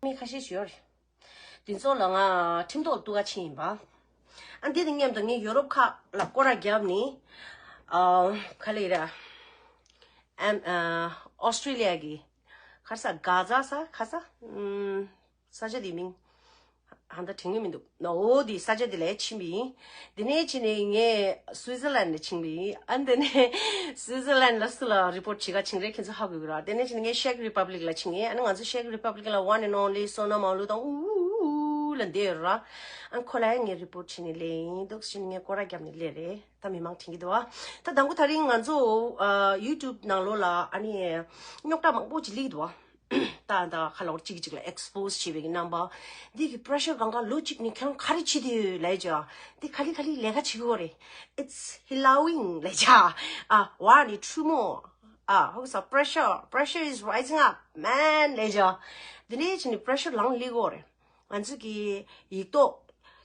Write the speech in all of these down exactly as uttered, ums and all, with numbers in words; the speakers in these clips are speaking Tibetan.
མི་ཁ་ཤས་ཤིག་ཡོད་རེད། དེ་ཚོ་ལ་ང་ཁྲིམས་ཐོག་གཏུག་ག་ཕྱིན་ཡིན་པ། ཨ་འདི་དང་མཉམ་དུ་ངས་ཡོ་རོབ་ཁག་ལ་སྐོར་ར་བརྒྱབ་ནས། ཨ་ག་ལེ་ར། ཨམ་ཨ་ཨོ་སི་ཊྲེ་ལི་ཡ་གི་ག་རེ་ཟ། གྷ་ཛ་ས་ག་ས། ཨམ་ས་ཆ་དེའི་མིང་ཧ་ད་དྲན་གྱི་མི་འདུག་ཨོ་དེ་ས་ཆ་དེ་ལ་ཕྱིན་པ་ཡིན། དེ་ནས་ཕྱིན་ནས་ངས་སུའི་ཛར་ལན་ལ་ཕྱིན་པ་ཡིན། ཨ་དེ་ནས་སུའི་ཛར་ལན་ལ་སུ་ལ་རི་པོར་ཊི་བྱེད་ག་ཕྱིན་རེད་ཁྱེད་ཚོ་ཧ་གོ་གི་རེད། དེ་ནས་ཕྱིན་ནས་ངས་ཤེག་རི་པབ་ལིག་ལ་ཕྱིན་ཡིན། ཨ་ནི་ང་ཚོ་ཤེག་རི་པབ་ལིག་ལ་ཝན་ཨེན་ཨོན་ལི་སོ་ན་མ་ལུ་དང་ཨུ་ཨུ་ཨུ་ལ་འདས་ཡོད་ར། ཨ་ཁོ་ལ་ཡང་ངས་རི་པོར་ཊི་བྱས་ནས་སླེབས་ཡིན། འདུག་ཕྱིན་ནས་ངས་སྐོར་ར་བརྒྱབ་ནས་སླེབས་རེད། ད་མི་མང་དྲན་གྱི་འདུག་ཨ། ད་དང་པོ་དེ་རིང་ང་ཚོ་ཨ་ཡུ་ཊུབ་ནང་ལོགས་ལ་ཨ་ནི་རྙོག་དྲ་མང་པོ་ཅིག་སླེབས་ཀྱི་འདུག་ཨ། ད་ད་ཁ་ལོ་གཅིག་གཅིག་ལ་ཨེག་སི་པོ་སི་བྱེད་པའི་རྣམ་པ། འདི་གི་པེ་རེ་ཤར་གང་ག་ལོ་གཅིག་ནས་ཁྱེད་རང་ག་རེ་བྱེད་དེ་ཡོད་ལབ་ཅག་འདི་ག་ལེ་ག་ལེ་ལས་ཀ་བྱེད་དགོས་རེད། It's hellowing ལབ་ཅག་ཨ་ཝ་ནི་ཁྲུ་མོ། ཨ་ཧོ་ས་pressure, pressure is rising up man ལབ་ཅག་འདི་འདྲའི་བྱས་ནས་པེ་རེ་ཤར་ལངས་སླེབས་ཀྱི་ཡོད་རེད། ང་ཚོ་གི་ཡིག་ཐོག་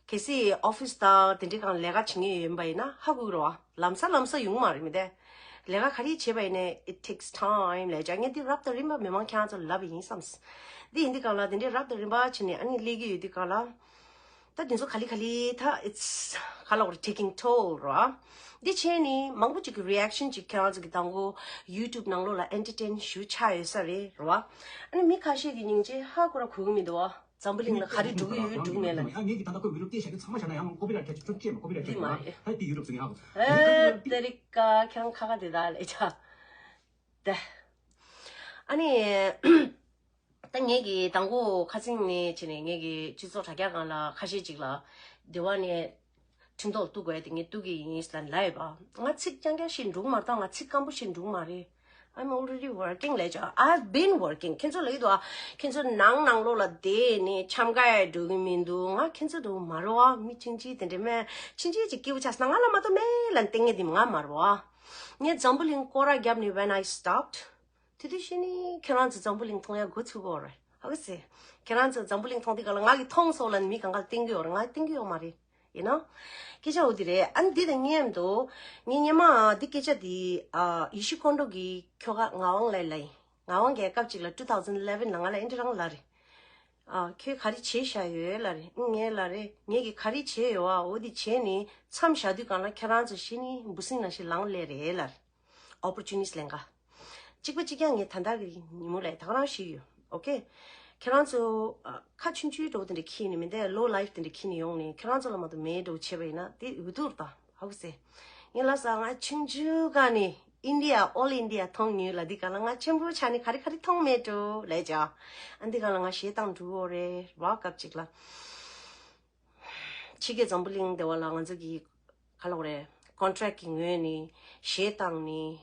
གལ་སྲིད་ཨོ་ཕི་སི་དང་དེ་འདྲའི་སྒང་ལས་ཀ་བྱེད་མཁན་ཡོད་པ་ཡིན་ན་ཧ་གོ་གི་རེད་བ། ལམ་སང་ལམ་སང་ཡོང་གི་མ་རེད་མི་དེ། ལས་ཀ་ག་རེ་བྱས་པ་ཡིན་ནའི་it takes time ལབ་ཅག་ངས་འདི་རབ་དང་རིམ་པ་མི་མང་ཁྱེད་རང་ཚོ་ལབ་པ་ཡིན་བསམས། འདི་ཡིན་དུས་སྒང་ལ་དེ་འདྲའི་རབ་དང་རིམ་པ་བྱས་ནས་ཨ་ནི་སླེབས་ཀྱི་ཡོད་དུས་སྒང་ལ། ད་དེ་ཚོ་ག་ལེ་ག་ལེ་ད་it's ག་ལབ་དགོས་རེད། Taking toll རེད་བ། འདི་བྱས་ནས་མང་པོ་ཅིག་གི་རི་ཨེག་ཤན་ཅིག་ཁྱེད་རང་ཚོ་གི་དང་པོ་ཡུ་ཊུབ་ནང་ལོགས་ལ་ཨེན་ཊར་ཊེན་ཞུ་ཆགས་ཡོད་ས་རེད་རེད་བ། ཨ་ནི་མི་ཁ་ཤས་ཀྱི་སྙིང་རྗེ་ཧ་གོ་ར་གོ་གི་མི་འདུག་བ། འཛམ་བུ་གླིང་ལ་ག་རེ་འགྲོ་གི་ཡོད་འགྲོ་གི་མེད་ལ། ཨ་ངས་ཀྱི་ད་ལྟ་ཁོས་ཝི་ལོག་སྐད་བཤད་ཀྱི་ཚང་མ་བྱས་ན་ཡང་ཀོ་པི་རའེ་ཊི་ཁྲལ་ཆེ་ཤོས་ཀྱི་ཀོ་པི་རའེ་ཊི་ཁྲལ་ཆེ་ཤོས་ཡིན་ན་ད་དེ་ཡུ་རོབ་ཚོ་ཡིན་ཧ་གོ། ཨེ་ཏེ་རི་ཀ་ཁྱེད་རང་ཁ་ཁ་དེ་ད་ལས་ཆ། ད་ཨ་ནི་ད་ངས་ཀྱི་དང་པོ་ཁ་སང་ནས་བྱས་ནས་ངས་ཀྱི་སྤྱི་ཚོགས་དྲ་རྒྱ་སྒང་ལ་ཁ་ཤས་ཅིག་ལ་འདི་བ་ནས་ཁྲིམས་ཐོག་གཏུག་དགོས་དེ་ངས་གཏུག་གི་ཡིན་ལབ་ལབ་ཡོད་པ། ང་ཚིག་རྐྱང་རྐྱང་ཞིག་འགྲོ་གི་མ་རེད། ད་ང་ཚིག་སྐམ་པོ་ཞིག་འགྲོ་གི་མ་རེད། I'm already working ལབ་ཅག I've been working ཁྱེད་ཚོ་ལབ་ཀྱི་འདུག་ཨ། ཁྱེད་ཚོ་ནང་ནང་ལོགས་ལ་བསྡད་ནས་འཆམ་ག་ཡ་འགྲོ་གི་མི་འདུག་ང་ཁྱེད་ཚོ་འདྲ་བོ་མ་རེད་བ། མི་ཆུང་ཆུང་དེ་འདྲ་མེད། ཆུང་ཆུང་ཅིག་སྐྱིད་པོ་ཆགས་སོང་ན་ང་ལ་མ་གཏོགས་མེད་ལབ་བསྡད་མཁན་དེ་ང་མ་རེད་བ། ངས་འཛམ་བུ་གླིང་སྐོར་ར་བརྒྱབ་ནས་when I stopped དེ་དུས་ཤི་ནི་ཁྱེད་རང་ཚོ་འཛམ་བུ་གླིང་མཐོང་ཡ་འགོ་ཚུགས་ཀྱི་ཡོད་རེད། ཧ་གོ་སོང་། ཁྱེད་རང་ཚོ་འཛམ་བུ་གླིང་མཐོང་དུས་སྒང་ལ་ང་གིས་མཐོང་སོང་ལབ་ནས་མི་གང་ག་ལ་བསྟན་གྱི་ཡོད་རེད། ང་བསྟན་གྱི་ཡོད་མ་རེད། ཡིན་ནོ། སྐད་ཆ་འོ་དེ་རེད། ཨ་ནི་འདི་དང་མཉམ་དུ་ངས་སྔོན་མ་འདི་སྐད་ཆ་འདི་ཨ་ཡེ་ཤེས་ཀོན་ཌོ་གི་ཁྱོ་ག་ངག་དབང་ལགས་ལ་ཡིན། ངག་དབང་གིས་སྐབས་གཅིག་ལ་two thousand eleven ལ་ང་ལ་ཨེ་འདྲ་རང་ལབ་རེད། ཨ་ཁྱོད་ག་རེ་བྱས་བཞག་ཡོད་ལབ་རེད། ཨང་ངས་ལབ་རེད། ངས་ཀྱིས་ག་རེ་བྱས་ཡོད་ཨ། འོ་དེ་བྱས་ནས་མཚམས་བཞག་དུས་སྒང་ལ་ཁྱེད་རང་ཚོ་ཤི་ནི་འབུ་སྲིན་ནང་བཞིན་ལངས་སླེབས་རེད་ལབ་རེད། ཨོ་པོར་ཅུ་ནིསི་ལེན་ག་གཅིག་པ་གཅིག་རྐྱང་ངས་ད་ལྟ་གི་ཉིན་མོ་ལ་ད་ག་རང་ཞིག་ཡོད། ཨོ་ཀེ། ཁྱེད་རང་ཚོ་ཨ་ཁ་ཆུང་ཆུང་འདྲ་བོ་དེ་འདྲ་འཁྱེར་ནས་མི་འདའི་ལོ་ལའིཕ་དེ་འདྲ་འཁྱེར་ནས་ཡོང་ནས་ཁྱེད་རང་ཚོ་ལ་མ་གཏོགས་མེད་འདྲ་བོ་བྱས་པ་ཡིན་ན་དེ་འོས་བསྡུར་དང་ཧ་གོ་སོང་། ངས་ལབ་ས་ང་ཆུང་ཆུང་སྒང་ནས་ཨིན་ཌི་ཡ་ཨོལ་ཨིན་ཌི་ཡ་མཐོང་མྱོང་ལབ་དུས་སྒང་ལ་ང་ཆེན་པོ་ཆགས་ནས་ག་རེ་ག་རེ་མཐོང་མེད་འགྲོ་ལབ་ཅག་ཨ་འདི་སྒང་ལ་ང་གཞས་བཏང་འགྲོ་གི་ཡོད་རེད་བ། སྐབས་གཅིག་ལ་ཕྱི་རྒྱལ་འཛམ་བུ་གླིང་སྡེ་བ་ལ་ང་ཚོ་གི་ག་ལབ་དགོས་རེད། ཀོན་ཊེག་གི་ངོས་ནས་གཞས་བཏང་ནས།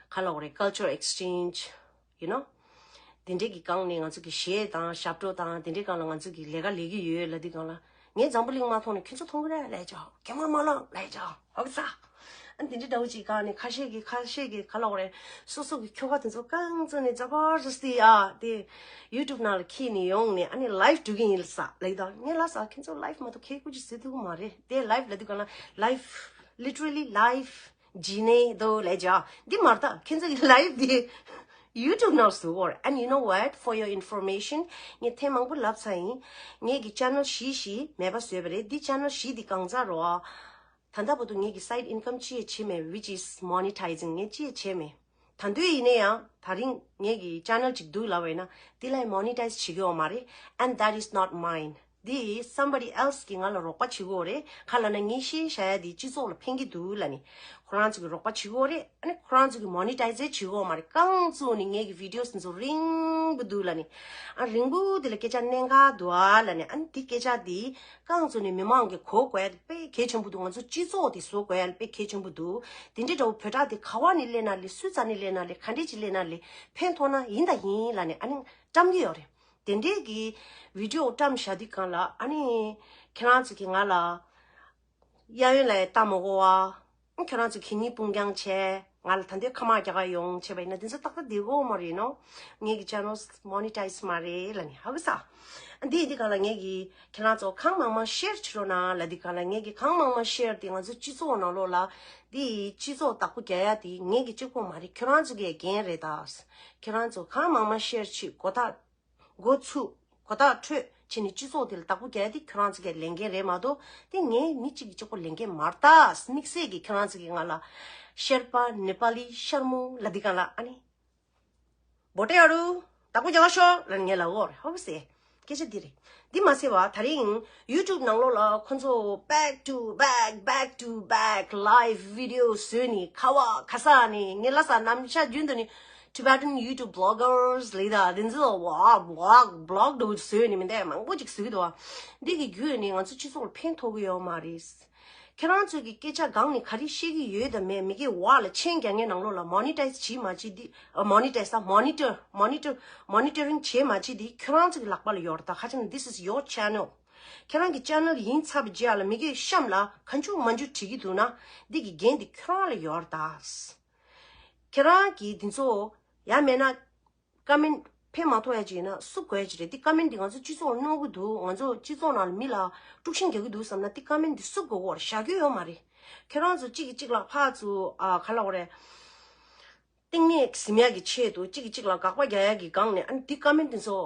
ག་ལབ་དགོས་རེད། Cultural exchange you know དེ་འདྲས་ཀྱི་སྒང་ནས་ང་ཚོ་གི་གཞས་དང་ཞབས་བྲོ་དང་དེ་འདྲས་སྒང་ལ་ང་ཚོ་གི་ལས་ཀ་ལས་ཀྱི་ཡོད་ལབ་དུས་སྒང་ལ་ངས་འཛམ་བུ་གླིང་མ་མཐོང་ནས་ཁྱོད་ཚོ་མཐོང་གི་རེད་ལབ་ཅག་གད་མོ་མ་ལངས་ལབ་ཅག་ཧ་གོ་སོང་། ཨ་འདི་འདྲས་འདྲ་བོ་ཅིག་སྒང་ནས་ཁ་ཤས་ཀྱིས་ཁ་ཤས་ཀྱིས་ག་ལབ་དགོས་རེད། སོ་སོ་གི་ཁྱོ་ག་དེ་ཚོ་རྐང་བཙུགས་ནས་ཛ་བར་ཛ་སི་ཏི་ཨ་དེ་ཡུ་ཊུབ་ནང་ལ་འཁྱེར་ནས་ཡོང་ནས་ཨ་ནི་ལའིཕ་འགྲོ་གི་ཡིན་ལབ་ས་ལབ་ཀྱི་འདུག་ངས་ལབ་ས་ཁྱོད་ཚོ་ལའིཕ་མ་གཏོགས་ཁྱད་ཀུ་ཅིག་ཟེར་ཐུབ་ཀྱི་མ་རེད། དེ་ལའིཕ་ལབ་དུས་སྒང་ལ་ལའིཕ་literally life ཇི་ནས་དོ་ལས་ཇ། འདི་མ་རེད་ད། ཁྱེད་ཚོ་གི་ལའིཕ་འདི་ཡུ་ཊུབ་ནང་བཟོ་གོ་རེད། And you know what? For your information ངས་ཐེངས་མང་པོ་ལབ་ཚར་ཡིན། ངས་ཀྱི་ཅེ་ནལ་བཞི་བཞི་མེད་པ་བཟོས་པ་རེད། འདི་ཅེ་ནལ་བཞི་འདི་གང་ཚར་རོ། ད་ལྟ་བར་དུ་ངས་ཀྱི་སའིཌ་ཨིན་ཀམ་ཅི་ཡང་བྱས་མེད། Which is monetizing ངས་ཅི་ཡང་བྱས་མེད། ད་དུང་ཡིན་ན་ཡང་དེ་རིང་ངས་ཀྱི་ཅེ་ནལ་ཅིག་འདུག་ལབ་པ་ཡིན་ན་འདི་ལ་མོ་ནི་ཊའིཛ་བྱེད་ཀྱི་ཡོད་མ་རེད། And that is not mine. འདི་somebody else གིས་ང་ལ་རོགས་པ་བྱེད་ཀྱི་ཡོད་རེད། ག་ལབ་ན་ངས་བཤད་བཞག་ཡ་འདི་སྤྱི་ཚོགས་ལ་ཕན་གྱི་འདུག་ལབ་ནས་ཁོ་རང་ཚོ་གིས་རོགས་པ་བྱེད་ཀྱི་ཡོད་རེད། ཨ་ནི་ཁོ་རང་ཚོ་གིས་མོ་ནི་ཊའིཛ་བྱེད་ཀྱི་ཡོད་མ་རེད། རྐང་བཙུགས་ནས་ངས་ཀྱི་བི་ཌི་ཡོ་ཚོ་རིང་པོ་འདུག་ལབ་ནས། ཨ་རིང་པོ་འདི་ལ་སྐད་ཆ་གནད་འགག་འདུག་ཨ་ལབ་ནས། ཨ་ནི་འདི་སྐད་ཆ་འདི་རྐང་བཙུགས་ནས་མི་མང་གིས་གོ་དགོས་ཡ་དཔེ་གལ་ཆེན་པོ་འདུག་ང་ཚོ་སྤྱི་ཚོགས་དེ་བཟོ་དགོས་ཡ་དཔེ་གལ་ཆེན་པོ་འདུག་དེ་འདྲའི་འདྲ་བོ་བོད་སྒྲ་དེ་ག་བ་ནས་སླེབས་ན་སླེབས། སུའི་རྩ་ནས་སླེབས་ན་སླེབས། ག་འདྲས་ཅིག་སླེབས་ན་སླེབས། ཕན་ཐོགས་ན་ཡིན་དང་ཡིན་ལབ་ནས་ཨ་ནི་བཀྲམ་གྱི་ཡོད་རེད། དེ་འདྲའི་གི་བི་ཌི་ཡོ་བཀྲམ་བཞག་དུས་སྒང་ལ་ཨ་ནི་ཁྱེད་རང་ཚོ་གིས་ང་ལ་གཡས་གཡོན་ལ་ལྟ་མ་དགོས་པ། ཁྱེད་རང་ཚོ་གད་སྙིགས་སྤུངས་རྐྱང་བྱས། ང་ལ་ད་ལྟའི་ཁ་མ་རྒྱག་ག་ཡོང་བྱས་པ་ཡིན་ན་དེ་ཚོ་ཏག་ཏག་བསྡད་དགོས་མ་རེད་ནོ། ངེད་ཀྱི་ཅེ་ནལ་མོ་ནི་ཊའིཛ་མ་རེད་ལབ་ནས་ཧ་གོ་ས། འདི་ཡིན་དུས་སྒང་ལ་ངེད་ཀྱི་ཁྱེད་རང་ཚོ་གང་མང་མང་ཤེར་བྱེད་རོགས་གནང་ལབ་དུས་སྒང་ལ། ངེད་ཀྱི་གང་མང་མང་ཤེར་དེ་ང་ཚོ་སྤྱི་ཚོགས་ནང་ལོགས་ལ་འདི་སྤྱི་ཚོགས་བདག་པོ་རྒྱག་ཡ་དེ་ངེད་ཀྱི་གཅིག་པོ་མ་རེད། ཁྱེད་རང་ཚོ་གི་འགན་རེད་ད། ཁྱེད་རང་ཚོ་གང་མང་མང་ཤེར་བྱེད་དགོས་ད། འགོ་ཚུགས། གོ་ཐག་ཆོད་བྱས་ནས་སྤྱི་ཚོགས་དེ་ལ་བདག་པོ་རྒྱག་ཡ་དེ་ཁྱོད་རང་ཚོ་གི་ལས་འགན་རེད་མ་གཏོགས། དེ་ངས་མི་གཅིག་གིས་གཅིག་པོ་ལས་འགན་མ་རེད་ད། དམིགས་བསལ་གྱིས་ཁྱོད་རང་ཚོ་གིས་ང་ལ་ཤར་པ་ནེ་པ་ལི་ཤར་མོ་ལབ་དུས་སྒང་ལ། ཨ་ནི་བོ་ཊེ་ཡ་རུ་བདག་པོ་རྒྱག་ཤོག་ལབ་ནས་ངས་ལབ་ཡོད་རེད། ཧོབ་སེ། སྐད་ཆ་འདི་རེད། འདི་མ་ཟད་པ་དེ་རིང་ཡུ་ཊུབ་ནང་ལོགས་ལ་ཁོ་ཚོ་back to back, back to back live video བཟོས་ནས། ཁ་བ་ཁ་ས་ནས། ངས་ལབ་ས། ནམ་ཞག་རྒྱུན་དུ་ནི་Tibetan YouTube bloggers ལབ་ད། དེ་ཚོ་ཝ་ཝ་བི་ལོག་འདྲ་བོ་བཟོས་ནས་མི་འདུག་མང་པོ་ཅིག་བཟོས་འདུག་བ། འདི་གི་བརྒྱུད་ནས་ང་ཚོ་སྤྱི་ཚོགས་ལ་ཕན་ཐོགས་ཀྱི་ཡོད་མ་རེད། ཁྱེད་རང་ཚོས་ཀྱི་སྐད་ཆ་སྒང་ནས་ག་རེ་བཤད་ཀྱི་ཡོད་དམ་མེད། མི་སྒེར་བར་ལ་མཆན་རྒྱག་མཁན་ནང་ལོགས་ལ་མོ་ནི་ཊའིཛ་བྱེད་མ་བྱེད་འདི། མོ་ནི་ཊའིཛ་ད། མོ་ནི་ཊར། མོ་ནི་ཊར། མོ་ནི་ཊ་རིང་བྱེད་མ་བྱེད་འདི་ཁྱོད་རང་ཚོ་གི་ལག་པ་ལ་ཡོད་རེད་ད། ཁ་ཅིག་ནི་this is your channel. ཁྱེད་རང་གི་ཅེ་ནལ་ཡིན་ཚར་བའི་རྗེས་ལ་མི་སྒེར་གཤམ་ལ་གང་བྱུང་མང་བྱུང་བྲིས་ཀྱི་འདུག་ན། འདི་གི་འགན་འདི་ཁྱོད་རང་ལ་ཡོད་རེད་ད། ཁྱེད་རང་གིས་འདི་ཚོ་ཡང་མེད་ན་ཀོ་མེན་ཊི་ཕན་མ་ཐོགས་ཡ་ཅིག་ཡིན་ན་བསུབ་དགོས་ཡ་ཅིག་རེད། འདི་ཀོ་མེན་ཊི་འདི་ང་ཚོ་སྤྱི་ཚོགས་ལ་གནོད་གི་འདུག་ང་ཚོ་སྤྱི་ཚོགས་ནང་ལ་མི་ལ་དཀྲུག་ཤིང་རྒྱག་གི་འདུག་བསམ་ན། འདི་ཀོ་མེན་ཊི་འདི་བསུབ་དགོས་ཀྱི་ཡོད་རེད། བཞག་རྒྱུ་ཡོད་མ་རེད། ཁྱེད་རང་ཚོ་གཅིག་གིས་གཅིག་ལ་ཕར་ཚུར་ཨ་ག་ལབ་དགོས་རེད། གཏིང་ནས་ཟིན་ཡ་གི་ཆེད་དུ། གཅིག་གིས་གཅིག་ལ་དགག་པ་རྒྱག་ཡ་གི་སྒང་ནས། ཨ་ནི་འདི་ཀོ་མེན་ཊི་འདི་ཚོ་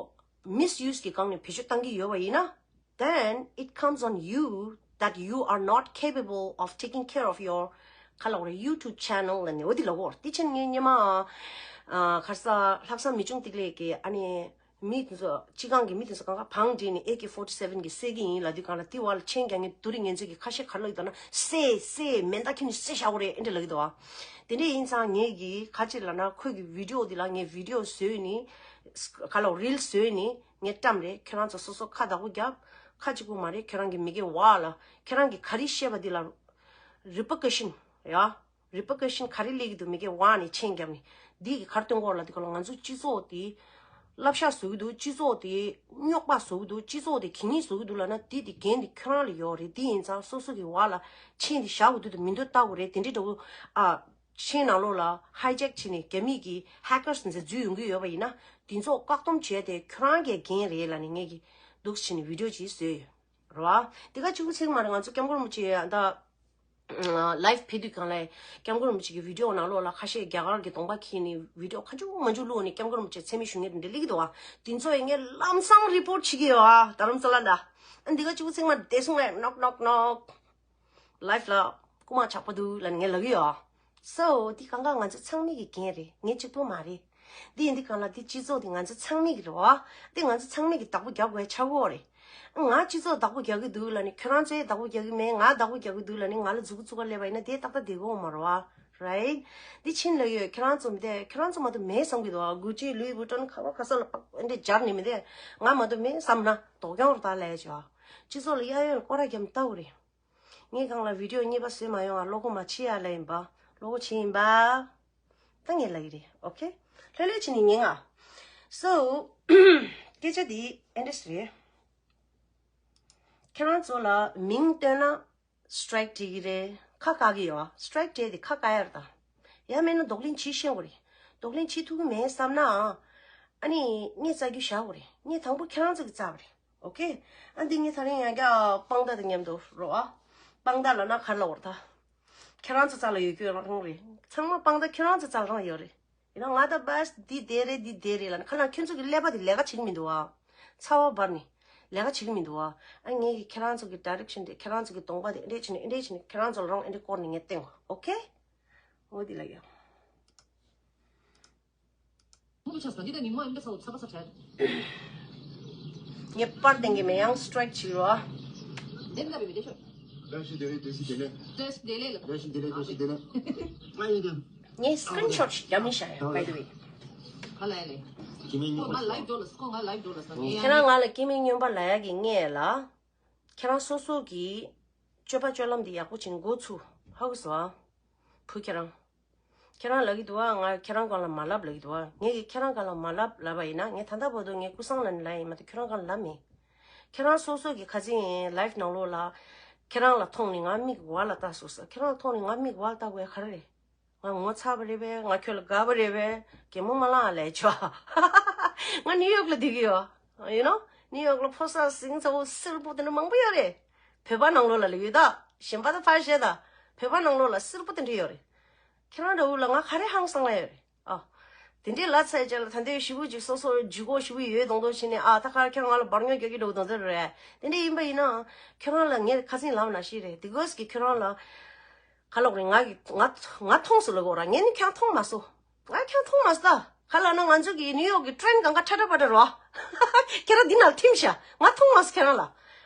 མིས་ཡུ་སི་གི་སྒང་ནས་བེད་སྤྱོད་བཏང་གི་ཡོད་པ་ཡིན་ན། Then it comes on you that you are not capable of taking care of your, ག་ལབ་དགོས་རེད། YouTube channel ལབ་ནས་འོ་འདི་ལབ་དགོས་རེད། དེ་ཕྱིན་ངས་སྔོན་མ་ཨ་ག་རེ་ཟ། ལྷག་བསམ་མི་ཆུང་ཏིག་ལེ་གིས་ཨ་ནི་མི་དེ་ཚོ་སྤྱི་ཁང་གི་མི་དེ་ཚོ་གང་ག་བང་བསྒྲིགས་ནས་ཨེ་ཀེ་ཕོར་ཊི་སེ་ཝེན་གིས་བསད་ཀྱི་ཡིན་ལབ་དུས་སྒང་ལ། དེ་བར་ལ་མཆན་རྒྱག་མཁན་དེ་རིང་ངན་ཚོད་ཀྱིས་ཁ་ཤས་ག་རེ་ལབ་ཀྱི་འདུག་ན། བསད་བསད། མེ་མདའ་ཁྱོན་ནས་བསད་བཞག་དགོས་རེད། ཨེ་འདྲ་ལབ་ཀྱི་འདུག་བ། དེ་འདྲ་ཡིན་ཙང་ངས་ཀྱིས་ག་ཅི་ལབ་ན། ཁོའི་གི་བི་ཌི་ཡོ་འདི་ལ་ངས་བི་ཌི་ཡོ་བཟོས་ནས། ག་ལབ། རིལ་བཟོས་ནས་ངས་བཀྲམ་རེད། ཁྱེད་རང་ཚོ་སོ་སོ་ཁ་བདག་པོ་རྒྱབ། ཁ་གཅིག་པོ་མ་རེད། ཁྱེད་རང་གི་མི་སྒེར་བར་ལ། ཁྱེད་རང་གིས་ག་རེ་བཤད་པ་འདི་ལ་རི་པར་ཀ་ཤན་ཡ། རི་པར་ཀ་ཤན་ག་རེ་སླེབས་ཀྱི་འདུག་མི་སྒེར་བར་ནས་མཆན་བརྒྱབ་ནས། འདི་གིས་ག་རེ་སྟོན་གྱི་ཡོད་ལབ་དུས་སྒང་ལ། ང་ཚོའི་སྤྱི་ཚོགས་དེ་བསླབ་བྱ་བཟོ་གི་འདུག་སྤྱི་ཚོགས་དེ་རྙོག་པ་བཟོ་གི་འདུག་སྤྱི་ཚོགས་དེ་གད་སྙིགས་བཟོ་གི་འདུག་ལབ་ན། དེ་དེ་འགན་དེ་ཁྱོད་རང་ལ་ཡོད་རེད། དེ་ཡིན་ཙང་སོ་སོ་གི་བར་ལ་མཆན་དེ་བཞག་དགོས་འདུག་དང་མི་འདུག་ལྟ་དགོས་རེད། དེ་འདྲའི་འདྲ་བོ་ཨ། མཆན་ནང་ལོགས་ལ་ཧའི་ཇེག་བྱས་ནས་རྒྱ་མི་གི་ཧེ་ཀར་སི་འཛུལ་ཡོང་གི་ཡོད་པ་ཡིན་ན། དེ་ཚོ་བཀག་སྡོམ་བྱས་ཏེ་ཁྱོད་རང་གི་འགན་རེད་ལབ་ནས་ངས་ཀྱིས་འདུག་སེ་བྱས་ནས་བི་ཌི་ཡོ་ཅིག་བཟོས་ཡོད་རེད་བ། དེ་ག་གཅིག་པུ་ཚིག་མ་རེད། ང་ཚོ་སྐྱབས་མགོན་རིན་པོ་ཆེ་ད་ལའིབ་ཕེབས་དུས་སྒང་ལ་སྐྱབས་མགོན་རིན་པོ་ཆེ་གི་བི་ཌི་ཡོ་ནང་ལོགས་ལ་ཁ་ཤས་རྒྱ་གར་གྱི་གདོང་པ་འཁྱེར་ནས་བི་ཌི་ཡོ་གང་བྱུང་མང་བྱུང་བླུགས་ནས་སྐྱབས་མགོན་རིན་པོ་ཆེ་མཚན་སྨད་ཞུ་མཁན་དེ་འདྲ་སླེབས་ཀྱི་འདུག་བ། དེ་ཚོ་ཡང་ངས་ལམ་སང་རི་པོར་ཊི་བྱེད་ཀྱི་ཡོད་ཨ། རྡ་རམ་ས་ལ་འདྲ། ཨ་འདི་ག་གཅིག་པུ་ཚིག་མ་རེད། བདེ་སོང་ལེ། ནོག་ནོག་ནོག་ལའིབ་ལ་རྐུ་མ་ཇག་པ་འདུག་ལབ་ནས་ངས་ལབ་ཀྱི་ཡོད། སོ་འདི་གང་ག་ང་ཚོ་ཚང་མའི་གི་འགན་རེད། ངས་གཅིག་པོ་མ་རེད། འདི་ཡིན་དུས་སྒང་ལ་འདི་སྤྱི་ཚོགས་འདི་ང་ཚོ་ཚང་མའི་གི་རེད་བ། འདི་ང་ཚོ་ཚང་མའི་གི་བདག་པོ་རྒྱག་དགོས་ཆགས་ཀྱི་ཡོད་རེད། ང་སྤྱི་ཚོགས་བདག་པོ་རྒྱག་གི་འདུག་ལབ་ནས་ཁྱོད་རང་ཚོས་བདག་པོ་རྒྱག་གི་མེད། ང་བདག་པོ་རྒྱག་གི་འདུག་ལབ་ནས་ང་ལ་མཛུབ་གུ་བཙུགས་ཀ་སླེབས་པ་ཡིན་ན། དེ་ཏག་ཏག་བསྡད་ཀྱི་ཡོད་མ་རེད་བ། རའིཊ། འདི་ཕྱིན་ལབ་ཡོད། ཁྱོད་རང་ཚོ་མི་དེ་ཁྱོད་རང་ཚོ་མ་གཏོགས་མེད་བསམ་གྱི་འདུག་བ། གུ་ཅི་ལུའི་བུ་ཊོན་ག་བ་ག་ས་ལ་པག་འདི་སྦྱར་ནས་མི་དེ་ང་མ་གཏོགས་མེད་བསམ་ན་དོགས་ཀྱང་རུ་ད་ལས་བྱ། སྤྱི་ཚོགས་ལ་གཡས་གཡོན་ལ་སྐོར་ར་རྒྱབ་ལྟ་དགོས་རེད། ངས་གང་ལ་བི་ཌི་ཡོ་གཉིས་པ་བཟོས་མ་ཡོང་ཨ། བློ་ཁོག་མ་ཆེ་ཡ་ལ་ཡིན་པ། བློ་ཁོག་ཆེ་ཡིན་པ། ད་ངས་ལབ་ཀྱི་རེད། ཨོ་ཁེ། ལྷོད་ལྷོད་བྱས་ནས་ཉན་ཨ། སོ་སྐད་ཆ་འདི་ཨེ་འདྲས་རེད། ཁྱེད་རང་ཚོ་ལ་མིང་བཏོན་ན་སི་ཊི་རའིཀ་སྤྲད་ཀྱི་རེད། ཁ་བཀག་གི་ཡོད་ཨ། སི་ཊི་རའིཀ་སྤྲད་དེ་ཁ་བཀག་ཡ་རེད་ད། ཡང་མིན་ན་གདོང་ལེན་བྱེད་ཤེས་དགོས་རེད། གདོང་ལེན་བྱེད་ཐུབ་ཀྱི་མེད་བསམ་ན་ཨ་ནི་སྔས་རྩ་རྒྱུ་བཞག་དགོས་རེད། སྔས་དང་པོ་ཁྱེད་རང་ཚོ་གི་རྩ་བ་རེད། ཨོ་ཁེ། ཨ་འདི་ངས་ད་རིང་ཡང་བསྐྱར་དཔང་རྟགས་དང་མཉམ་དུ་རོ་ཨ། དཔང་རྟགས་ལབ་ན་ག་རེ་ལབ་དགོས་རེད་ད། ཁྱེད་རང་ཚོ་རྩ་ལ་ཡོད་རྒྱུ་རང་རེད། ཚང་མ་དཔང་རྟགས་ཁྱེད་རང་ཚོ་རྩ་ལ་རང་ཡོད་རེད། ཡིན་ན་ང་ད་བས་འདི་བདེ་རེད་འདི་བདེ་རེད་ལབ་ན། ཁ་ལ་ཁྱོད་ཚོ་གི་ཀླད་པ་དེ་ལས་ཀ་བྱེད་ཀྱི་མི་འདུག་ཨ། ཚ་བ་འབར་ནས་ལས་ཀ་བྱེད་ཀྱི་མི་འདུག་ཨ། ཨ་ངས་ཀྱི་ཁྱེད་རང་ཚོ་གི་ཌའི་རེག་ཤན་དེ། ཁྱེད་རང་ཚོ་གི་གདོང་པ་དེ་ཨེ་འདྲས་བྱས་ནས་ཨེ་འདྲས་བྱས་ནས་ཁྱེད་རང་ཚོ་ལ་རང་ཨེ་འདྲས་བསྐོར་ནས་ངས་བསྟན་དགོས། ཨོ་ཁེ། འོ་འདི་ལ་ཡ། མུ་ཆ་ས་འདི་ད་ཉིན་མོ་ཨེ་འདྲས་ཚ་བོ་ཚ་པ་ཚ་བྲལ། ངས་པར་བསྟན་གྱི་མེད། ཡང་སི་ཊི་རའིཀ་བྱེད་རོགས། འདི་འདྲ་བའི་བི་ཌི་ཡོ་ཤོ། བཀྲ་ཤིས་བདེ་ལེགས། བཀྲ་ཤིས་བདེ་ལེགས། བཀྲ་ཤིས་བདེ་ལེགས། བཀྲ་ཤིས་བདེ་ལེགས། བཀྲ་ཤིས་བདེ་ལེགས། ཨ་ཡིན་ཀྱང་། ངས་སི་ཀི་རིན་ཤོ་ཊི་ཞིག་རྒྱབ་མི་ཤ་ཡ། by the way། ག་ལ་ཡ་ལེ། སྐྱེ་དམན་སྨྱོན་པ། ང་ལའིབ་འགྲོ་ལ་སྐོ། ང་ལའིབ་འགྲོ་ལ་ས། ངས་ཁྱེད་རང་ང་ལ་སྐྱེ་དམན་སྨྱོན་པ་ལབ་ཡ་གི་སྔས་ལ། ཁྱེད་རང་སོ་སོ་གི་སྤྱོད་པ་སྤྱོད་ལམ་འདི་ཡག་པོ་བྱེད་འགོ་ཚུགས། ཧ་གོ་སོང་ཨ། བུ་ཁྱེད་རང་། ཁྱེད་རང་ལབ་ཀྱི་འདུག་ཨ། ང་ཁྱེད་རང་སྒང་ལ་མ་ལབ་ལབ་ཀྱི་འདུག་ཨ། ངས་ཀྱི་ཁྱེད་རང་སྒང་ལ་མ་ལབ་ལབ་པ་ཡིན་ན། ངས་ད་ལྟ་བར་དུ་ངས་ཀུན་བཟང་ལབ་ནས་ལབ་ཡིན་མ་གཏོགས་ཁྱེད་རང་སྒང་ལ་ལབ་མེད། ཁྱེད་རང་སོ་སོ་གི་ཁ་ཚིག་ཡིན། ལའིབ་ནང་ལོགས་ལ་ཁྱེད་རང་ལ་མཐོང་ནས་ང་མིག་བར་ལ་ལྟ་སོང་ཟེར། ཁྱེད་རང་མཐོང་ནས་ང་མིག་བར་ལ་ལྟ་དགོས་ཡ་ག་རེ་རེད། ང་ངོ་ཚ་བ་རེད་པས། ང་ཁྱོད་ལ་དགའ་བ་རེད་པས། གད་མོ་མ་ལངས་ལས་ཆོག་ང་ནིའུ་ཡོག་ལ་བསྡད་ཀྱི་ཡོད། ཡིན་ནོ། ནིའུ་ཡོག་ལ་ཕོ་གསར་ཟིང་ཚ་བོ་སེར་པོ་དེ་འདྲ་མང་པོ་ཡོད་རེད། བོད་པ་ནང་ལོགས་ལ་ལ་ཡོད་ད། གཞན་པ་ད་ཕར་བཞག་ད། བོད་པ་ནང་ལོགས་ལ་སེར་པོ་དེ་འདྲ་ཡོད་རེད། ཁྱེད་རང་འདྲ་བོ་ལ་ང་ག་རེ་ཧང་སང་ལ་ཡོད་རེད་ཨ། དེ་འདྲའི་ལབ་ཚར་རྗེས་ལ་ད་ལྟའི་ཞེ་པོ་ཅིག་སོ་སོ་ལྗིད་ཁོག་ཞེ་པོ་ཡོད་མདོག་མདོག་བྱས་ནས། ཨ། ད་ཁ་ཁྱོད་ང་ལ་འབར་ཉོག་རྒྱག་གི་འགྲོ་གི་མདོག་མདོག་རེད། དེ་འདྲ་ཡིན་པ་ཡིན་ན་ཁྱོད་རང་ལ་ངས་ཁ་སང་ལབ་ནང་བཞིན་རེད། དེ་གོས་ཀྱི་ཁྱོད་རང་ལ་ག་ལབ་དགོས་རེད། ང་གི་ང་ང་མཐོང་སོང་ལབ་དགོས་ར། ངས་ནི་ཁྱོད་མཐོང་མ་སོང་། ང་ཁྱོད་མཐོང་མ་སོང་ད། ག་ལབ་ན་ང་ཚོ་གི་ནིའུ་ཡོག་གི་ཊེན་གང་ག་ཁྲ་ཁྲ་པ་ཁྲ་རོ། ཁྱོད་རང་འདི་ནང་ཐིམ་ཤག་ང་མཐོང་མ་སོང་ཁྱོད་རང་ལ།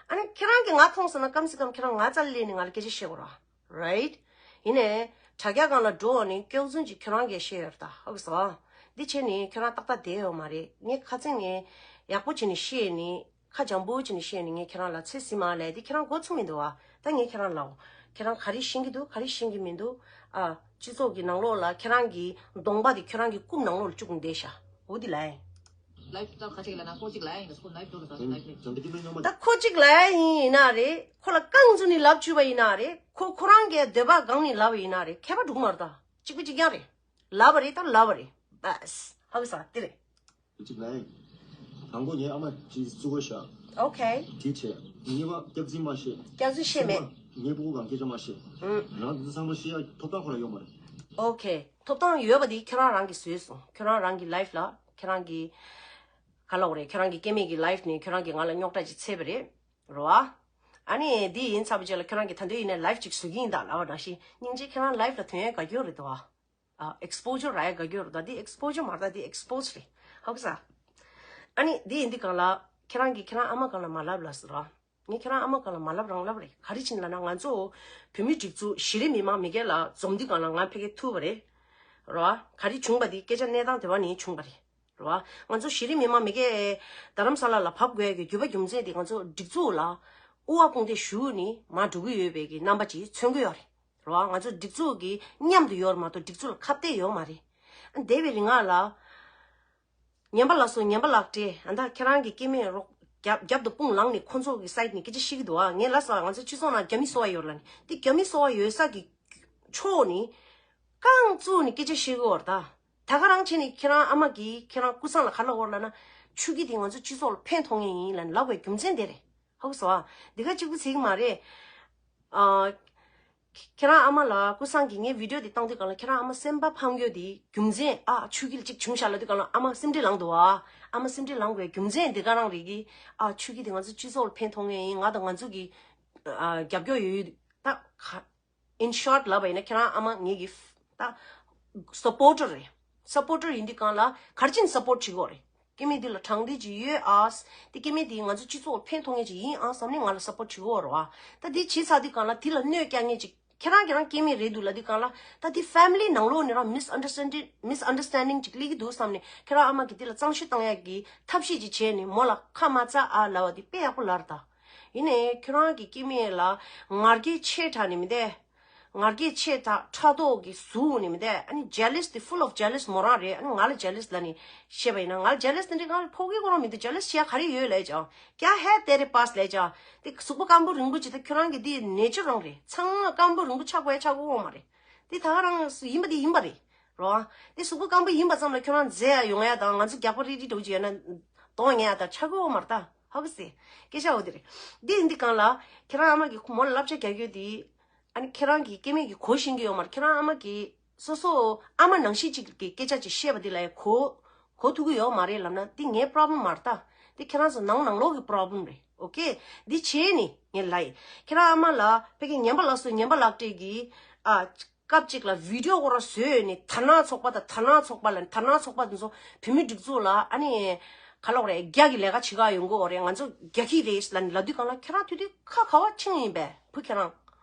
ཨ་ནི་ཁྱོད་རང་གིས་ང་མཐོང་སོང་ན་ཀམ་སེ་ཀམ་ཁྱོད་རང་ང་རྩ་ལ་སླེབས་ནས་ང་ལ་སྐད་ཆ་བཤད་དགོས་ར། རའིཊ། ཡིན་ནའི་དྲ་རྒྱ་སྒང་ལ་འགྲོ་བ་ནི་སྐྱག་རྫུན་གྱིས་ཁྱོད་རང་གིས་བཤད་ཡོད་རེད་ད། ཧ་གོ་སོང་ཨ། འདི་བྱས་ནས་ཁྱོད་རང་ཏག་ཏག་བསྡད་ཡོད་མ་རེད། ངས་ཁ་སང་ངས་ཡག་པོ་བྱས་ནས་བཤད་ནི། ཁ་འཇམ་པོ་བྱས་ནས་བཤད་ནི། ངས་ཁྱོད་རང་ལ་ཚོད་ཟིན་མ་ལས། འདི་ཁྱོད་རང་མགོ་ཚོས་མི་འདུག་ཨ། ད་ངས་ཁྱོད་རང་ལབ། ཁྱོད་རང་ག་རེ་ཤེས་ཀྱི་འདུག་ག་རེ་ཤེས་ཀྱི་མི་འདུག་ཨ། སྤྱི་ཚོགས་ཀྱི་ནང་ལོགས་ལ་ཁྱོད་རང་གི་གདོང་པ་དེ་ཁྱོད་རང་གི་རྐུབ་ནང་ལོགས་ལ་བཅུག་ནས་བསྡད་ཤག་འོ་འདི་ལབ་ཡིན། ལའིབ་ད་ཁ་ཅིག་ལ་ན་ཁོ་ཅིག་ལ་ཡིན། ཁོ་ལའིབ་འགྲོ་རེད། ད་ལའིབ་ནས་ད་ཁོ་ཅིག་ལ་ཡིན་ན་རེད། ཁོ་ལ་རྐང་བཙུགས་ནས་ལབ་བཅུག་པ་ཡིན་ན་རེད། ཁོ་ཁོ་རང་གི་འདོད་པ་སྒང་ནས་ལབ་པ་ཡིན་ན་རེད། ཁྱད་པར་འདུག་མ་རེད། ད་གཅིག་པ་གཅིག་རྐྱང་རེད། ལབ་པ་རེད། ད་ལབ་པ་རེད། བས། ཧ་གོ་སོང་དེ་རེད། ཅིག་ལ་ཡིན། དང་པོ་ངའི་ཨ་མ་ཅིག་བཙུགས་དགོས་ཤག་ཨོ་ཁེ། དེ་བྱས། གཉིས་པ་སྐྱག་རྫུན་མ་བཤད། སྐྱག་རྫུན་བཤད་མེད། གསུམ་པ་ངའི་སྤུ་གུ་གང་སྐད་ཆ་མ་བཤད། ཨུམ། རང་དེ་ཚོ་ཚང་མ་བཤད་ཡ་ཐོབ་ཐང་ཁོ་རང་ཡོད་མ་རེད། ཨོ་ཁེ། ཐོབ་ཐང་ཡོད་པ་དེ་ཁྱོད་རང་རང་གིས་བཟོས་སོང་། ཁྱོད་རང་རང་གི་ལའིབ་ལ་ཁྱོད་རང་གི་ག་ལབ་དགོས་རེད། ཁྱོད་རང་གི་སྐྱེ་དམན་གྱི་ལའིབ་ནས་ཁྱོད་རང་གིས་ང་ལ་རྙོག་དྲ་ཅིག་བྱས་པ་རེད། རེད་བ། ཨ་ནི་འདི་ཡིན་ཚར་བའི་རྗེས་ལ་ཁྱོད་རང་གིས་ད་དུང་ཡིན་ནའི་ལའིབ་ཅིག་བཟོ་གི་ཡིན་ད་ལབ་པ་ནང་བཞིན། སྙིང་རྗེ་ཁྱོད་རང་ལའིབ་ལ་ཐོན་ཡ་དགའ་སྐྱོ་རེད་དོ། ཨ། ཨེགས་པོ་ཇར་རག་ཡ་དགའ་སྐྱོ་རེད་དོ། འདི་ཨེགས་པོ་ཇར་མ་རེད་ད། འདི་ཨེགས་པོ་སི་རེད། ཧ་གོ་སོང་། ཨ་ནི་འདི་ཡིན་དུས་སྒང་ལ་ཁྱོད་རང་གིས་ཁྱོད་རང་ཨ་མ་སྒང་ལ་མ་ལབ་ལབ་ཟེར་རོ། ངས་ཁྱོད་རང་ཨ་མ་སྒང་ལ་མ་ལབ་རང་ལབ་རེད། ག་རེ་བྱས་ནས་ལབ་ན་ང་ཚོ་བོད་མི་སྒྲིག་འཛུགས་གཞི་རིམ་མི་མང་མི་སྒེར་ལ་འཛོམས་དུས་སྒང་ལ་ང་ཕ་གིར་ཐུག་པ་རེད། རེད་བ། ག་རེ་བྱུང་པ་དེ་སྐད་ཆ་གནས་སྟངས་དེ་བ་ནས་བྱུང་པ་རེད། རེད་བ། ང་ཚོ་གཞི་རིམ་མི་མང་མི་སྒེར་རྡ་རམ་ས་ལ་ལ་བབས་དགོས་ཀྱི་རྒྱུ་བ་རྒྱུ་མཚན་དེ་ང་ཚོ་སྒྲིག་འཛུགས་ལ་དབུ་བ་དཔུང་འདེགས་ཞུ་ནས་མར་འགྲོ་གི་ཡོད་པའི་གི་རྣམ་པ་ཅིག་མཚོན་གི་ཡོད་རེད། རེད་བ། ང་ཚོ་སྒྲིག་འཛུགས་ཀྱི་མཉམ་དུ་ཡོད་རེད་མ་གཏོགས་སྒྲིག་འཛུགས་ལ་ཁ་གཏད་ཡོད་མ་རེད། འདས་པའི་རིང་ལ་ཉན་པ་ལ་སོགས་ཉན་པ་ལག་སྤྲད། ཨ་ད་ཁྱེད་རང་གི་སྐྱེ་དམན་རོགས་རྒྱབ་རྒྱབ་ཏུ་དཔུང་ལངས་ནས་ཁོ་ཚོ་གི་སའིཌ་ནས་སྐད་ཆ་བཤད་ཀྱི་འདུག་ཨ། ངས་ལབ་སོང་། ང་ཚོའི་སྤྱི་ཚོགས་ནང་རྒྱ་མི་གསོ་བ་ཡོད་ལབ་ནས། དེ་རྒྱ་མི་གསོ་བ་ཡོད་ས་གི་ཕྱོགས་ནས་རྐང་བཙུགས་ནས་སྐད་ཆ་བཤད་ཀྱི་ཡོད་རེད་ད། ད་ག་རང་བྱས་ནས་ཁྱེད་རང་ཨ་མ་གིས་ཁྱེད་རང་སྐུ་སྲུང་ལ་ག་ལབ་ཡོད་ལབ་ན། ཆོས་སྐྱིད་དེ་ང་ཚོ་སྤྱི་ཚོགས་ལ་ཕན་ཐོགས་མཁན་ཡིན་ལབ་ནས་ལབ་དགོས་རྒྱུ་མཚན་དེ་རེད། ཧ་གོ་སོང་ཨ། འདི་ག་གཅིག་པུ་ཟེར་གྱི་མ་རེད། ཨ། ཁྱེད་རང་ཨ་མ་ལ་སྐུ་སྲུང་གིས་ངའི་བི་ཌིའོ་འདི་བཏང་དུས་སྒང་ལ་ཁྱེད་རང་ཨ་མ་སེམས་པ་ཕམ་རྒྱུ་དེ་རྒྱུ་མཚན། ཨ། ཆོས་སྐྱིད་ལ་གཅིག་བྱུང་ཤག་ལབ་དུས་སྒང་ལ་ཨ་མ་སེམས་ཁྲལ་ལངས་འདུག་ཨ། ཨ་མ་སེམས་ཁྲལ་ལངས་དགོས་རྒྱུ་མཚན་འདི་ག་རང་རེད་གི། ཨ། ཆོས་སྐྱིད་དེ་ང་ཚོ་སྤྱི་ཚོགས་ལ་ཕན་ཐོགས་མཁན་ཡིན། ང་དང་ང་ཚོ་གི་ཨ། རྒྱབ་སྐྱོར་ཡོད་ད་ག In short ལབ་པ་ཡིན་ན་ཁྱེད་རང་ཨ་མ་ངེད་ཀྱི་ད་སཔོར་ཊར་རེད། སཔོར་ཊར་ཡིན་དུས་སྒང་ལ་ག་རེ་བྱས་ནས་སཔོར་ཊི་བྱེད་དགོས་རེད། སྐྱེ་དམན་འདི་ལ་དྲང་བདེན་ཅིག་ཡོད་ཨ། དེ་སྐྱེ་དམན་འདི་ང་ཚོ་སྤྱི་ཚོགས་ལ་ཕན་ཐོགས་མཁན་ཅིག་ཡིན་ཨ་བསམ་ནས་ང་ལ་སཔོར་ཊི་བྱེད་དགོས་རེད་བ། ད་དེ་བྱས་ཚར་དུས་སྒང་ལ་དེ་ལ་གནོད་སྐྱེལ་མཁན་ཅིག་ཁྱེད་རང་ཁྱེད་རང་སྐྱེ་དམན་རེད་འདུག་ལབ་དུས་སྒང་ལ། ད་དེ་ཕེ་མི་ལི་ནང་ལོགས་ནས་རང་མིས་ཨན་ཌར་སི་ཊེན་ཌིང་མིས་ཨན་ཌར་སི་ཊེན་ཌིང་ཅིག་སླེབས་ཀྱི་འདུག་བསམ་ནས་ཁྱེད་རང་ཨ་མ་གིས་དེ་ལ་གཙང་བཤེར་བཏང་ཡག་གི་ཐབས་ཤེས་ཅིག་བྱས་ནས་མོ་ལ་ཁ་མ་ཚ་ཨ་ལབ་པ་དེ་དཔེ་ཡག་པོ་ལབ་རེད་ད། ཡིན་ནའི་ཁྱོད་རང་གི་སྐྱེ་དམན་ལ་ང་རྒྱལ་ཆེ་དྲགས་ནས་མི་འདུག་ང་རྒྱལ་ཆེ་དྲགས་ཕྲག་དོག་གིས་ཟུག་ནས་མི་འདུག་ཨ་ནི་ཇེ་ལེ་སི་དེ་ཕུལ་ཨོཕ་ཇེ་ལེ་སི་མོ་རང་རེད། ཨ་ནི་ང་ལ་ཇེ་ལེ་སི་ལབ་ནས་བཤད་པ་ཡིན་ན། ང་ལ་ཇེ་ལེ་སི་དེ་འདྲའི་ང་ལ་ཕོག་གི་ཁོ་རང་མི་འདུག་ཇེ་ལེ་སི་བྱེད་ཡ་ག་རེ་ཡོད་ལབ་ཀྱང་། क्या है तेरे पास ལབ་ཀྱང་། དེ་གཟུགས་པོ་སྐམ་པོ་རིང་པོ་ཅིག་ད་ཁྱོད་རང་གི་དེ་ནེ་ཅར་རང་རེད། ཚང་མ་སྐམ་པོ་རིང་པོ་ཆགས་དགོས་ཡ་ཆགས་དགོས་ཡོད་མ་རེད། དེ་ད་ག་རང་ཡིན་པ་དེ་ཡིན་པ་རེད། རོ། དེ་གཟུགས་པོ་སྐམ་པོ་ཡིན་པ་ཙམ་ལ་ཁྱོད་རང་འཛེག་ཡ་ཡོང་ཡ་དང་། ང་ཚོ་རྒྱགས་པ་རིལ་རིལ་འདྲ་བོ་ཅིག་ཡོད་ན་གདོང་ཉེ་ཡ་དང་ཆགས་ཀྱི་ཡོད་མ་རེད་ད། ཧ་གོ་སོང་། སྐད་ཆ་འོ་དེ་རེད། འདི་ཡིན་དུས་སྒང་ལ་ཁྱེད་རང་ཨ་མ་གིས་མོ་ལ་བསླབ་བྱ་རྒྱག་རྒྱུ་དེ། ཨ་ནི་ཁྱེད་རང་གི་སྐྱེ་དམན་གྱིས་གོ་ཤེས་ཀྱི་ཡོད་མ་རེད། ཁྱེད་རང་ཨ་མ་གིས་སོ་སོ་ཨ་མ་ནང་བཞིན་ཅིག་གི་སྐད་ཆ་ཅིག་བཤད་པ་དེ་ལ་ཡང་གོ་གོ་ཐུབ་ཀྱི་ཡོད་མ་རེད་ལབ་ན། འདི་ངའི་པོ་རོབ་ལེམ་མ་རེད་ད། འདི་ཁྱེད་རང་ཚོ་ནང་ནང་ལོགས་ཀྱི་པོ་རོབ་ལེམ་རེད། ཨོ་ཁེ། འདི་བྱས་ནས་ངས་ལབ་ཡིན། ཁྱེད་རང་ཨ་མ་ལ་ཕ་གི་ཉན་པ་ལ་སོགས་ཉན་པ་ལག་སྤྲད་ཀྱི། ཨ། སྐབས་གཅིག་ལ་བི་ཌིའོ་ཁོ་རང་བཟོས་ནས་དར་ནག་ཚོགས་པ་དང་དར་ནག་ཚོགས་པ་ལ་དར་ནག་ཚོགས་པ་དེ་ཚོ་བོད་མི་སྒྲིག་འཛུགས་ལ་ཨ་ནི་ག་ལབ་རེད། རྒྱ་གི་ལས་ཀ་བྱེད་ག་ཡོང་གི་ཡོད་རེད། ང་ཚོ་རྒྱ་ཁྱི་རེད་ལབ་ནས་ལབ་དུས་སྒང་ལ་ཁྱེད་རང་དེ་དུས་ཁ་ག་པར་ཕྱིན་ཡིན་པས། བུ་ཁྱེད་རང་།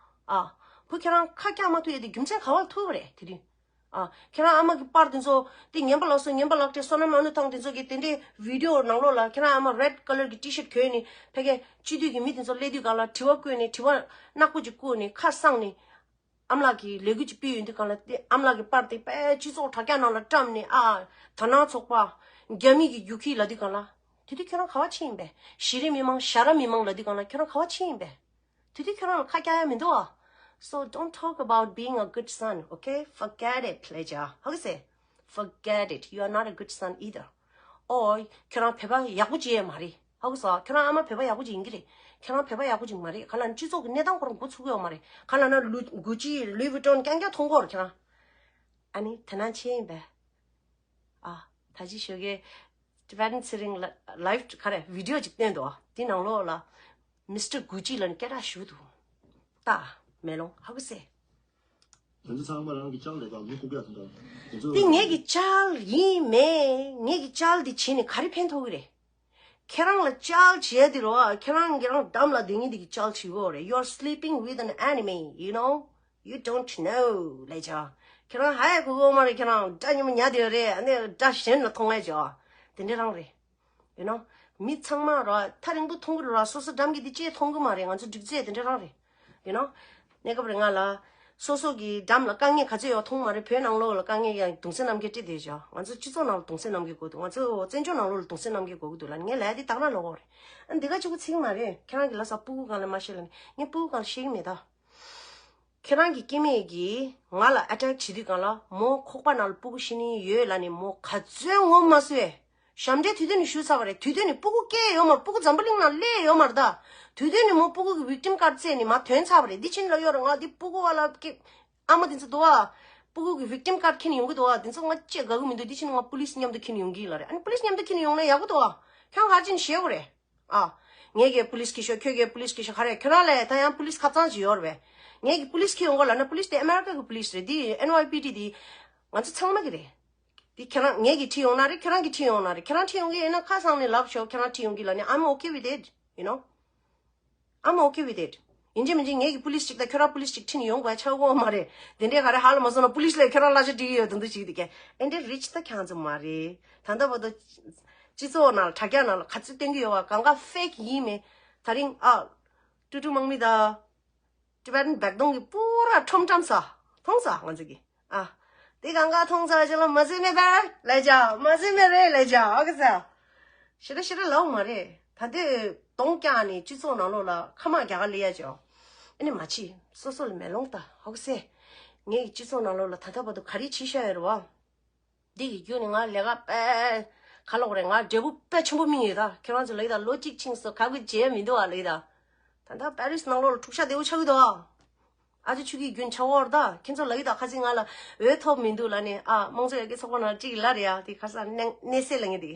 ཨ། བུ་ཁྱེད་རང་ཁ་རྒྱག་མ་ཐུབ་ཡ་དེ་རྒྱུ་མཚན་ག་པར་ཐུག་པ་རེད་དེ་དུས། ཨ། ཁྱེད་རང་ཨ་མ་གི་པར་དེ་ཚོ་དེ་ཉན་པ་ལ་སོགས་ཉན་པ་ལག་སྤྲད། བསོད་ནམས་ཨ་ལུ་ཐང་དེ་ཚོ་གི་དེ་འདྲའི་བི་ཌིའོ་ནང་ལོགས་ལ་ཁྱེད་རང་ཨ་མ་རེཌ་ཀ་ལར་གྱི་ཊི་ཤར་གྱོན་ནས་ཕ་གི་སྤྱི་འཐུས་ཀྱི་མི་དེ་ཚོ་སླེབས་དུས་སྒང་ལ་དྲི་བ་བཀོད་ནས་དྲི་བ་ནག་པོ་ཅིག་བཀོད་ནས་ཁ་གསང་ནས། ཨ་མ་ལགས་ཀྱིས་ལས་འགུལ་ཅིག་སྤེལ་ཡོང་དུས་སྒང་ལ་དེ་ཨ་མ་ལགས་ཀྱི་པར་དེ་དཔེ་སྤྱི་ཚོགས་དྲ་རྒྱ་ནང་ལ་བཀྲམ་ནས། ཨ། དར་ནག་ཚོགས་པ། རྒྱ་མི་གི་རྒྱུག་ཁྱི་ལབ་དུས་སྒང་ལ། དེ་དུས་ཁྱོད་རང་ག་པར་ཕྱིན་ཡིན་པས། གཞི་རིམ་མི་མང་ཞ་ར་མི་མང་ལབ་དུས་སྒང་ལ་ཁྱོད་རང་ག་པར་ཕྱིན་ཡིན་པས། དེ་དུས་ཁྱོད་རང་ལ་ཁ་རྒྱག་ཡ་མི་འདུག་ཨ། So don't talk about being a good son, okay? Forget it, ལབ་བྱ། ཧ་གོ་སོང་། Forget it. You are not a good son either. ཨོ། ཁྱོད་རང་བོད་པ་ཡག་པོ་ཅིག་ཡོད་མ་རེད། ཧ་གོ་སོང་། ཁྱོད་རང་ཨ་མ་བོད་པ་ཡག་པོ་ཅིག་ཡིན་གྱི་རེད། ཁྱོད་རང་བོད་པ་ཡག་པོ་ཅིག་མ་རེད། ག་ལབ་ན་སྤྱི་ཚོགས་ཀྱི་གནས་སྟངས་ཁོ་རང་མགོ་ཚོད་ཀྱི་ཡོད་མ་རེད། ག་ལབ་ན་ལུ་གུ་ཅི་ལུའི་ཝི་ཊོན་རྐྱང་རྐྱང་མཐོང་གི་ཡོད་རེད་ཁྱོད་རང་། ཨ་ནི་དེ་ནང་ཆེ་ཡིན་པས། ཨ། ད་ཅི་ཞོགས་ཀས་Tibetan Sering live ག་རེ་video ཅིག་བསྟན་འདུག་དེ་ནང་ལོགས་ལ་Mister Gucci ལ་ནི་སྐད་གྲགས་ཞུ་འདུག་ད་མེ་ལོང་ཧ་གོ་སེ། དེ་ཚོ་ཚང་མ་རང་གི་ཅག་ལས་ཀ་མི་ཁུག་ཀ་དང་དེ་ཚོ། དེ་ངེད་ཀྱི་ཅག་ཡིན་མེད། ངེད་ཀྱི་ཅག་འདི་བྱས་ནས་ག་རེ་ཕན་ཐོགས་ཀྱི་རེད། ཁྱེད་རང་ལ་ཅག་བྱས་དེ་རོ། ཁྱེད་རང་གི་རང་འགྲམ་ལ་སྡོད་མཁན་འདི་གི་ཅག་བྱེད་དགོས་རེད། You're sleeping with an enemy, you know? You don't know. ལས་ཅག་ཁྱེད་རང་ཧ་ཡ་གོ་གོ་མ་རེད། ཁྱེད་རང་དགྲ་ཉི་མ་ཉལ་དེ་རེད། ཨ་ནི་དགྲ་གཞན་ལ་མཐོང་ཡ་ཅག་དེ་འདྲ་རང་རེད། You know? མི་ཚང་མ་ར་ཐག་རིང་པོ་མཐོང་གི་རེད་ར། སོ་སོ་འགྲམ་གྱི་འདི་ཅེས་མཐོང་གི་མ་རེད། ང་ཚོ་སྒྲིག་རྫས་དེ་འདྲ་རང་རེད། You know? གནས་སྐབས་རིང་ང་ལ་སོ་སོ་གི་འགྲམ་ལ་དཀའ་ངལ་ག་ཚོད་ཡོད་མཐོང་མ་རེད། བོད་ནང་ལོགས་ལ་དཀའ་ངལ་ཡང་གདུང་སེམས་རྣམ་རྒྱལ་སྤྲད་བསྡད་བཞག་ང་ཚོ་སྤྱི་ཚོགས་ནང་ལ་གདུང་སེམས་རྣམ་རྒྱལ་དགོས་འདུག་ང་ཚོ་བཙན་བྱོལ་ནང་ལོགས་ལ་གདུང་སེམས་རྣམ་རྒྱལ་དགོས་ཀྱི་འདུག་ལ། ངས་ལབ་ཡ་འདི་དག་ན་ལོག་གོ་རེད། ཨ་འདི་ག་གཅིག་པུ་ཚིག་མ་རེད། ཁྱེད་རང་གི་ལ་ས་སྤུ་གུ་སྒང་ལ་མ་བཤད་ལ་ནི་ངས་སྤུ་གུ་སྒང་ལ་བཤད་ཀྱི་མེད་ད། ཁྱེད་རང་གི་སྐྱེ་དམན་གྱིས་ང་ལ་ཨ་ཊེག་བྱེད་དུས་སྒང་ལ་མོ་ཁོག་པ་ནང་ལ་སྤུ་གུ་ཤི་ནི་ཡོད་ལ་ནི་མོ་ག་ཚོད་ངོ་མ་སོས། ཞབས་འདྲེན་དུས་སྟོན་ནི་ཞུས་ཚར་བ་རེད། དུས་སྟོན་ནི་སྤུ་གུ་སྐྱེས་ཡོད་མ་རེད། སྤུ་གུ་འཛམ་བུ་གླིང་ནང་སླེབས་ཡོད་མ་རེད་ད། དུས་སྟོན་ནི་མོ་སྤུ་གུ་གི་victim card་བཙལ་ནི་མ་ཐོན་ཚར་བ་རེད། འདི་ཕྱིན་ལ་ཡོད་རེད། ང་འདི་སྤུ་གུ་བ་ལ་སྐྱེ་ཨ་མ་འདི་ཚོ་འདུག་ཨ། སྤུ་གུ་གི་victim card་ཁྱེར་ནས་ཡོང་གི་འདུག་ཨ། འདི་ཚོ་ང་ཅེས་དགའ་གི་མི་འདུག་འདི་ཕྱིན་ང་police་མཉམ་དུ་ཁྱེར་ནས་ཡོང་གི་ལ་རེད། ཨ་ནི་police་མཉམ་དུ་ཁྱེར་ནས་ཡོང་ན་ཡག་པོ་འདུག་ཨ། ཁྱོད་ག་རེ་བྱས་ནས་ཞེད་དགོས་རེད། ཨ། ངེད་ཀྱི་police་ཁྱེར་ཤོག་ཁྱོད་ཀྱི་police་ཁྱེར་ཤོག་ག་རེ་ཁྱོད་རང་ལས་ད་ཡང་police་ཁ་ཚང་ཅིག་ཡོད་རེད་པས། ངེད་ཀྱི་police་ཁྱེར་ཡོང་གོ་ལབ་ན་police་དེ་America་གི་police་རེད། འདི་N Y P D་འདི་ང་ཚོ་ཚང་མ་གི་རེད། འདི་ཁྱེད་རང་ངེད་ཀྱིས་ཁྲིད་ཡོང་ན་རེད། ཁྱེད་རང་གིས་ཁྲིད་ཡོང་ན་རེད། ཁྱེད་རང་ཁྲིད་ཡོང་གི་ཡིན་ན་ཁ་སང་ནས་ལབ་ཤོག་ཁྱེད་རང་ཁྲིད་ཡོང་གི་ལབ་ནས། I'm okay with it, you know. I'm okay with it. ཡིན་གཅིག་མིན་གཅིག་ངེད་ཀྱི་police་གཅིག་དང་ཁྱོད་རང་police་གཅིག་ཁྲིད་ནས་ཡོང་དགོས་ཆགས་ཀྱི་ཡོད་མ་རེད། དེ་འདྲའི་ག་རེ་ཧ་ལ་མ་སོང་ན་police་ལ་ཁྱོད་རང་གླ་ཆ་སྤྲད་ཀྱི་ཡོད་དོན་དུ་ཞིག་དེ་གས་ཨེ་འདྲའི་rich་ད་ཁྱང་ཚོ་མ་རེད། ད་ལྟ་བར་དུ་སྤྱི་ཚོགས་ནང་ལ་དྲ་རྒྱ་ནང་ལ་ག་ཚོད་བསྟན་གྱི་ཡོད་བ་གང་ག་fake་ཡིན་མེད། ད་རིང་ཨ། ཀྲུ་ཀྲུ་དམག་མི་དང་། Tibetan་བེག་དོང་གི་པུ་ར་ཁྲོམ་ཁྲམ་ས་མཐོང་ས་ང་ཚོ་གི་ཨ། དེ་གང་ག་མཐོང་ས་ཅི་ལ་མ་ཟེར་མེད་པར་ལས་ཅག་མ་ཟེར་མེད་རེད་ལས་ཅག་ཨ་གི་ས། ཤི་ར་ཤི་ར་ལའོ་མ་རེད། ད་དེ་གདོང་བཀྱག་ནས་སྤྱི་ཚོགས་ནང་ལོགས་ལ་ཁ་མ་རྒྱག་ག་ལས་ཡ་ཅག་ཨ་ནི་མ་ཕྱི་སོ་སོ་ལ་མེ་ལོང་ལྟ་ཧོ་གི་སེ། ངེད་ཀྱི་སྤྱི་ཚོགས་ནང་ལོགས་ལ་ད་ལྟ་བར་དུ་ག་རེ་བྱེད་ཤ་ཡོད་རེད་བ། འདི་ཡི་རྒྱུ་ནི་ང་ལས་ཀ་དཔེ་ག་ལོག་རེད། ང་འབྲས་བུ་དཔེ་ཆེན་པོ་སྨིན་ཡོད་ད། ཁྱེད་རང་ཚོ་ལ་ཡི་ད་ལོ་གཅིག་ཕྱིན་སོ་ག་གི་བྱས་མི་འདུག་ཨ་ལ་ཡི་ད། ད་ད་པེ་རིས་ནང་ལོགས་ལ་འཁྲུག་ཆ་དེ་བོ་ཆགས་ཀྱི་འདུག་ཨ། ཨ་ཅེ་ཆོས་སྐྱིད་རྒྱུན་ཆགས་འོར་ད། ཁྱེད་ཚོ་ལ་ཡི་ད་ཁ་སང་ང་ལ་འོས་ཐོབ་མི་འདུག་ལ་ནི་ཨ་དམངས་གཙོ་ཡར་རྒྱས་ཚོགས་པ་ནང་གཅིག་ལ་རེད་ཨ། དེ་ཁ་སང་གནས་གནས་སེ་ལ་ངེ་དེ་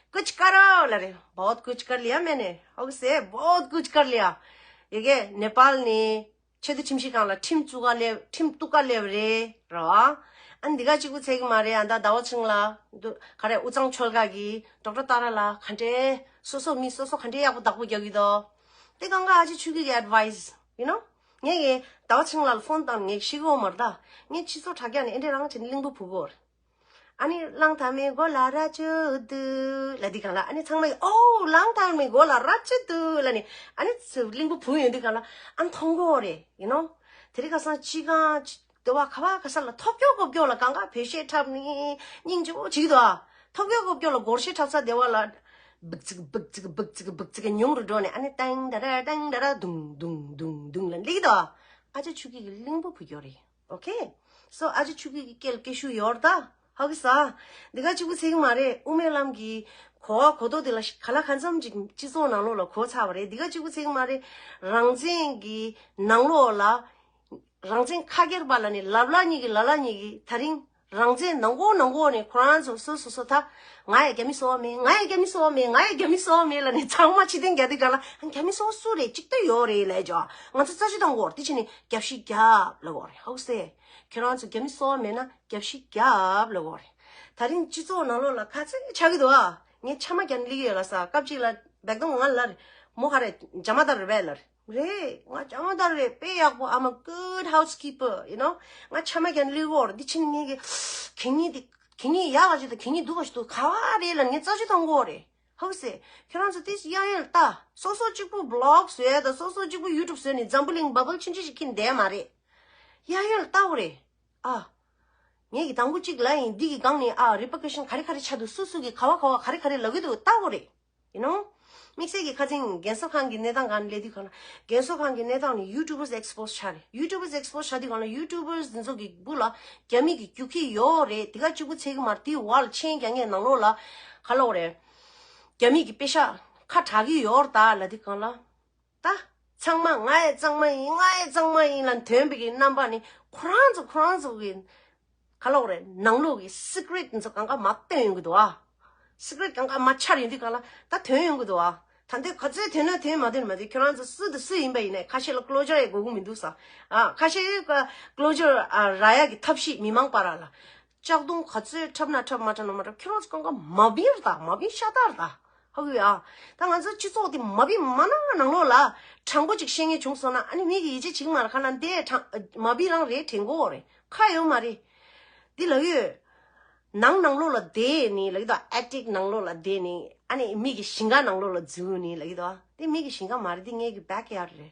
ཀུ་ཅི་ཀ་རོ་ལ་རེད། བོད་ཀུ་ཅི་ཀ་ལི་ཡ་མེ་ནེ་ཧོ་གི་སེ་བོད་ཀུ་ཅི་ཀ་ལི་ཡ། ཡི་གེ་ནེ་པཱལ་ནི། ཆེས་མཐོའི་ཁྲིམས་ཞིབ་ཁང་ལ་ཁྲིམས་བཙུགས་ག་སླེབས། ཁྲིམས་གཏུག་ག་སླེབས་རེད་ར། ཨ་འདི་ག་གཅིག་པུ་ཚད་ཀྱི་མ་རེད། ཨ་ད་ཟླ་བ་ཚེ་རིང་ལགས་འདུག་ག་རེ་དབུས་གཙང་ཆོལ་ཁ་གི་ཌོག་ཊར་ཏཱ་ར་ལགས་ག་འདྲས་སོ་སོ་མི་སོ་སོ་ག་འདྲས་ཡག་པོ་བདག་པོ་རྒྱག་གི་འདུག་དེ་གང་ག་ཨ་ཅེ་ཆོས་སྐྱིད་ཀྱི་advice you know། ངས་ཀྱི་ཟླ་བ་ཚེ་རིང་ལགས་ལ་ཕོན་བཏང་ངས་ཤི་གི་འོ་མ་རེད་ད། ངས་སྤྱི་ཚོགས་དྲ་རྒྱ་ནས་ཨེ་འདྲས་རང་བྱས་ནས་གླིང་བུ་བུ་གོ་རེད། ཨ་ནི་གླང་དར་མའི་མགོ་ལ་རྭ་ཅོ་འདུག་ལ་འདི་གང་ལ་ཨ་ནི་ཚང་མ་ཡིས་ཨོ་གླང་དར་མའི་མགོ་ལ་རྭ་ཅོ་འདུག་ལ་ནི་ཨ་ནི་ཚུ་གླིང་བུ་བུ་ཡོང་འདི་གང་ལ་ཨ་མཐོང་གོ་རེད་you know། དེ་རིང་ཁ་སང་ཅི་གང་དེ་བ་ཁ་བ་ཁ་ས་ལ་ཐོབ་སྐྱོ་ཀོབ་སྐྱོ་ལ་གང་ག་བེད་སྤྱད་འཁྲབ་ནི་སྙིང་རྗེ་བོ་ཅིག་དོ། ཐོབ་སྐྱོ་ཀོབ་སྐྱོ་ལ་སྒོར་གཞས་འཁྲབ་ས་དེ་བ་ལ་སྦུག་ཙིག་སྦུག་ཙིག་སྦུག་ཙིག་སྦུག་ཙིག་ཉུང་རུ་འགྲོ་ནས་ཨ་ནི་ཏང་ད་ར་ཏང་ད་ར་དུང་དུང་དུང་དུང་ལ་འདི་དོ། ཨ་ཅེ་ཆོས་སྐྱིད་ཀྱི་གླིང་བུ་བུ་སྐྱོ་རེད། Okay. So ཨ་ཅེ་ཆོས་སྐྱིད་ཀྱི་སྐད་ལ་སྐད་ཤུགས་ཡོད་རེད་ད། ཧ་གི་ས། འདི་ག་གཅིག་པུ་ཚད་ཀྱི་མ་རེད། དབུ་མའི་ལམ་གྱི་གོ་བ་གོ་རྟོགས་དེ་ལ་ག་ལ་གང་འཚམ་ཅིག་སྤྱི་ཚོགས་ནང་ལོགས་ལ་གོ་ཚར་བ་རེད། འདི་ག་གཅིག་པུ་ཚད་ཀྱི་མ་རེད། རང་བཙན་གྱི་ནང་ལོགས་ལ། རང་བཙན་ཁ་སྒེར་པ་ལ་ནི་ལབ་ལ་གཉིས་ཀྱི་ལ་ལ་གཉིས་ཀྱི་ད་རིང་རང་བཙན་ནང་ཁོག་ནང་ཁོག་ནས་ཁོ་རང་ཚོ་སོ་སོ་སོ་ད་ང་ཡ་རྒྱ་མི་སོ་བ་མེད། ང་ཡ་རྒྱ་མི་སོ་བ་མེད། ང་ཡ་རྒྱ་མི་སོ་བ་མེད་ལ་ནི་ཚང་མ་ཕྱི་རྟེན་རྒྱ་དེ་ག་ལ་རྒྱ་མི་སོ་བ་སུ་རེད་གཅིག་ད་ཡོད་རེད་ལས་ཇོ། ང་ཚོ་རྩ་ཆེ་དང་གོ་དེ་ཕྱི་ནི་རྒྱབ་ཤིག་རྒྱབ་ལ་གོ་རེད། ཧོ་སེ། ཁྱེད་རང་ཚོ་རྒྱ་མི་སོ་བ་མེད་ན་རྒྱབ་ཤིག་རྒྱབ་ལ་གོ་རེད། ད་རིང་སྤྱི་ཚོགས་ནང་ལོགས་ལ་ག་ཚད་ཆགས་ཀྱི་འདུག་ཨ། ངས་ཆ་མ་རྒྱ་ནི་ལི་ཡོད་ལ་ས་སྐབས་གཅིག་ལ་བེག་དོང་ང་ལ་མོ་ཧ་རེ་ཇ་མ་ད་རེ་བས་ལ་རེད། རེད། ང་ཅང་ད་རེད། དཔེ་ཡག་པོ། I'm a good housekeeper, you know. ང་ཆ་མ་རྒྱ་ལི་གོ་རེད། འདི་ཕྱིན་ངེད་ཀྱི་གད་སྙིགས་འདི་གད་སྙིགས་ཡག་ག་ཅིག་དང་གད་སྙིགས་སྡུག་ག་ཅིག་འདུག་ག་བ་རེད་ལ་ངས་རྩ་ཆུ་བཏང་གོ་རེད། ཧོ་སེ། ཁྱེད་རང་ཚོ་དེ་གཡས་གཡོན་ལ་ལྟ། སོ་སོ་གཅིག་པུ་བི་ལོག་བཟོས་དང་སོ་སོ་གཅིག་པུ་ཡུ་ཊུབ་བཟོས་ནས་འཛམ་བུ་གླིང་བ་བལ་ཆུང་ཆུང་ཞིག་ཁྱེར་བསྡད་མ་རེད། གཡས་གཡོན་ལ་ལྟ་གོ་རེད། ཨ། ངེད་ཀྱི་དང་པོ་གཅིག་ལ་ཡིན་འདི་གི་སྒང་ནས་ཨ་རི་པར་ཀེ་ཤན་ག་རེ་ག་རེ་ཆགས་འདུག་སུ་སུ་གི་ག་བ་ག་བ་ག་རེ་ག་རེ་ལབ་ཀྱི་འདུག་ལྟ་གོ་རེད། You know? དམིགས་བསལ་གྱི་ཁ་སང་རྒན་གསོ་ཁང་གི་གནས་སྟངས་སྒང་ནས་སླེབས་དུས་གང་ལ་རྒན་གསོ་ཁང་གི་གནས་སྟངས་ནི་ཡུ་ཊུབ་བར་སི་ཨེག་སི་པོ་སི་ཆགས་རེད། ཡུ་ཊུབ་བར་སི་ཨེག་སི་པོ་སི་ཆགས་དུས་གང་ལ་ཡུ་ཊུབ་བར་སི་འདི་ཚོ་གི་སྦུག་ལ་རྒྱ་མི་གི་རྒྱུག་ཁྱི་ཡོད་རེད། དེ་ག་གཅིག་པུ་ཚད་ཀྱི་མ་རེད། དེ་བར་ལ་མཆན་རྒྱག་མཁན་ནང་ལོགས་ལ་ག་ལབ་དགོས་རེད། རྒྱ་མི་གི་པེ་ཤག་ཁ་གྲག་གི་ཡོད་རེད་ད་ལབ་དུས་གང་ལ། ད། ཚང་མ་ང་ཡི་གཙང་མ་ཡིན། ང་ཡི་གཙང་མ་ཡིན་ལ་འདོན་པའི་གི་རྣམ་པ་ནི་ཁོ་རང་ཚོ་ཁོ་རང་ཚོ་གི་ ག་ལ་འོ་རེད། ནང་ལོགས་ཀྱི་secret་འཛོ་གང་ག་མ་སྟོན་ཡོང་གི་འདུག་ཨ། secret་གང་ག་མ་འཆར་ཡོང་དུས་གང་ལ་ད་ཐོན་ཡོང་གི་འདུག་ཨ། ད་འདི་ག་ཚོད་ཐོན་ན་ཐོན་མ་ཐོན་མ་ཐོན་ཁྱོད་རང་ཚོ་སུ་དང་སུ་ཡིན་པ་ཡིན་ནའི་ཁ་ཤས་ལ་closure་ཡང་དགོས་ཀྱི་མི་འདུག་ས། ཨ་ཁ་ཤས་ཀ་closure་ཨ་རག་ཡག་གི་ཐབས་ཤེས་མི་མང་བར་ལ་ལྕགས་རྡུང་ག་ཚོད་འཁྲབ་ན་འཁྲབ་མ་འཁྲབ་ན་མ་འཁྲབ་ཁྱོད་རང་ཚོ་གང་ག་མ་བིར་ད་མ་བིར་ཤ་སྟག་ད། ཧ་གོ་ཡ། ད་ང་ཚོ་སྤྱི་ཚོགས་དེ་མ་བི་མ་ན་ནང་ལོགས་ལ་དྲང་པོ་ཅིག་བཤད་མཁན་བྱུང་སོང་ན་ཨ་ནི་མི་གི་ཡིད་ཆེས་བྱེད་ཀྱི་མ་རེད། ཁ་ལ་འདས་དྲང་མ་བི་རང་རེད་དྲན་གོ་རེད། ཁ་ཡོད་མ་རེད། འདི་ལབ་ཡོད། ནང་ནང་ལོགས་ལ་བསྡད་ནི་ལབ་ཡོད་དོ། attic་ནང་ལོགས་ལ་བསྡད་ནི་ཨ་ནི་མི་གི་ཞིང་ཁ་ནང་ལོགས་ལ་འཛུལ་ནི་ལབ་ཡོད་དོ། འདི་མི་གི་ཞིང་ཁ་མ་རེད། འདི་ངེད་ཀྱི་backyard་རེད།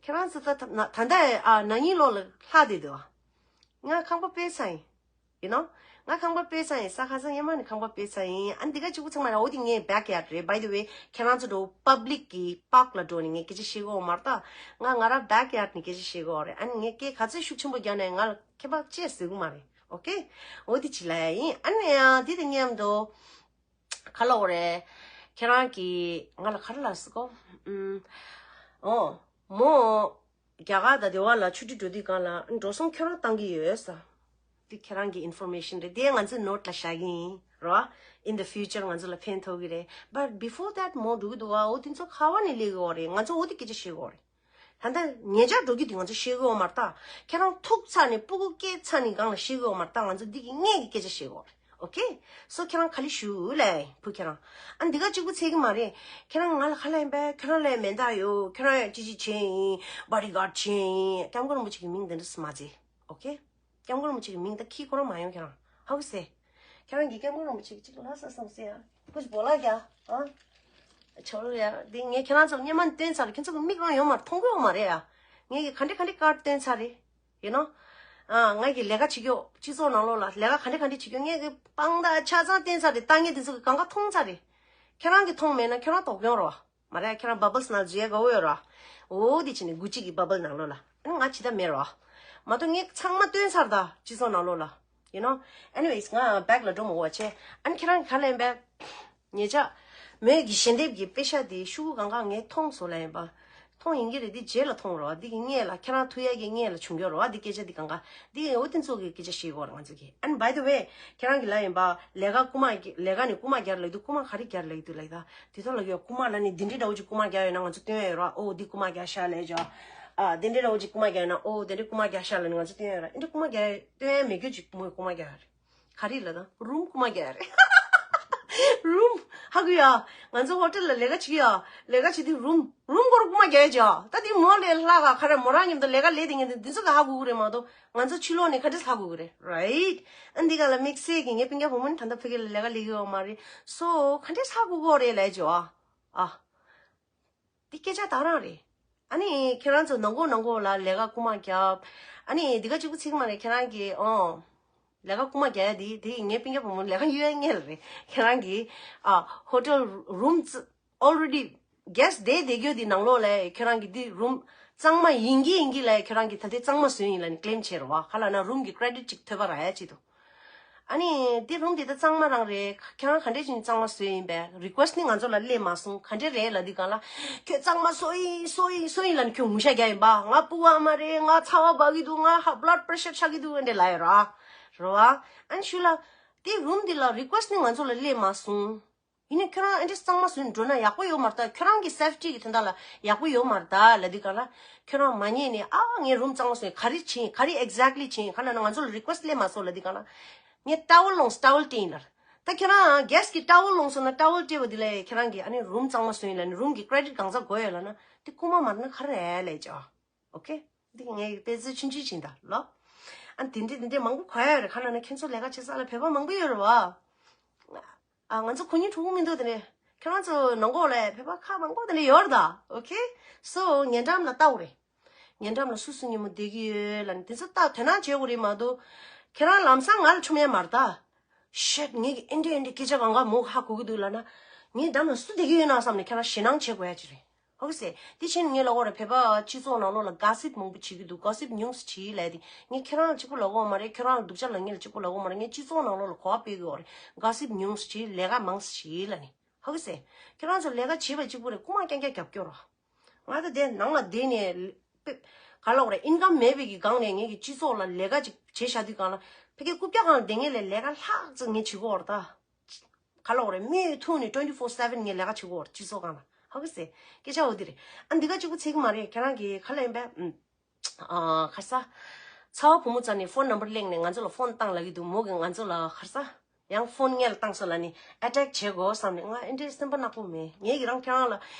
ཁྱེད་རང་ཚོ་ད་ད་ད་ལྟ་ཨ་ན་ནིང་ལོགས་ལ་ལྷག་བསྡད་འདུག་ང་ཁང་པ་སྤེལ་ཚར་ཡིན། You know། ང་ཁང་པ་སྤེལ་ཚར་ཡིན། ས་ཁ་སང་ཉི་མ་ནས་ཁང་པ་སྤེལ་ཚར་ཡིན། ཨ་འདི་ག་གཅིག་པུ་ཚང་མ་ལ་འོ་དེ་ངའི་backyard་རེད། By the way་ཁྱེད་རང་ཚོ་འགྲོ་public་གི་park་ལ་འགྲོ་ནས་ངས་སྐད་ཆ་བཤད་གོ་མ་རེད་ད། ང་ང་རང་backyard་ནས་སྐད་ཆ་བཤད་གོ་རེད། ཨ་ནི་ངས་སྐད་ག་ཚོད་ཤུགས་ཆེན་པོ་རྒྱག་ནས་ང་ལ་ཁྱད་པར་ཅི་ཟེར་གི་མ་རེད། Okay། འོ་དེ་ཅིག་ལ་ཡ་ཡིན། ཨ་ནི་ཡ་དེ་དང་མཉམ་དུ་ག་ལ་འོ་རེད། ཁྱེད་རང་གིས་ང་ལ་ག་རེ་ལབ་སོང་གོ། ཨུམ། འོ། མོ། རྒྱ་གར་དང་སྡེ་བ་ལ་ཆུ་ཊི་འགྲོ་དུས་གང་ལ་འགྲོ་སོང་ཁྱོད་རང་བཏང་གི་ཡོད་ས། དེ་ཁྱེད་རང་གི་information་རེད། དེ་ང་ཚོས་note་ལ་བཞག་གི་ཡིན་རོ། In the future་ང་ཚོ་ལ་ཕན་ཐོགས་ཀྱི་རེད། But before that་མོ་འགྲོ་གི་འདུག་བ། འོ་དེ་ཚོ་ག་བ་ནས་སླེབས་ཀྱི་ཡོད་རེད། ང་ཚོ་འོ་དེ་སྐད་ཆ་བཤད་ཀྱི་ཡོད་རེད། ད་ལྟ་ཉེ་ཆར་འགྲོ་རྒྱུ་དེ་ང་ཚོ་བཤད་ཀྱི་ཡོད་མ་རེད་ད། ཁྱེད་རང་ཐུག་ཚར་ནས་སྤུ་གུ་སྐྱེས་ཚར་ནས་སྒང་ལ་བཤད་ཀྱི་ཡོད་མ་རེད་ད། ང་ཚོ་འདི་གི་སྔས་ཀྱི་སྐད་ཆ་བཤད་ཀྱི་ཡོད་རེད། Okay། So་ཁྱེད་རང་ག་ལེ་ཞུ་ལེ་བུ་ཁྱེད་རང་། ཨ་འདི་ག་གཅིག་པུ་ཚད་ཀྱི་མ་རེད། ཁྱེད་རང་ང་ལ་ག་ལེ་ཡིན་པས། ཁྱེད་རང་ལ་མེ་མདའ་ཡོད། ཁྱེད་རང་ཡང་ཅི་ཅི་བྱས་ཡིན། bodyguard་བྱས་ཡིན། སྐྱབས་མགོན་རིན་པོ་ཆེ་གི་མིང་འདི་འདྲ་སུ་མ་བརྗེ། Okay། སྐྱབས་མགོན་རིན་པོ་ཆེ་གི་མིང་ད་ཁྱི་ཁོ་རང་མ་ཡོང་ཁྱེད་རང་ཧ་གོ་སེ། ཁྱེད་རང་གི་སྐྱབས་མགོན་རིན་པོ་ཆེ་གི་གཅིག་ལ་ས་སམ་སེ་ཡ། ཁོ་ཅི་བོ་ལ་རྒྱ། ཨ། ཆོ་རུ་ཡ། འདི་ངས་ཁྱེད་རང་ཚོར་སྙན་མ་བཏོན་ཚར། ཁྱེད་ཚོ་གི་མིག་རང་ཡོང་མ་མཐོང་གི་ཡོང་མ་རེད་ཡ། ངས་གི་ག་འདྲ་ག་འདྲ་ཀར་བཏོན་ཚར་རེད། You know། ཨ་ང་གི་ལས་ཀ་བྱེད་རྒྱུ་སྤྱི་ཚོགས་ནང་ལོགས་ལ་ལས་ཀ་ག་འདྲ་ག་འདྲ་བྱེད་རྒྱུ་ངས་གི་དཔང་རྟགས་ཆ་ཚང་བསྟན་ཚར་རེད། ལྟ་ངན་དེ་ཚོ་གི་གང་ག་མཐོང་ཚར་རེད། ཁྱེད་རང་གི་མཐོང་མེད་ན་ཁྱེད་རང་དོགས་ཡོང་རོགས། མ་རེད་ཁྱེད་རང་bubbles་ནང་འཛུལ་ཡ་དགའ་བོ་ཡོད་རོགས། འོ་དེ་ཕྱིན་ནས་དགུ་གཅིག་གི་bubble་ནང་ལོགས་ལ་ཨ་ནི་ང་ཇི་ལྟ་མེད་རོགས། མ་གཏོགས་ངས་ཚང་མ་བསྟན་ཚར་ད་སྤྱི་ཚོགས་ནང་ལོགས་ལ། You know། Anyways་ང་back་ལ་འགྲོ་མ་དགོས་པ་བྱས། ཨ་ནི་ཁྱེད་རང་ག་ལེན་པས། ཉེ་ཆར་མོས་ཀྱི་ཞལ་འདེབས་ཀྱི་པེ་ཤ་དེ་ཤུ་གུ་གང་ག་ངས་མཐོང་སོང་ལ་ཡིན་པ། མཐོང་ཡིན་གྱི་རེད། འདི་རྗེས་ལ་མཐོང་རོགས། འདི་གི་སྔས་ལ་ཁྱེད་རང་ཐུག་ཡ་གི་སྔས་ལ་བྱུང་རྒྱུ་རོགས། འདི་སྐད་ཆ་འདི་གང་ག་འདི་འོ་དེ་ཚོ་གི་སྐད་ཆ་བཤད་དགོས་རེད་ང་ཚོ་གི། And by the way་ཁྱེད་རང་གི་ལ་ཡིན་པ་ལས་ཀ་རྐུ་མ་ལས་ཀ་ནས་རྐུ་མ་རྒྱག་ལབ་དུས་རྐུ་མ་ག་རེ་རྒྱག་ལབ་དུས་ལབ་ད་དེ་ཚོ་ལ་གི་རྐུ་མ་ལ་ནི་འདི་འདྲི་འདྲ་བོ་ཅིག་རྐུ་མ་རྒྱག་ཡོད་ན་ང་ཚོ་སྟོན་ཡ་ཡོད་རོགས། ཨོ་འདི་རྐུ་མ་རྒྱག་ཤག་ལབ་ཅོ། ཨ་འདི་འདྲི་འདྲ་བོ་ཅིག་རྐུ་མ་རྒྱག་ཡོད་ན་ཨོ་འདི་འདྲི་རྐུ་མ་རྒྱག་ཤག་ལབ་ནི་ང་ཚོ་སྟོན་ཡ་ཡོད་རོགས། འདི་འདྲི་རྐུ་མ་རྒྱག་སྟོན་ཡ་མེད་རྒྱུ་ཅིག་མོས་རྐུ་མ་རྒྱག་ཡོད་རེད། ག་རེ་ལབ་ན་རུམ་རྐུ་མ་རྒྱག་ཡ་རེད། རུམ། ཧ་གོ་ཡ། ང་ཚོ་ཧོ་ཊེལ་ལ་ལས་ཀ་བྱེད་ཀྱི་ཡ། ལས་ཀ་བྱེད་དུས་རུམ། རུམ་སྐོར་རྐུ་མ་རྒྱག་ཡ་ཅིག་ཡ། ད་དེ་མོ་ལས་ལྷག་ག་ག་རེ་མོ་རང་མཉམ་དུ་ལས་ཀ་ལས་དེ་ངས་འདི་ཚོ་ག་ཧ་གོ་གི་རེད་མ་གཏོགས་ང་ཚོ་ཕྱི་ལོགས་ནས་ག་འདྲས་ཧ་གོ་གི་རེད། Right། ཨ་འདི་ག་ལ་དམིགས་བསལ་གྱི་ངའི་སྤུན་ཀྱག་བུ་མོ་ནི་ད་ལྟ་ཕ་གི་ལ་ལས་ཀ་ལས་ཀྱི་ཡོད་མ་རེད། So་ག་འདྲས་ཧ་གོ་གི་རེད་ལབ་ཅིག་ཡ། ཨ། འདི་སྐད་ཆ་ད་རང་རེད། ཨ་ནི་ཁྱེད་རང་ཚོ་ནང་གོ་ནང་གོ་ལ་ལས་ཀ་རྐུ་མ་རྒྱབ། ཨ་ནི་འདི་ག་གཅིག་པུ་ཚིག་མ་རེད་ཁྱེད་རང་གིས་ཨོ། ལས་ཀ་རྐུ་མ་རྒྱག་ཡ་འདི་དེ་ངའི་སྤུན་ཀྱག་བུ་མོ་ལས་ཀ་གཡོལ་ཡ་རེད། ཁྱེད་རང་གིས་ཨ་ཧོ་ཊེལ་རུམ་already་guest་བསྡད་བསྡད་རྒྱུ་འདི་ནང་ལོགས་ལ་ཁྱེད་རང་གིས་འདི་རུམ་གཙང་མ་ཡིན་གྱི་ཡིན་གྱི་ལ་ཁྱེད་རང་གིས་ད་ལྟའི་གཙང་མ་བཟོས་ཡིན་ལ་ནི་ཀི་ལེམ་བྱེད་རོགས། ག་ལ་ན་རུམ་གྱི་ཀི་རེ་ཌིཊ་ཅིག་ཐོབ་པ་རག་ཡ་ཅིག་འདུག་ཨ་ནི་དེ་རུམ་དེ་ད་གཙང་མ་རང་རེད། ཁྱེད་རང་ག་འདྲས་བྱས་ནས་གཙང་མ་བཟོས་ཡིན་པས། རི་ཀུ་ཨེ་སི་ཊི་ནི་ང་ཚོ་ལ་སླེབས་མ་སོང་། ག་འདྲས་རེད་ལབ་དུས་གང་ལ་ཁྱོད་གཙང་མ་བཟོས་ཡིན་བཟོས་ཡིན་བཟོས་ཡིན་ལབ་ནས་ཁྱོད་ངུ་ཤ་རྒྱག་ཡིན་པ། ང་སྤུ་གུ་ཨ་མ་རེད། ང་ཚ་བ་འབར་གི་འདུག་ང་ཧ་blood pressure་ཆག་གི་འདུག་འདྲས་ལབ་ཡོད་ར། རེད་བ། ཨ་ནི་ཞུ་ལ། དེ་རུམ་དེ་ལ་རི་ཀུ་ཨེ་སི་ཊི་ནི་ང་ཚོ་ལ་སླེབས་མ་སོང་། ཡིན་ནའི་ཁྱོད་རང་ཨེ་འདྲས་གཙང་མ་བཟོས་ནས་འགྲོ་ན་ཡག་པོ་ཡོད་མ་རེད་ད། ཁྱོད་རང་གི་སེབ་ཊི་གི་དོན་དག་ལ་ཡག་པོ་ཡོད་མ་རེད་ད་ལབ་དུས་གང་ལ། ཁྱོད་རང་མ་ཉེས་ནས་ཨ་ངས་རུམ་གཙང་མ་བཟོས་ག་རེ་བྱས་ག་རེ་ཨེག་ཛེག་ལི་བྱས་ག་ན་ན་ང་ཚོ་ལ་རི་ཀུ་ཨེ་སི་ཊི་སླེབས་མ་སོང་ལབ་དུས་གང་ལ། ངས་ཊ་ཝལ་ལོངས་ཊ་ཝལ་སྤྲད་ཡིན་ལབ། ད་ཁྱེད་རང་གེ་སི་ཊི་གི་ཊ་ཝལ་ལོངས་སོང་ན་ཊ་ཝལ་སྤྲད་པ་འདི་ལས་ཁྱེད་རང་གིས་ཨ་ནི་རུམ་གཙང་མ་བཟོས་ཡིན་ལབ་ནི་རུམ་གི་ཀི་རེ་ཌིཊ་གང་ཚ་དགོས་ཡོད་ལབ་ན་དེ་རྐུ་མ་མ་རེད་ན་ག་རེ་རེད་ལབ་ཅོ། ཨོ་ཁེ། འདི་ངའི་དཔེ་མཛོད་ཆུང་ཆུང་ཅིག་ཡིན་ད་ལོ། ཨ་འདི་འདྲས་འདི་འདྲས་མང་པོ་གོ་ཡ་རེད། ག་ན་ན་ཁྱེད་ཚོ་ལས་ཀ་བྱེད་ས་ལ་བོད་པ་མང་པོ་ཡོད་རེད་བ། ཨ་ང་ཚོ་ཁོ་གཉིས་གྲོགས་པོ་མི་འདུག་དེ་ནས་ཁྱེད་རང་ཚོ་ནང་གོ་ལ་བོད་པ་ཁ་མང་པོ་དེ་འདྲས་ཡོད་རེད་ད། ཨོ་ཁེ། སོ་ཉེ་འགྲམ་ལ་ལྟ་འོ་རེད། ཉེ་འགྲམ་ལ་སུ་སུ་ཉིན་མོ་བསྡད་ཀྱི་ཡོད་ལ་ནི་དེ་ཚོ་ལྟ་དོན་དག་བྱེད་དགོས་རེད་མ་གཏོགས། ཁྱེད་རང་ལམ་སང་ང་ལ་འཁྲུམ་ཡ་མ་རེད་ད། ཤེད་ངས་ཀྱི་ཨེ་འདྲས་ཨེ་འདྲས་སྐད་ཆ་གང་ག་མོ་ཧ་གོ་གི་འདུག་ལབ་ན། ངའི་འགྲམ་ལ་སུ་བསྡད་ཀྱི་ཡོད་ན་བསམ་ནས་ཁྱེད་རང་ཞེད་སྣང་བྱེད་དགོས་ཡ་ཅིག་རེད། ཧོ་གི་སེ། དེ་ཕྱིན་ངས་ལབ་དགོས་རེད། བོད་པ་སྤྱི་ཚོགས་ནང་ལོགས་ལ་གོ་སིབ་མང་པོ་བྱེད་ཀྱི་འདུག་གོ་སིབ་ཉུང་སུ་བྱེད་ལབ་དེ་ངས་ཁྱེད་རང་ལ་གཅིག་པུ་ལབ་དགོས་མ་རེད། ཁྱེད་རང་ལ་སྡུག་ཅག་ལབ་མཁན་ལ་གཅིག་པུ་ལབ་དགོས་མ་རེད། ངས་སྤྱི་ཚོགས་ནང་ལོགས་ལ་གོ་བ་སྤེལ་གི་ཡོད་རེད། གོ་སིབ་ཉུང་སུ་བྱེད་ལས་ཀ་མང་སུ་བྱེད་ལབ་ནས། ཧོ་གི་སེ། ཁྱེད་རང་ཚོ་ལས་ཀ་བྱེད་པ་གཅིག་པུ་རེད། རྐུ་མ་རྐྱང་རྐྱང་རྒྱབ་སྐྱོར་རོགས། ང་ད་དེ་ནང་ལ་བསྡད་ནས་ པེ་ག་ལ་འོ་རེད། ཨིན་ཀམ་མེད་པའི་གི་སྒང་ནས་ངེད་ཀྱི་སྤྱི་ཚོགས་ལ་ལས་ཀ་ཅིག་བྱེད་བཞག་དུས་སྒང་ལ་ཕ་གི་རྐུབ་བཀྱག་སྒང་ལ་བསྡད་མཁན་ལས་ལས་ཀ་ལྷག་ཙམ་ངས་བྱེད་ཀྱི་ཡོད་རེད་ད། ག་ལ་འོ་རེད། མིག་ཐུག་ནས་twenty four seven ངས་ལས་ཀ་བྱེད་ཀྱི་ཡོད་རེད། སྤྱི་ཚོགས་སྒང་ལ་ཧ་གི་ཟེ། སྐད་ཆ་འོ་དེ་རེད། ཨ་འདི་ག་གཅིག་པུ་ཚད་ཀྱི་མ་རེད། ཁྱེད་རང་གི་ག་ལ་ཡིན་པས། ཨ་ཁ་ས། ཚ་བ་བུ་མོ་ཚ་ནས་ཕོན་ནམ་བར་གླེང་ནས་ང་ཚོ་ལ་ཕོན་བཏང་ལབ་ཀྱི་འདུག་མོ་གིས་ང་ཚོ་ལ་ཁ་ས། ཡང་ཕོན་ངས་ལ་བཏང་སོང་ལབ་ནས་ཨེ་ཊེག་བྱེད་དགོས་བསམ་ནས། ང་ཨེ་འདྲའི་སེམས་པ་ནག་པོ་མེད། ངས་ཀྱི་རང་ཁྱེད་རང་ལ་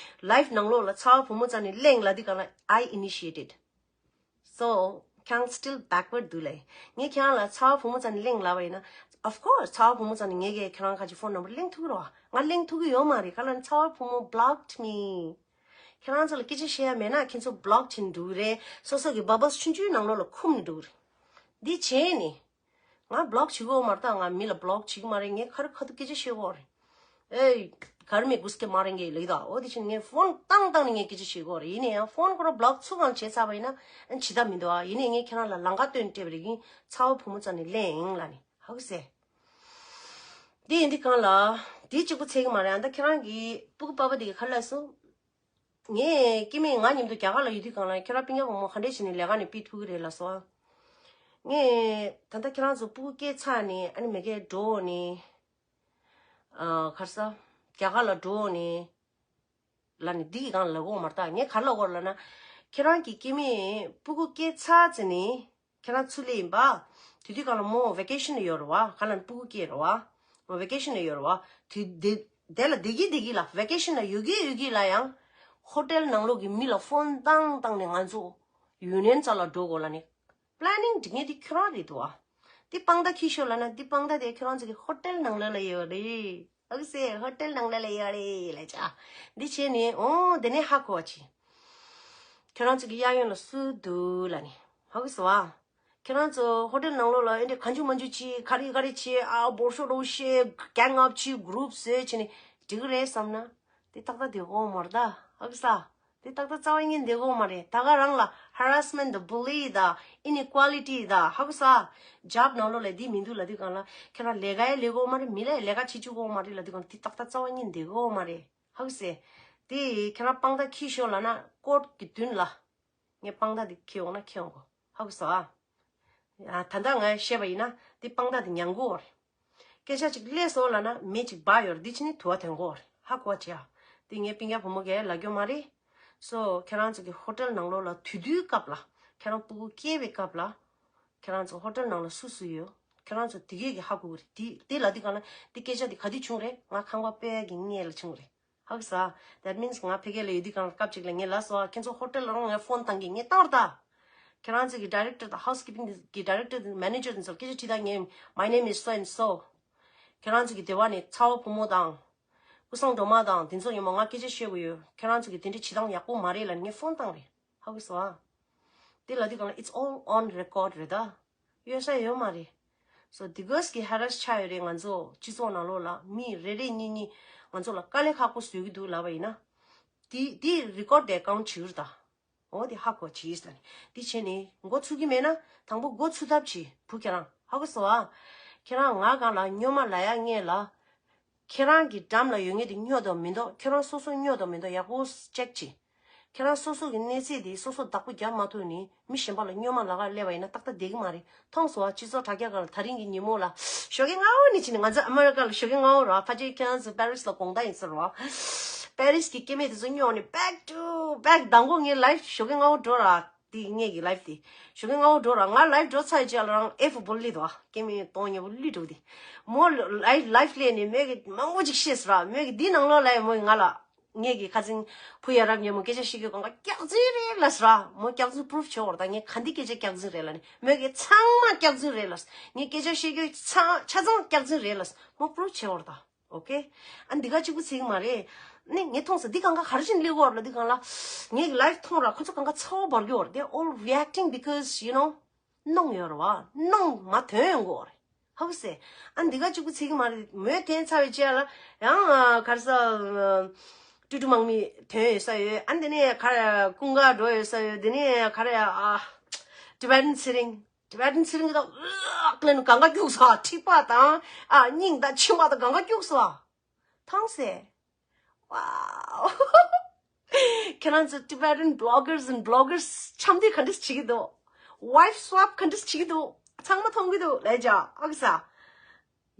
ལའིབ་ནང་ལོགས་ལ་ཚ་བ་བུ་མོ་ཚ་ནས་གླེང་ལབ་དུས་སྒང་ལ་I initiated. So ཁྱེད་རང་still backward འདུག་ལེ། ངས་ཁྱེད་རང་ལ་ཚ་བ་བུ་མོ་ཚ་ནས་གླེང་ལབ་པ་ཡིན་ན། Of course ཚ་བ་བུ་མོ་ཚ་ནས་ངས་ཀྱི་ཁྱེད་རང་ཁ་ཅིག་ཕོན་ནམ་བར་གླེང་ཐུབ་ཀྱི་རེད་བ། ང་གླེང་ཐུབ་ཀྱི་ཡོད་མ་རེད། ག་ལ་ཚ་བ་བུ་མོ་blocked me. ཁྱེད་རང་ཚོ་ལ་སྐད་ཆ་བཤད་ཡ་མེད་ན་ཁྱེད་ཚོ་block བྱེད་འགྲོ་གི་རེད། སོ་སོ་གི་bubbles ཆུང་ཆུང་ནང་ལོགས་ལ་འཁུམ་ནས་འགྲོ་གི་རེད། འདི་བྱས་ནས། ང་block བྱེད་ཀྱི་ཡོད་མ་རེད་ད། ང་མི་ལ་block བྱེད་ཀྱི་མ་རེད། ངས་ཁ་རི་ཁ་ཐུག་སྐད་ཆ་བཤད་ཀྱི་ཡོད་རེད། ཨེ། घर में घुस के मारेंगे ལབ་ད། འོ་དེ་བཞིན་ངས་ཕོན་བཏང་བཏང་ནས་ངས་སྐད་ཆ་བཤད་ཀྱི་ཡོད་རེད། ཡིན་ན་ཡང་ཕོན་ཁོ་རང་block ཚུགས་གང་བྱས་ཚར་བ་ཡིན་ན་ཨ་ནི་བྱེད་ཐབས་མི་འདུག་ཨ། ཡིན་ནའི་ངས་ཁྱེད་རང་ལ་ལམ་ཁ་སྟོན་སྤྲད་པ་རེད། ཡིན་ཚ་བ་བུ་མོ་ཚ་ནས་གླེང་ལབ་ནས་ཧ་གི་ཟེ། དེ་ཡིན་དུས་སྒང་ལ་དེ་གཅིག་པུ་ཚད་ཀྱི་མ་རེད། ཨ་ད་ཁྱེད་རང་གི་སྤུ་གུ་པ་ཕ་དེ་གི་ཁ་ལ་སོང་། ངས་སྐྱེ་དམན་ང་མཉམ་དུ་རྒྱ་གར་ལ་ཡོད་དུས་སྒང་ལ་ཁྱེད་རང་སྤུན་ཀྱག་བུ་མོ་ག་འདྲས་བྱས་ནས་ལས་ཀ་ནས་ཕུད་ཐུབ་ཀྱི་རེད་ལབ་སོང་། ངས་ད་ལྟ་ཁྱེད་རང་ཚོ་སྤུ་གུ་སྐྱེས་ཚར་ནས་ཨ་ནི་མ་གིར་འགྲོ་ནས། ཨ་ག་རེ་ཟ། རྒྱ་གར་ལ་འགྲོ་ནས་ལབ་ནས་འདི་གི་སྒང་ལ་ལབ་ཀྱི་ཡོད་མ་རེད་ད། ངས་ག་རེ་ལབ་ཀྱི་ཡོད་རེད་ལབ་ན། ཁྱེད་རང་གི་སྐྱེ་དམན་སྤུ་གུ་སྐྱེས་ཚར་ཙམ་ནས། ཁྱེད་རང་ཚུར་སླེབས་ཡིན་པ། དེ་དུས་སྒང་ལ་མོ་vacation་ལ་ཡོད་རེད་བ། ག་ལ་ནི་སྤུ་གུ་སྐྱེས་རེད་བ། མོ་vacation་ལ་ཡོད་རེད་བ། དེ་དེ་དེ་ལ་བསྡད་ཀྱི་བསྡད་ཀྱི་ལ་vacation་ལ་ཡོད་ཀྱི་ཡོད་ཀྱི་ལ་ཡང་། ཧོ་ཊེལ་ནང་ལོགས་ཀྱི་མི་ལ་ཕོན་བཏང་བཏང་ནས་ང་ཚོ་ཡུན་ནན་རྩ་ལ་འགྲོ་དགོས་ལབ་ནས་པི་ལེ་ནིང་སྒྲིག་མཁན་དེ་ཁྱོད་རང་རེད་འདུག་བ། དེ་དཔང་རྟགས་ཁྱི་ཤོར་ལབ་ན་དེ་དཔང་རྟགས་དེ་ཁྱོད་རང་ཚོ་གི་ཧོ་ཊེལ་ནང་ལོགས་ལ་ཡོད་རེད། ཨ་ཀི་སེ་ཧོ་ཊེལ་ནང་ལོགས་ལ་ཡོད་རེད་ལབ་བྱས། འདི་བྱས་ནས་ཨོ་དེ་ནས་ཧ་གོ་བ་བྱས། ཁྱོད་རང་ཚོ་གི་གཡས་གཡོན་ལ་སུ་འདུག་ལབ་ནས་ཧ་གོ་སོང་བ། ཁྱོད་རང་ཚོ་ཧོ་ཊེལ་ནང་ལོགས་ལ་ཨེ་འདྲ་གང་བྱུང་མང་བྱུང་བྱས་ག་རེ་ག་རེ་བྱས། ཨ་འབོར་ཤོག་རོ་བཤད་gang up་བྱས་group་བཟོས་བྱས་ནས་འགྲིག་གི་རེད་བསམ་ན། དེ་ཏག་ཏག་བསྡད་ཀྱི་ཡོད་མ་རེད་ད། ཧ་གོ་སོང་། དེ་ཏག་ཏག་རྩ་བ་ཉིད་བསྡད་ཀྱི་ཡོད་མ་རེད། ད་ག་རང་ལ་harassment་དང་bully་དང་inequality་དང་ཧ་གོ་སོང་། job་ནང་ལོགས་ལ་འདི་མི་འདུག་ལབ་དུས་སྒང་ལ། ཁྱེད་རང་ལས་ཀ་ཡང་ལས་ཀྱི་ཡོད་མ་རེད། མི་ལ་ཡང་ལས་ཀ་བྱེད་བཅུག་གི་ཡོད་མ་རེད་ལབ་དུས་སྒང་ལ། དེ་ཏག་ཏག་རྩ་བ་ཉིད་བསྡད་ཀྱི་ཡོད་མ་རེད། ཧ་གོ་སོང་། དེ་ཁྱེད་རང་དཔང་རྟགས་ཁྱི་ཤོར་ལབ་ན་ཀོརཊ་གི་མདུན་ལ། ངས་དཔང་རྟགས་དེ་ཁྱེར་འོང་ན་ཁྱེར་འོང་གོ་ཧ་གོ་སོང་ཨ། ད་ལྟ་ང་བཤད་པ་ཡིན་ན་དེ་དཔང་རྟགས་དེ་ཉན་གོ་རེད། སྐད་ཆ་ཅིག་སླེབས་སོང་ལབ་ན་མེ་ཅིག་འབར་ཡོད་རེད། འདི་ཕྱི་ནས་དུ་བ་ཐོན་གོ་རེད། ཧ་གོ་བ་བྱེད་ཨ། དེ་ངའི་སྤུན་ཀྱག་བུ་མོ་གས་ལབ་རྒྱུ་མ་རེད། སོ་ཁྱེད་རང་ཚོ་གི་ཧོ་ཊེལ་ནང་ལོགས་ལ་དུས་དུས་སྐབས་ལ་ཁྱེད་རང་སྤུ་གུ་སྐྱེས་པའི་སྐབས་ལ། ཁྱེད་རང་ཚོ་ཧོ་ཊེལ་ནང་ལ་སུ་སུ་ཡོད། ཁྱེད་རང་ཚོ་དེ་གས་ཀྱི་ཧ་གོ་གི་རེད། དེ་དེ་ལབ་དུས་སྒང་ལ་དེ་སྐད་ཆ་དེ་ག་དུས་བྱུང་རེད། ང་ཁང་པ་སྤོ་ཡ་གི་སྔོན་ལ་བྱུང་རེད། ཧ་གོ་སོང་། That means ང་ཕ་གི་ལ་ཡོད་དུས་སྒང་ལ་སྐབས་ཅིག་ལ་ངས་ལབ་སོང་ཨ། ཁྱེད་ཚོ་ཧོ་ཊེལ་ལ་རང་ངས་ཕོན་བཏང་གི་ངས་བཏང་བར་ད། ཁྱེད་རང་ཚོ་གི་ཌའི་རེག་ཊར་དང་ཧའུ་སི་ཀིབ་པིང་གི་ཌའི་རེག་ཊར་དང་མེ་ནེ་ཇར་དེ་ཚོར་སྐད་ཆ་དྲིས་དང་། ངས་my name is so and so། ཁྱེད་རང་ཚོ་གི་སྡེ་བ་ནས་ཚ་བ་བུ་མོ་དང་། ཀུ་སང་སྒྲོལ་མ་དང་དེ་ཚོ་ཉིན་མོ་ང་སྐད་ཆ་བཤད་དགོས་ཡོད། ཁྱེད་རང་ཚོ་གི་དེ་འདྲ་བྱེད་སྟངས་ཡག་པོ་མ་རེད་ལབ་ནས་ངས་ཕོན་བཏང་རེད། ཧ་གོ་སོང་ཨ། དེ་ལབ་དུས་སྒང་ལ་it's all on record རེད་ད། གཡོལ་ས་ཡོད་མ་རེད། སོ་དེ་གས་ཀྱི་ཧེ་རེ་སི་ཆགས་ཡོད་རེད། ང་ཚོ་སྤྱི་ཚོགས་ནང་ལོགས་ལ་མི་རེ་རེ་གཉིས་གཉིས་ང་ཚོ་ལ་དཀའ་ལས་ཁག་པོ་བཟོ་གི་འདུག་ལབ་པ་ཡིན་ན། དེ་དེ་རི་ཀོཌ་དེ་ཀའུནཊ་བྱེད་ཀྱི་རེད་ད། འོ་དེ་ཧ་གོ་བྱས་ཟེར་ནས་དེ་བྱས་ནས་འགོ་ཚུགས་ཀྱི་མེད་ན་དང་པོ་འགོ་ཚུགས་ཐབས་བྱེད་བུ་ཁྱེད་རང་ཧ་གོ་སོང་ཨ། ཁྱེད་རང་ང་སྒང་ལ་སྨྱོན་མ་ལབ་ཡ་སྔོན་ལ། ཁྱེད་རང་གི་འགྲམ་ལ་ཡོད་མཁན་དེ་སྨྱོ་དང་མི་སྨྱོ། ཁྱེད་རང་སོ་སོ་སྨྱོ་དང་མི་སྨྱོ་ཡག་པོ་ཅེག་བྱེད། ཁྱེད་རང་སོ་སོ་གི་གནས་ཚད་དེ་སོ་སོ་བདག་པོ་རྒྱབ་མ་ཐུབ་ནས་མི་གཞན་པ་ལ་སྨྱོན་མ་ལབ་ག་སླེབས་པ་ཡིན་ན་ཏག་ཏག་བསྡད་ཀྱི་མ་རེད། མཐོང་སོང་ཨ། སྤྱི་ཚོགས་དྲ་རྒྱ་སྒང་ལ་དེ་རིང་གི་ཉིན་མོ་ལ་ཞོགས་ཀས་སྔ་པོ་ནས་བྱས་ནས། ང་ཚོ་ཨ་མེ་རི་ཀ་ལ་ཞོགས་ཀས་སྔ་པོ་རེད་བ། ཕལ་ཆེར་ཁྱེད་རང་ཚོ་པེ་རི་སི་ལ་དགོང་དག་ཡིན་ས་རེད་བ། པེ་རི་སི་གི་སྐྱེ་དམན་དེ་ཚོ་སྨྱོ་ནས་back to back། མདང་དགོང་ངའི་ལའིབ་ཞོགས་ཀས་སྔ་པོ་འགྲོ་ར། དེ་ངེད་ཀྱི་ལའིབ་དེ་ཞོགས་ཀས་སྔ་པོ་འགྲོ་ར། ང་ལའིབ་འགྲོ་ཚར་རྗེས་ལ་རང་ཨེཕ་བོ་ལི་དོ་སྐྱེ་དམན་སྟོང་ཉེ་པོ་ལི་འགྲོ་དེ། མོ་ལའིབ་ལའིབ་སླེབས་ནས་མོས་ཀྱི་མང་པོ་ཅིག་བཤད་སོང་ར། མོས་ཀྱི་འདི་ནང་ལོགས་ལ་མོས་ང་ལ་ངེད་ཀྱི་ཁ་སང་ཕུ་ཡ་རབ་ཉེ་མོ་སྐད་ཆ་བཤད་རྒྱུ་གང་ག་སྐྱག་རྫུན་རེད་ལབ་སོང་ར། མོ་སྐྱག་རྫུན་པུ་རུཕ་བྱེད་འོར་ད། ངས་ག་འདི་སྐད་ཆ་སྐྱག་རྫུན་རེད་ལབ་ནས། མོས་ཀྱི་ཚང་མ་སྐྱག་རྫུན་རེད་ལབ་སོང་། ངས་སྐད་ཆ་བཤད་རྒྱུ་ཚང་ཆ་ཚང་སྐྱག་རྫུན་རེད་ལབ་སོང་། མོ་པུ་རུཕ་བྱེད་འོར་ད། ཨོ་ཀེ། ཨ་འདི་ག་གཅིག་པུ་ཚིག་མ་རེད། ནི་ངས་མཐོང་ས་འདི་གང་ག་ག་རེ་བཞིན་སླེབས་ཀྱི་ཡོད་རེད་ལབ་དུས་སྒང་ལ། ངས་ལའིབ་མཐོང་ར་ཁོ་ཚོ་གང་ག་ཚ་བོ་འབར་གྱི་ཡོད་རེད། They all reacting because you know གནོང་ཡོད་རེད་བ། གནོང་མ་ཐོན་ཡོང་གི་ཡོད་རེད། ཧ་གོ་སོང་། ཨ་འདི་ག་གཅིག་པུ་ཚིག་མ་རེད། མོས་ཐོན་ཚར་བའི་རྗེས་ལ་ཡང་ཨ་ག་རེ་ཟ། ཀྲུ་ཀྲུ་དམག་མི་ཐོན་ཡོད་ས་ཡོད། ཨ་འདི་ནས་ག་རེ་ཀུན་དགའ་འགྲོ་ཡོད་ས་ཡོད། འདི་ནས་ག་རེ་ཨ་ཊི་བེ་ཊན་ཚེ་རིང་། ཊི་བེ་ཊན་ཚེ་རིང་གི་ད་ཨག་ལན་གང་ག་སྐྱུགས་སོང་། མཁྲིས་པ་དང་ཨ་སྙིང་དང་མཆིལ་མ་དང་གང་ག་སྐྱུགས་སོང་། མཐོང་སོང་། Wow། ཁྱེད་རང་ཚོ་Tibetan bloggers and bloggers འཆམ་མཐུན་ག་འདྲས་བྱེད་ཀྱི་འདུག wife swap ག་འདྲས་བྱེད་ཀྱི་འདུག་ཚང་མ་མཐོང་གི་འདུག་ལས་བྱ་ཨ་ཁུ་ས།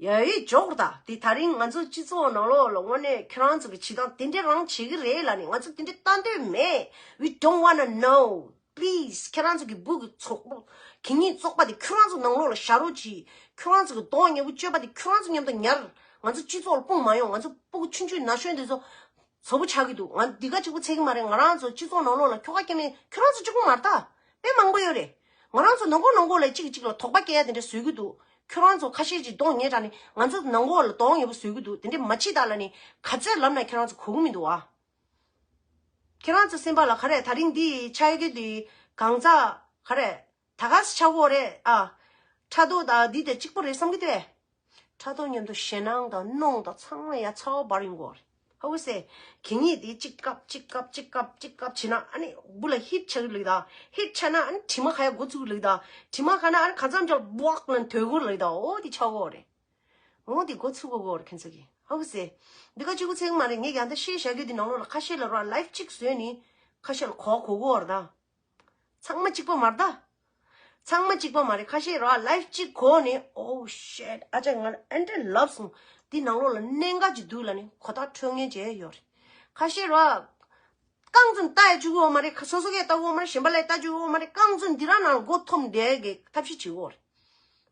ཡ་ཡི་འཇོག་ར་ད། དེ་ད་རིང་ང་ཚོ་སྤྱི་ཚོགས་ནང་ལོགས་ལ་དངོས་གནས་ཁྱེད་རང་ཚོ་གི་བྱེད་སྟངས་དེ་འདྲས་རང་བྱེད་ཀྱི་རེད་ལ་ནི་ང་ཚོ་དེ་འདྲས་ལྟ་འདོད་མེད། We don't wanna know. Please. ཁྱེད་རང་ཚོ་གི་སྦུག་གི་ཚོགས་པ་གི་ཉིད་བཙོག་པ་དེ་ཁྱེད་རང་ཚོ་ནང་ལོགས་ལ་བཞག་རོགས་གྱིས། ཁྱེད་རང་ཚོ་གི་གདོང་ཉེ་པོ་སྤྱོད་པ་དེ་ཁྱེད་རང་ཚོ་མཉམ་དུ་ཉར། ང་ཚོ་སྤྱི་ཚོགས་ལ་སྤུངས་མ་ཡོང་། ང་ཚོ་སྤུ་གུ་ཆུང་ཆུང་ན་གཞོན་དེ་ཚོ་བཟོ་པོ་ཆགས་ཀྱི་འདུག་ང་འདི་ག་གཅིག་པོ་ཚད་ཀྱི་མ་རེད། ང་རང་ཚོ་སྤྱི་ཚོགས་ནང་ལོགས་ལ་ཁྱོ་ག་སྐྱེ་མེད་ཁྱོད་རང་ཚོ་གཅིག་པོ་མ་རེད་ད། དཔེ་མང་པོ་ཡོད་རེད། ང་རང་ཚོ་ནང་ཁོག་ནང་ཁོག་ལ་གཅིག་གིས་གཅིག་ལ་དོགས་པ་སྐྱེ་ཡ་དེ་འདྲ་བཟོས་ཀྱི་འདུག་ཁྱོད་རང་ཚོ་ཁ་ཤས་ཀྱིས་གདོང་ཉེ་དྲགས་ནས་ང་ཚོ་ནང་ཁོག་ལ་གདོང་ཉེ་པོ་བཟོས་ཀྱི་འདུག་དེ་འདྲ་མ་བྱེད་ད་ལབ་ནས་ག་ཚོད་ལབ་ན་ཁྱོད་རང་ཚོ་གོ་གི་མི་འདུག་ཨ། ཁྱེད་རང་ཚོ་སེམས་པ་ལ་ག་རེ་ད་རིང་འདི་ཆགས་ཀྱི་འདི་གང་ཟག་ག་རེ་ད་ག་ས་ཆགས་ཀྱི་ཡོད་རེད་ཨ། ཕྲག་དོག་དང་འདི་དེ་གཅིག་པོ་རེད་བསམ་གྱི་འདུག་ཕྲག་དོག་མཉམ་དུ་ཞེད་སྣང་དང་གནོང་དང་ཚང་མ་ཡ་ཚ་བ་འབར་ཡོང་གི་ཡོད་རེད། ཧ་གོ་སེ། གད་སྙིགས་དེ་གཅིག་བཀབ་གཅིག་བཀབ་གཅིག་བཀབ་གཅིག་བཀབ་བྱས་ན་ཨ་ནི་སྦུག་ལ་ཧིཊ་ཆགས་ཀྱི་ལབ་ད། ཧིཊ་ཆགས་ན་ཨ་ནི་དྲི་མ་ཁ་ཡ་འགོ་ཚུགས་ཀྱི་ལབ་ད། དྲི་མ་ཁ་ན་ཨ་ནི་ཁ་མཚམས་ཅོག་སྦོག་ལ་དོད་གོ་ལབ་ད། འོ་དེ་ཆགས་གོ་རེད། འོ་དེ་འགོ་ཚུགས་གོ་གོ་རེད་ཁྱེད་ཚོ་གི། ཧ་གོ་སེ། འདི་ག་གཅིག་པོ་ཚད་ཀྱི་མ་རེད། ངས་ཡང་ད་ཤེས་བྱ་རྒྱུ་འདི་ནང་ལོགས་ལ་ཁ་ཤས་ལ་ར་ལའིབ་གཅིག་བཟོས་ནི་ཁ་ཤས་ལ་གོ་གོ་གོ་རེད་ད། ཚང་མ་གཅིག་པ་མ་རེད་ད། ཚང་མ་གཅིག་པ་མ་རེད། ཁ་ཤས་ར་ལའིབ་གཅིག་གོ་ནས། Oh shit. ཨ་ཅག་ང་ཨེ་འདྲ་ལབ་སོང་། འདི་ནང་ལོགས་ལ་གནད་འགག་ཅིག་འདུག་ལབ་ནས་གོ་ཐག་ཆོད་མཁན་བྱས་ཡོད་རེད། ཁ་ཤས་ར་རྐང་ཙམ་ལྟ་ཡ་བཅུག་གི་ཡོད་མ་རེད། ཁ་སོ་སོ་གས་ལྟ་གི་ཡོད་མ་རེད། གཞན་པ་ལ་ལྟ་བཅུག་གི་ཡོད་མ་རེད། རྐང་ཙམ་འདི་ར་ནང་ལ་མགོ་འཐོམ་བསྡད་གི་ཐབས་ཤེས་བྱེད་གི་ཡོད་རེད།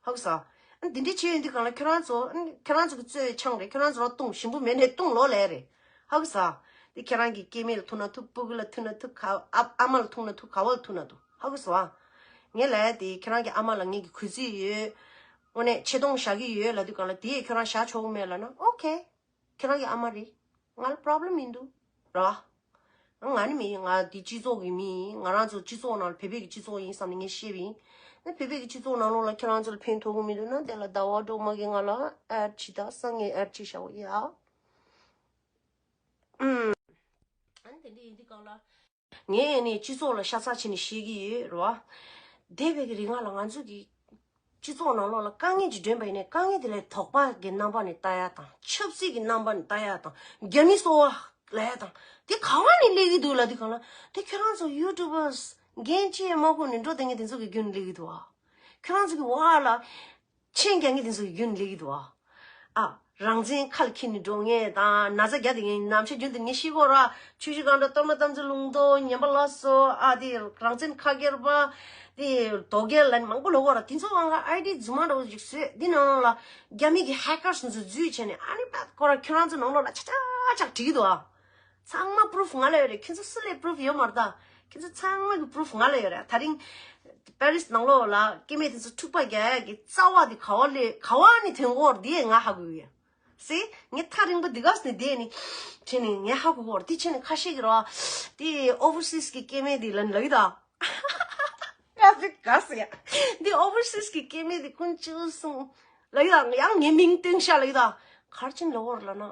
ཧ་གོ་སོང་། ཨ་འདི་འདྲའི་བྱས་ཡོད་འདི་གང་ལ་ཁྱོད་རང་ཚོ་ཨ་ཁྱོད་རང་ཚོ་གི་རྩོལ་བའི་ཆང་རེད། ཁྱོད་རང་ཚོ་ར་བཏུང་ཞིམ་པོ་མེད་ནས་བཏུང་ལོ་ལས་རེད། ཧ་གོ་སོང་། འདི་ཁྱེད་རང་གི་སྐྱེ་དམན་ལ་ཐུག་ན་ཐུག་སྤུ་གུ་ལ་ཐུག་ན་ཐུག་ཁ་ཨ་ཨ་མ་ལ་ཐུག་ན་ཐུག་ག་བ་ལ་ཐུག་ན་ཐུག་ཧ་གོ་སོང་། ངས་ལབ་ཡ་དེ་ཁྱེད་རང་གི་ཨ་མ་ལ་ངས་ཀྱི་གུས་བརྩི་ཡོད། དངོས་གནས་ཆེ་མཐོང་བཞག་གི་ཡོད་ལབ་དུས་གང་ལ་དེ་ཁྱོད་རང་བཞག་ཆོག་གི་མེད་ལབ་ན་ཨོ་ཁེ། ཁྱེད་རང་གི་ཨ་མ་རེད། ང་ལ་པོ་རོབ་ལེམ་མི་འདུག་ར། ང་ནི་མི་ང་འདི་སྤྱི་ཚོགས་ཀྱི་མི་ཡིན། ང་རང་ཚོ་སྤྱི་ཚོགས་ནང་ལ་བོད་པའི་གི་སྤྱི་ཚོགས་ཡིན་བསམ་ནས་ངས་བཤད་པ་ཡིན། ཨ་བོད་པའི་གི་སྤྱི་ཚོགས་ནང་ལོགས་ལ་ཁྱེད་རང་ཚོ་ལ་ཕན་ཐོགས་གི་མི་འདུག་ན་དེ་ལ་ཟླ་བ་སྒྲོལ་མ་གིས་ང་ལ་ཨེཌ་བྱེད་ད་སང་ངས་ཨེཌ་བྱེད་བཞག་ཡ། ཨུམ། ཨ་ནི་དེ་འདྲ་ཡིན་དུས་གང་ལ། ངས་ནི་སྤྱི་ཚོགས་ལ་ཤ་ཚ་བྱས་ནས་བཤད་ཀྱི་ཡོད་རེད་བ། འདས་པའི་གི་རིང་ལ་ང་ཚོ་གི་སྤྱི་ཚོགས་ནང་ལོགས་ལ་དཀའ་ངལ་ཅིག་འདྲེན་པ་ཡིན་ནའི་དཀའ་ངལ་དེ་ལ་དོགས་པ་གི་རྣམ་པ་ནས་ལྟ་ཡ་དང་ཆབ་སྲིད་ཀྱི་རྣམ་པ་ནས་ལྟ་ཡ་དང་རྒྱ་མི་གསོ་བ་ལབ་ཡ་དང་དེ་ག་བ་ནས་སླེབས་ཀྱི་འདུག་ལབ་དུས་གང་ལ་དེ་ཁྱོད་རང་ཚོ་ཡུ་ཊུབ་པར་འགན་ཅི་ཡང་མ་ཁུར་ནས་འགྲོ་བསྡད་མཁན་དེ་ཚོ་གི་རྒྱུན་ནས་སླེབས་ཀྱི་འདུག་བ། ཁྱོད་རང་ཚོ་གི་བ་ལ་མཆན་རྒྱག་མཁན་དེ་ཚོ་གི་རྒྱུན་ནས་སླེབས་ཀྱི་འདུག་བ། ཨ། རང་བཙན་ཁ་ལ་འཁྱེར་ནས་འགྲོ་མཁན་དང་ན་ཚ་རྒྱག་བསྡད་མཁན་ནམ་ཞག་རྒྱུན་དུ་ངས་ཤེས་ཀྱི་ཡོད་ར། ཆུ་བཞི་སྒང་དྲུག་གཏོར་མ་དམ་ཚིག་ལུང་རྟོགས་ཉམས་པ་སླར་གསོ་ཨ་དེ་རང་བཙན་ཁ་སྒེར་པ། དེ་དོ་སྒེར་ལ་ནི་མང་པོ་ལབ་ཀྱི་ཡོད་ར། དེ་ཚོ་ཨང་ག་ཨའི་ཌི་རྫུན་མ་འདྲ་བོ་ཞིག་བཟོས་འདི་ནང་ལ་རྒྱ་མི་གི་ཧེ་ཀར་སུ་ཚོ་འཛུལ་བྱས་ནས་ཨ་ནི་པད་ཁོ་ར་ཁྱོད་རང་ཚོ་ནང་ལོགས་ལ་ཆ་ཆ་ཆག་བྲིས་ཀྱི་འདུག་ཨ། ཚང་མ་པུ་རུཕ་ང་ལ་ཡོད་རེད། ཁྱེད་ཚོ་སུ་ལ་པུ་རུཕ་ཡོད་མ་རེད་ད། ཁྱེད་ཚོ་ཚང་མ་གི་པུ་རུཕ་ང་ལ་ཡོད་རེད། ད་རིང་པེ་རིས་ནང་ལོགས་ལ་སྐྱེ་དམན་དེ་ཚོ་འཁྲུག་པ་རྒྱག་ཡ་གི་རྩ་བ་དེ་ག་བ་ལས་ག་བ་ནས་ཐོན་གྱི་ཡོད་རེད་དེ་ང་ཧ་གོ་གི་ཡོད། སེ། ངས་ཐག་རིང་པོ་འདི་ག་ནས་བསྡད་ནི་བྱས་ནས་ངས་ཧ་གོ་གི་ཡོད་རེད། དེ་བྱས་ནས་ཁ་ཤས་ཀྱིས་ར་དེ་ཨོ་ཝར་སིས་ཀྱི་སྐྱེ་དམན་དེ་ལབ་ནི་ལབ་ཀྱི་ད། ག་ཟེ་ག་ཟེ་ཡ། འདི་ཨོ་ཝར་སིས་ཀྱི་སྐྱེ་དམན་དེ་ཀུན་སྤྱོད་གསུམ་ལབ་ཡ་ཡང་ངའི་མིང་བཏོན་ཤག་ལབ་ཡ་ད། ག་རེ་བྱས་ནས་ལབ་ཡོད་རེད་ལབ་ན།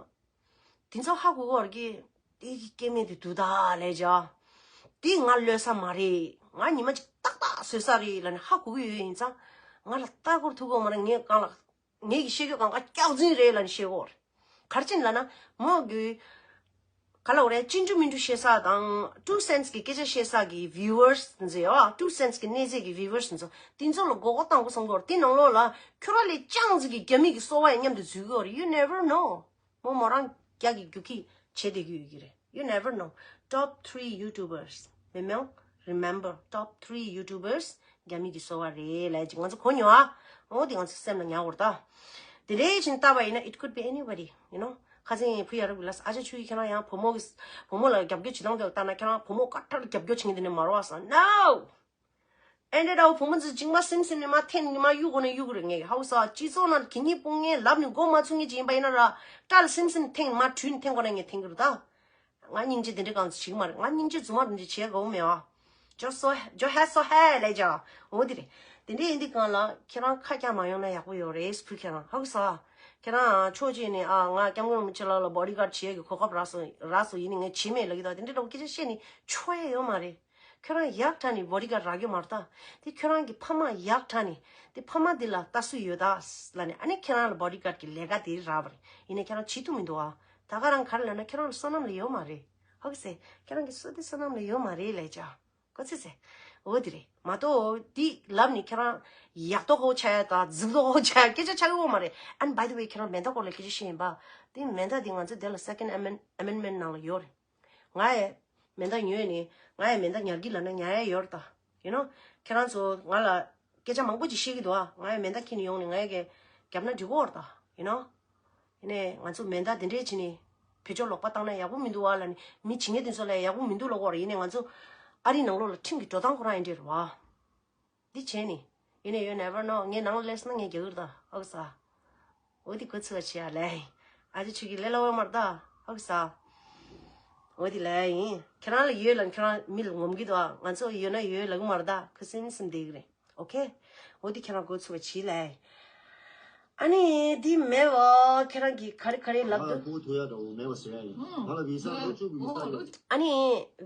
དེ་ཚོ་ཧ་གོ་གི་ཡོད་རེད་ཀྱི། དེ་གི་སྐྱེ་དམན་དེ་དུ་ད་ལས་བྱ། དེ་ང་ལོས་ས་མ་རེད། ང་ཉི་མ་གཅིག་ཏག་ཏག་བཟོས་ས་རེད་ལབ་ནས་ཧ་གོ་གི་ཡོད་ཡིན་ཙང་། ང་ལ་ལྟ་སྐོར་ཐུག་གི་ཡོད་མ་རེད། ངས་གང་ལ་ངས་ཀྱི་བཤད་རྒྱུ་གང་ག་སྐྱག་རྫུན་རེད་ལབ་ནས་བཤད་གི་ཡོད་རེད། ག་རེ་བྱས་ནས་ལབ་ན་མོ་གི་ག་ལ་འོ་རེད། ཅི་འདྲ་མི་འདྲ་བཤད་ས་དང་ཊུ་སེན་སི་གི་སྐད་ཆ་བཤད་ས་གི་བིའུ་ཝར་སི་འཛི་ཡོ། ཊུ་སེན་སི་གི་གནས་ཚད་གི་བིའུ་ཝར་སི་འཛི། དེ་ཚོ་ལ་མགོ་སྐོར་གཏོང་དགོས་བསམ་གི་ཡོད་རེད། དེ་ནང་ལོགས་ལ་ཁྱོད་རང་ལས་ཅང་ཟིག་གི་རྒྱ་མི་གི་གསོ་བ་ཡང་མཉམ་དུ་འཛུལ་གི་ཡོད་རེད། You never know. མོ་མོ་རང་རྒྱ་གི་རྒྱུག་ཁྱི་བྱེད་བསྡད་ཀྱི་ཡོད་ཀྱི་རེད། You never know. Top three YouTubers. མེ་མེའོ། Remember, top three YouTubers རྒྱ་མི་གི་གསོ་བ་རེད་ལབ་ཅིག་ང་ཚོ་གོ་མྱོང་ཨ། འོ་དེ་ང་ཚོ་སེམས་ལ་ཉར་དགོས་རེད་ད། དེ་འདྲ་བྱས་ནས་བལྟས་པ་ཡིན་ན་it could be anybody, you know. ཁ་སང་བུ་ཡ་རབས་ལ་ཨ་ཅག་ཆུ་ཡི་ཁྱེད་རང་ཡང་བུ་མོ་གི་བུ་མོ་ལ་རྒྱབ་སྐྱོར་བྱེད་སྟངས་དེ་ལ་བལྟས་ན་ཁྱེད་རང་བུ་མོ་དཀར་ཁྲ་ལ་རྒྱབ་སྐྱོར་བྱེད་མཁན་དེ་ནས་མ་རེད་བ་ཟེར། No. ཨེ་འདྲ་འདྲ་བོ་བུ་མོ་ཚོ་སྦྱིན་པ་སེམས་སེམས་ནས་མ་འཐེན་ནས་མ་གཡུག་དགོས་ན་གཡུག་གི་རེད། ངས་ཧ་གོ་སོང་། སྤྱི་ཚོགས་ནང་གད་སྙིགས་སྤུངས་མཁན་ལབ་ནས་མགོ་མ་ཚོས་མཁན་ཅིག་ཡིན་པ་ཡིན་ན་ར་སྐྲ་ལ་སེམས་སེམས་འཐེན་མ་དྲུད་ནས་འཐེན་དགོས་ན་ངས་འཐེན་གི་རེད་ད། ང་སྙིང་རྗེ་དེ་འདྲ་གང་ཚོ་བྱེད་ཀྱི་མ་རེད། ང་སྙིང་རྗེ་རྫུན་མ་དེ་འདྲ་བྱེད་དགོས་མེད་ཨ། ཇོ་སོ་ཇོ་ཧེ་སོ་ཧེ་ལས་ཇ། འོ་དེ་རེད། དེ་འདྲ་ཡིན་དུས་གང་ལ་ཁྱེད་རང་ཁ་རྒྱག་མ་ཡོང་ན་ཡག་པོ་ཡོད་རེད། བུ་ཁྱེད་རང་ཧ་གོ་སོང་། ཁྱེད་རང་ཕྱོགས་གཅིག་ནས་ཨ་ང་སྐྱབས་མགོན་རིན་པོ་ཆེ་ལགས་ལ་བོ་ཌི་གཱཌ་བྱེད་ཡས་ཀྱི་གོ་སྐབས་རག་སོང་རག་སོང་ཡིན་ནའི་ངས་བྱེད་མེད་ལབ་ཀྱི་འདུག་དེ་འདྲ་འདྲ་བོ་སྐད་ཆ་བཤད་ནས་ཆོ་ཡ་ཡོད་མ་རེད། ཁྱོད་རང་ཡག་དྲགས་ནས་བོ་ཌི་གཱཌ་རག་གི་མ་རེད་ད། དེ་ཁྱོད་རང་གི་ཕ་མ་ཡག་དྲགས་ནས་དེ་ཕ་མ་དེ་ལ་ལྟ་སྲོལ་ཡོད་ད་ལབ་ནས་ཨ་ནི་ཁྱེད་རང་ལ་བོ་ཌི་གཱཌ་ཀྱི་ལས་ཀ་དེ་རག་པ་རེད། ཡིན་ནའི་ཁྱེད་རང་བྱེད་ཐུབ་མི་འདུག་ཨ། ད་ག་རང་ག་རེ་ལབ་ན་ཁྱེད་རང་ལ་བསོད་ནམས་ལ་ཡོད་མ་རེད། ཧོག་སེ། ཁྱེད་རང་གི་བསོད་བདེ་བསོད་ནམས་ལ་ཡོད་མ་རེད་ལས་ཅག་གོ་ཚེ་ཚེ། འོ་དེ་རེད་མ་གཏོགས་དེ་ལབ་ནས་ཁྱེད་རང་ཡག་ཐོག་ཧོག་ཆ་ཡ་དང་རྫིག་ཐོག་ཧོག་ཆ་ཡ་སྐད་ཆ་ཆགས་ཡོད་མ་རེད། And by the way ཁྱེད་རང་མེ་མདའ་སྐོར་ལ་སྐད་ཆ་བཤད་ཡིན་པ། དེ་མེ་མདའ་དེ་ང་ཚོ་དེ་ལ་Second Amendment ནང་ལ་ཡོད་རེད། ང་ཡི་མེ་མདའ་ཉོས་ནས་ང་ཡི་མེ་མདའ་ཉར་གི་ལབ་ན་ཉར་ཡ་ཡོད་རེད་ད། You know ཁྱེད་རང་ཚོ་ང་ལ་སྐད་ཆ་མང་པོ་ཅིག་བཤད་ཀྱི་འདུག་ཨ། ང་ཡི་མེ་མདའ་ཁྱེར་ནས་ཡོང་ནས་ང་ཡི་གི་རྒྱབ་ན་འགྲིག་གི་ཡོད་རེད་ད། You know ཡིན་ནའི་ང་ཚོ་མེ་མདའ་དེ་འདྲས་བྱས་ནས་བེད་སྤྱོད་ལོག་པ་བཏང་ན་ཡག་པོ་མི་འདུག་ཨ་ལབ་ནས་མི་བྱེད་མཁན་དེ་ཚོ་ལ་ཡག་པོ་མི་འདུག་ལབ་ཀྱི་ཡོད་རེད། ཡིན་ནའི་ང་ཚོ་ཨ་རིའི་ནང་ལོགས་ལ་ཁྲིམས་ཀྱི་འགྲོ་སྟངས་ཁོ་རང་ཡིན་འདྲས་རེད་བ། འདི་བྱས་ནི། ཡིན་ནའི་you never know ངའི་ནང་ལ་སླེབས་སོང་ན་ངས་རྒྱག་གི་རེད་ད་ཨོ་ས། འོ་དེ་གོ་ཚོད་བྱེད་ཡ་ལས། ཨ་ཅེ་ཁྱོད་ཀྱི་ལས་སླ་བོ་མ་རེད་ད་ཨོ་ས། འོ་དེ་ལས་ཡིན། ཁྱེད་རང་ལ་ཡོད་ལ་ཁྱེད་རང་མི་ལ་ངོམ་གི་འདུག་ང་ཚོ་ཡོད་ན་ཡོད་ལ་གི་མ་རེད་ད་ཁུ་སིམ་སིམ་བསྡད་གི་རེད། ཨོ་ཁེ། འོ་དེ་ཁྱེད་རང་གོ་ཚོད་བྱེད་ལས། ཨ་ནི་འདི་མེད་བ་ཁྱེད་རང་གིས་ག་རེ་ག་རེ་ལབ་ང་ལ་འདུག་ཕུ་ཐུ་ཡ་འདྲ་བོ་མེད་པ་ཟེར་ཡ་ཡིན། ང་ལ་བི་ས་ལོ་བཅུ་གི་བི་ས་ཡོད། ཨ་ནི་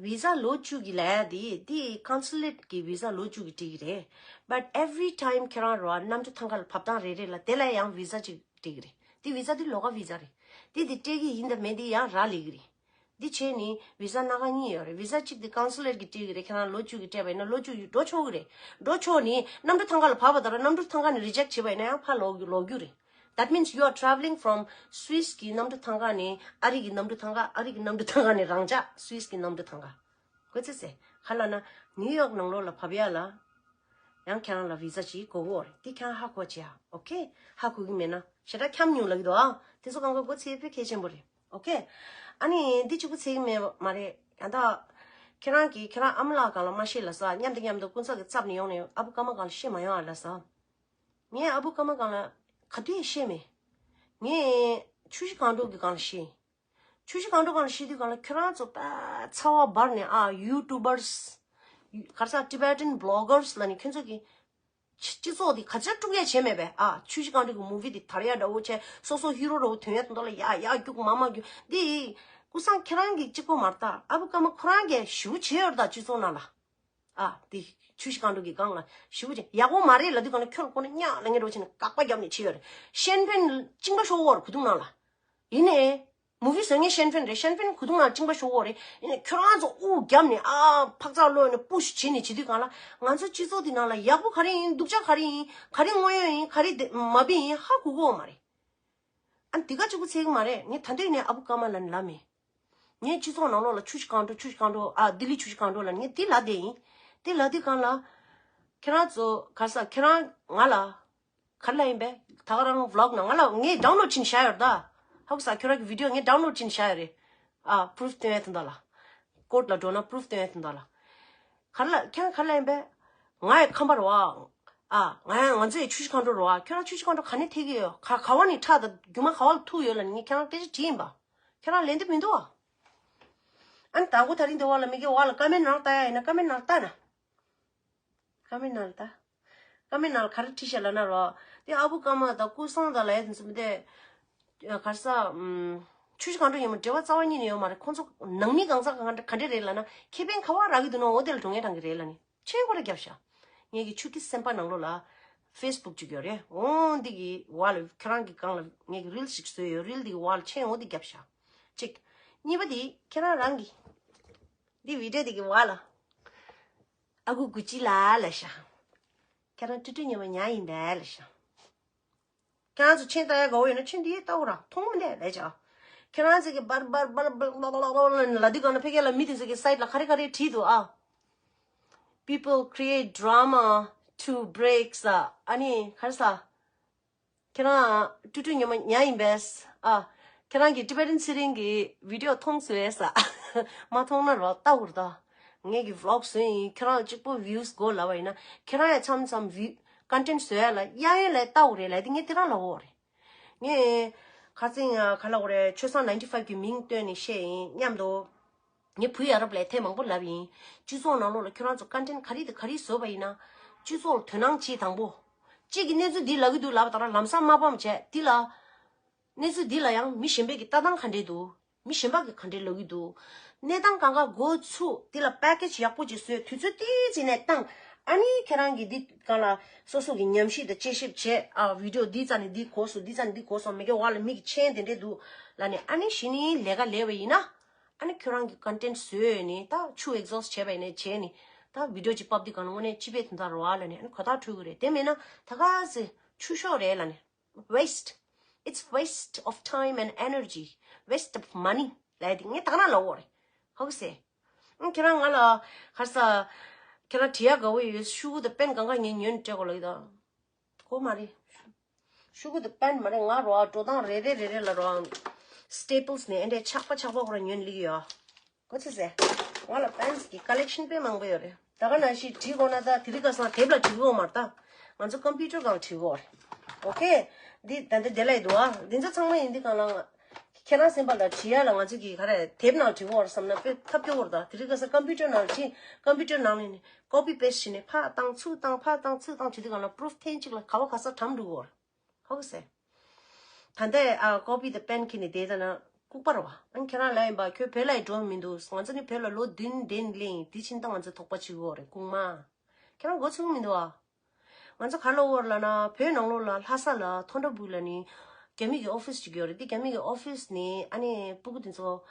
བི་ས་ལོ་བཅུ་གི་ལབ་ཡ་དེ་དེ་ཀོན་སུ་ལེཊ་གི་བི་ས་ལོ་བཅུ་གི་སྤྲད་གི་རེད། But every time ཁྱེད་རང་རོ་གནམ་གྲུ་ཐང་ཁ་ལ་བབས་སྟངས་རེ་རེ་ལ་དེ་ལ་ཡང་བི་ས་གཅིག་སྤྲད་གི་རེད། དེ་བི་ས་དེ་ལོ་ག་བི་ས་རེད། དེ་དེ་སྤྲད་གི་ཡིན་དང་མེད་དེ་ཡང་རག་ལས་གི་རེད། འདི་བྱས་ནི་བི་ས་སྣ་ཁ་གཉིས་ཡོད་རེད། བི་ས་གཅིག་དེ་ཀོན་སུ་ལེཊ་གི་སྤྲད་གི་རེད། ཁྱེད་རང་ལོ་བཅུ་གི་སྤྲད་པ་ཡིན་ན་ལོ་བཅུ་ཡི་འགྲོ་ཆོག་གི་རེད། འགྲོ་ཆོག་ནི་གནམ་གྲུ་ཐང་ཁ་ལ་བབས་པ་དང་གནམ་གྲུ་ཐང་ཁ་ནས་རི་ཇེག་བྱས་པ་ཡིན་ན་ཡང་ཕར་ལོག་རྒྱུ་ལོག་རྒྱུ་རེད། That means you are traveling from Swiss གི་གནམ་གྲུ་ཐང་ཁ་ནས་ཨ་རི་གི་གནམ་གྲུ་ཐང་ཁ། ཨ་རི་གི་གནམ་གྲུ་ཐང་ཁ་ནས་རང་འཇགས་སུའིས་གི་གནམ་གྲུ་ཐང་ཁ། གོ་ཚེ་ཚེ། ག་ལབ་ན་ནིའུ་ཡོག་ནང་ལོགས་ལ་བབས་ཡ་ལ་ཡང་ཁྱེད་རང་ལ་བི་ས་ཅིག་དགོས་ཀྱི་ཡོད་རེད། དེ་ཁྱེད་རང་ཧ་གོ་བྱེད་ཨ། ཨོ་ཁེ། ཧ་གོ་གི་མེད་ན་ཞེ་དྲག་འཁྱམ་མྱོང་ལབ་ཀྱི་འདུག་ཨ། དེ་ཚོ་གང་ག་གོ་ཚེ་དཔེ་གལ་ཆེན་པོ་རེད། ཨོ་ཁེ། ཨ་ནི་འདི་གཅིག་པུ་ཚིག་མེད་མ་རེད། ཡང་ད་ཁྱེད་རང་གིས་ཁྱེད་རང་ཨ་མ་ལགས་སྒང་ལ་མ་ཤེས་ལབ་ས། མཉམ་དུ་མཉམ་དུ་ཀུན་བཟང་གི་ཚབ་ནས་ཡོང་ནས་ཨ་བུ་ཀརྨ་སྒང་ལ་ཤེས་མ་ཡོང་ཨ་ལབ་ས། ངས་ཨ་བུ་ཀརྨ་སྒང་ལ་ག་དུས་ཤེས་མེད། ངས་ཆུ་བཞི་སྒང་དྲུག་གི་སྒང་ལ་ཤེས། ཆུ་བཞི་སྒང་དྲུག་སྒང་ལ་ཤེས་དུས་སྒང་ལ་ཁྱེད་རང་ཚོ་ད་ཚ་བ་འབར་ནས་ཨ་ཡུ་ཊུ་བར་སི། ག་རེ་ཟ། Tibetan bloggers ལབ་ནས་ཁྱོད་ཚོ་གི་སྤྱི་ཚོགས་འདི་ག་ཚོད་དཀྲུག་ཡ་བྱས་མེད་པས། ཨ་ཆུ་བཞི་སྒང་དྲུག་གི་མུ་བི་འདི་དར་ཡ་འདྲ་བོ་བྱས། སོ་སོ་ཧི་རོ་འདྲ་བོ་ཐོན་ཡ་དོན་དག་ལ་ཡ་ཡ་རྒྱུག་མ་མ་རྒྱུག་འདི་ཀུན་བཟང་ཁྱེད་རང་གི་གཅིག་པོ་མ་རེད་ད། ཨ་བུ་ཀརྨ་ཁོ་རང་གིས་ཞེ་པོ་བྱས་ཡོད་རེད་ད་སྤྱི་ཚོགས་ནང་ལ། ཨ་འདི་ཆུ་བཞི་སྒང་དྲུག་གི་སྒང་ལ་ཞེ་པོ་བྱས། ཡག་པོ་མ་རེད་ལབ་དུས་སྒང་ལ་ཁྱོད་ལ་ཁོ་ན་གཉའ་ལ་ངེ་འགྲོ་བྱས་ནས་དགག་པ་བརྒྱབ་ནས་བྱས་ཡོད་རེད། ཤན་ཕན་བཅིངས་པ་ཤོར་བ་རེད་གོ་ཐུག་ནང་ལ། ཡིན་ནའི། མུ་བི་བཟོ་མཁན་ཤན་ཕན་རེད། ཤན་ཕན་གོ་ཐུག་ནང་བཅིངས་པ་ཤོར་གྱི་ཡོད་རེད། ཡིན་ནའི་ཁྱོད་རང་ཚོ་དབུགས་བརྒྱབ་ནས་ཨ་ཕག་ཚག་གློད་ནས་པུ་ཤུ་བྱས་ནས་བྱེད་དུས་སྒང་ལ་ང་ཚོ་སྤྱི་ཚོགས་འདི་ནང་ལ་ཡག་པོ་ག་རེ་ཡིན། སྡུག་ཅག་ག་རེ་ཡིན། ག་རེ་དངོས་ཡོད་ཡིན། ག་རེ་དེ་མ་བི་ཡིན་ཧ་གོ་གི་ཡོད་མ་རེད། ཨ་འདི་ག་གཅིག་པུ་ཚིག་མ་རེད། ངས་ད་འདོད་ནས་ཨ་བུ་ཀརྨ་ལ་ནི་ལབ་མེད། ངས་སྤྱི་ཚོགས་ནང་ལོགས་ལ་ཆུ་བཞི་སྒང་དྲུག་ཆུ་བཞི་སྒང་དྲུག་ཨ་ལྡི་ལི་ཆུ་བཞི་སྒང་དྲུག་ལ་ངས་འདི་ལབ་བསྡད་ཡིན། འདི་ལབ་དུས་སྒང་ལ། ཁྱེད་རང་ཚོ་ག་རེ་ཟ། ཁྱེད་རང་ང་ལ། ག་རེ་ལབ་ཡིན་པས། ད་ག་རང་བི་ལོག་ནང་ང་ལ་ངས་ཌའུན་ལོཌ་བྱས་ནས་བཞག་ཡོད་རེད་ད། ཧ་གོ་ས། ཁྱོད་རང་གི་བི་ཌི་ཡོ་ངས་ཌའུན་ལོཌ་བྱས་ནས་བཞག་ཡོད་རེད། ཨ་པུ་རུཕ་སྟོན་ཡ་དོན་དག་ལ། ཀོརཊ་ལ་འགྲོ་ན་པུ་རུཕ་སྟོན་ཡ་དོན་དག་ལ། ག་རེ་ལབ། ཁྱེད་རང་ག་རེ་ལབ་ཡིན་པས། ང་ཡི་ཁམས་པ་རེད་བ། ཨ་ང་ཡང་ང་ཚོ་ཡི་ཆུ་བཞི་སྒང་དྲུག་རེད་བ། ཁྱོད་རང་ཆུ་བཞི་སྒང་དྲུག་ག་ནས་ཐད་ཀྱི་ཡོད། ག་ག་བ་ནས་ཁྲག་དང་རྒྱུ་མ་ག་བ་ལ་ཐུག་ཡོད་ལབ་ནས་ངས་ཁྱེད་རང་སྐད་ཆ་དྲིས་ཡིན་པ། ཁྱེད་རང་ལན་འདེབས་མི་འདུག་བ། ཨ་ནི་དང་པོ་ད་རིང་འདི་བ་ལ་མི་གི་བ་ལ་ཀ་མེན་ནང་ལྟ་ཡ་ཡིན་ན་ཀ་མེན་ནང་ལྟ་ན། ཀ་མེན་ནང་ལྟ། ཀ་མེན་ནང་ག་རེ་བྲིས་ཤག་ལབ་ན་རོ། དེ་ཨ་བུ་ཀརྨ་དང་ཀུན་བཟང་དང་ལབ་ཡ་དེ་ཚོ་མི་དེ། ག་རེ་ཟ། ཨམ། ཆུ་བཞི་སྒང་དྲུག་ཡིན་མོ་འབྲེལ་བ་རྩ་བ་ཉིད་ནས་ཡོད་མ་རེད། ཁོང་ཚོ་ནང་མི་གང་ཟག་གང་ག་འདྲ་ག་འདྲ་རེད་ལབ་ན་ཁེ་ཕན་ག་བ་རག་གི་འདུག་ན་འོ་དེ་ལ་འགྲོ་ངན་རང་གི་རེད་ལབ་ནི་ཆེན་པོ་རེ་བརྒྱབ་ཤག་ངེད་ཀྱི་ཆུ་ཐིགས་སེམས་པ་ནང་ལོགས་ལ་ཧྥེ་སི་བུག་ཅིག་ཡོད་རེད། འོ་འདི་གི་བ་ལ་ཁྱེད་རང་གི་སྒང་ལ་ངེད་ཀྱི་རིལ་ཞིག་བཟོས་ཡོད། རིལ་འདི་གི་བ་ལ་མཆན་འོ་འདི་བརྒྱབ་ཤག་གཅིག་གཉིས་པ་འདི་ཁྱེད་རང་རང་གི་འདི་བི་ཌི་ཡོ་འདི་གི་བ་ལ། ཨ་ཁུ་གུ་ཅི་ལ་ལ་ཤ། ཁྱེད་རང་ཀྲི་ཀྲི་ཉི་མ་ཉག་ཡིན་པས་ལ་ཤ། ཁྱེད་རང་ཚོ་མཆན་ལྟ་ཡ་དགའ་བོ་ཡོད་ན་མཆན་འདི་ལྟ་འོ་ར་མཐོང་མི་འདས་ལས་ཅག་ཁྱེད་རང་ཚོ་གི་བར་བར་བར་བར་བར་བར་བར་ལ་འདི་ག་ན་ཕ་གི་ལ་མི་དེ་ཚོ་གི་སའིཊ་ལ་ག་རེ་ག་རེ་བྲིས་འདུག་ཨ། People create drama to break ས། ཨ་ནི་ག་རེ་ས། ཁྱེད་རང་ཀྲུ་ཀྲུ་ཉི་མ་ཉག་ཡིན་པས། ཨ། ཁྱེད་རང་གི་ཊི་བེ་ཊན་ཚེ་རིང་གི་བི་ཌི་ཡོ་མཐོང་སོང་ས། མ་མཐོང་ན་རོ་ལྟ་འུར་ད། ངེད་ཀྱི་བི་ལོག་བཟོས་ཡིན། ཁྱེད་རང་གཅིག་པོ་བིའུ་སི་དགོས་ལབ་པ་ཡིན་ན་ཁྱེད་རང་ཡང་མཚམས་མཚམས་བིའུ་ཀོན་ཊེན་ཊི་བཟོ་ཡ་ལ་གཡར་ཡོང་ལ་ལྟ་འུར་རེད་ལབ་དེ་ངས་དེ་རང་ལབ་འོ་རེད། ངས་ཁ་སང་ཡང་ག་ལབ་དགོས་རེད། ཆོས་བཟང་ནའིན་ཊི་ཕའིབ་གི་མིང་བཏོན་ནས་བཤད་ཡིན་སྙམ་དུ། ངས་བུ་ཡ་རབས་ལ་ཐེངས་མང་པོ་ལབ་ཡིན། སྤྱི་ཚོགས་ནང་ལོགས་ལ་ཁྱོད་རང་ཚོ་ཀོན་ཊེན་ཊི་ག་རེ་དང་ག་རེ་བཟོས་པ་ཡིན་ན། སྤྱི་ཚོགས་ལ་དོ་སྣང་བྱེད་དང་པོ། གཅིག་གིས་གནས་ཚུལ་འདི་ལབ་ཀྱི་འདུག་ལབ་པ་དང་ལམ་སང་མ་ཕམ་བྱས་འདི་ལ། གནས་ཚུལ་འདི་ལ་ཡང་མི་གཞན་པས་ཀྱི་ལྟ་སྟངས་ག་འདྲས་འདུག་མི་གཞན་པ་གིས་ག་འདྲས་ལབ་ཀྱི་འདུག་གནས་སྟངས་གང་ག་འགོ་ཚུགས་འདི་ལ་པེ་ཀེ་ཇི་ཡག་པོ་ཅིག་བཟོས་དུས་ཚོད་ཏིག་ཙམ་ནས་བཏང་། ཨ་ནི་ཁྱེད་རང་གིས་འདི་གང་ལ་སོ་སོ་གི་ཉམས་ཞིབ་དང་དཔྱད་ཞིབ་བྱས། ཨ་བི་ཌི་ཡོ་འདི་རྩ་ནས་འདི་གོ་སོང་། འདི་རྩ་ནས་འདི་གོ་སོང་། མི་གི་བ་ལ་མི་གི་མཆན་དེ་འདྲས་འདུག་ལབ་ནས་ཨ་ནི་གཞི་ནས་ལས་ཀ་ལས་པ་ཡིན་ན། ཨ་ནི་ཁྱོད་རང་གི་ཀོན་ཊེན་ཊི་བཟོས་ནས་ད་ཆུ་ཨེག་ཟོ་སི་ཊི་བྱས་པ་ཡིན་ནའི་བྱས་ནས་ད་བི་ཌི་ཡོ་ཅིག་ཕབ་དུས་གང་ལ་དངོས་གནས་སྤྱི་པའི་དོན་དག་རེད་བ་ལབ་ནས། ཨ་ནི་གོ་ཐག་འཁྲུལ་གི་རེད། དེ་མིན་ན་ད་ག་ཟེ་ཆུ་ཤོག་རེད་ལབ་ནས། Waste. It's waste of time and energy. Waste of money. ལབ་དེ་ངས་ད་ག་ནང་ལབ་འོ་རེད། ཧོ་གི་སེ། ཨང་ཁྱེད་རང་ང་ལ་ཁར་ས་ཁྱེད་རང་བྲིས་ཡ་དགའ་བོ་ཡོད། ཤུ་གུ་དང་པེན་གང་ག་ངས་ཉོས་ནས་སྤྲད་དགོས་ལབ་ཀྱི་ད། གོ་མ་རེད། ཤུ་གུ་དང་པེན་མ་རེད། ང་རོ་འགྲོ་སྟངས་རེ་རེ་རེ་རེ་ལ་རོ་སི་ཊེ་པལ་སི་ནས་ཨེ་འདྲས་ཆག་པ་ཆག་པ་ཁོ་རང་ཉོས་ནས་ལི་གི་ཡོད། གོ་ཚོད་ཟེར། ང་ལ་པེན་སི་གི་ཀ་ལེག་ཤན་དཔེ་མང་པོ་ཡོད་རེད། ད་ག་ནང་བཞིན་བྲིས་དགོས་ན་ད་དེ་རིང་ཁ་སང་དེབ་ལ་བྲིས་དགོས་མ་རེད་ད། ང་ཚོ་ཀམ་པུ་ཊར་སྒང་བྲིས་དགོས་རེད། ཨོ་ཁེ། འདི་ད་འདི་དེ་ལ་ཡི་འདུག་ཨ། འདི་ཚོ་ཚང་མ་ཡིན་འདི་གང་ལ་ང་ཁྱེད་རང་སེམས་པ་ལ་བྲིས་ཡ་ལ་ང་ཚོ་གི་ག་རེ་དེབ་ནང་བྲིས་དགོས་རེད་བསམ་ན་དཔེ་ཐབས་སྐྱོ་བོ་རེད་ད། དེ་རིང་ཁ་སང་ཀམ་པུ་ཊར་ནང་བྲིས། ཀམ་པུ་ཊར་ནང་ནས་ནི་ཀོ་པི་པེ་སི་ཊི་བྱས་ནས་ཕར་བཏང་ཚུར་བཏང་ཕར་བཏང་ཚུར་བཏང་བྱེད་དུས་གང་ལ་པུ་རུཕ་ཐེངས་གཅིག་ལ་ག་བ་ག་ས་གྲམ་འགྲོ་གི་ཡོད་རེད། ཧོ་གི་སེ། ད་ལྟའི་ཨ་ཀོ་པི་དང་པེན་ཁྱེར་ནས་བསྡད་ཙ་ན་ལྐུགས་པ་རེད་བ། ཨ་ཁྱེད་རང་ལབ་ཡིན་པ་ཁྱོད་བོད་ལ་ཡི་འགྲོ་མི་འདུག་ང་ཚོ་ནི་བོད་ལ་ལོ་བདུན་བདུན་སླེབས་ཡིན། དེ་ཕྱིན་ད་ང་ཚོ་དོགས་པ་བྱེད་ཀྱི་ཡོད་རེད་ལྐུགས་མ། ཁྱེད་རང་མགོ་ཚོས་ཀྱི་མི་འདུག་ཨ། ང་ཚོ་ག་ལ་འོར་ལ་ན་བོད་ནང་ལོགས་ལ་ལྷ་ས་ལ་མཐོ་འབྲོག་སྦུག་ལ་ནི་རྒྱ་མི་གི་ཨོ་ཕིས་ཅིག་ཡོད་རེད། དེ་རྒྱ་མི་གི་ཨོ་ཕིས་ནས་ཨ་ནི་སྤུ་གུ་དེ་ཚོ་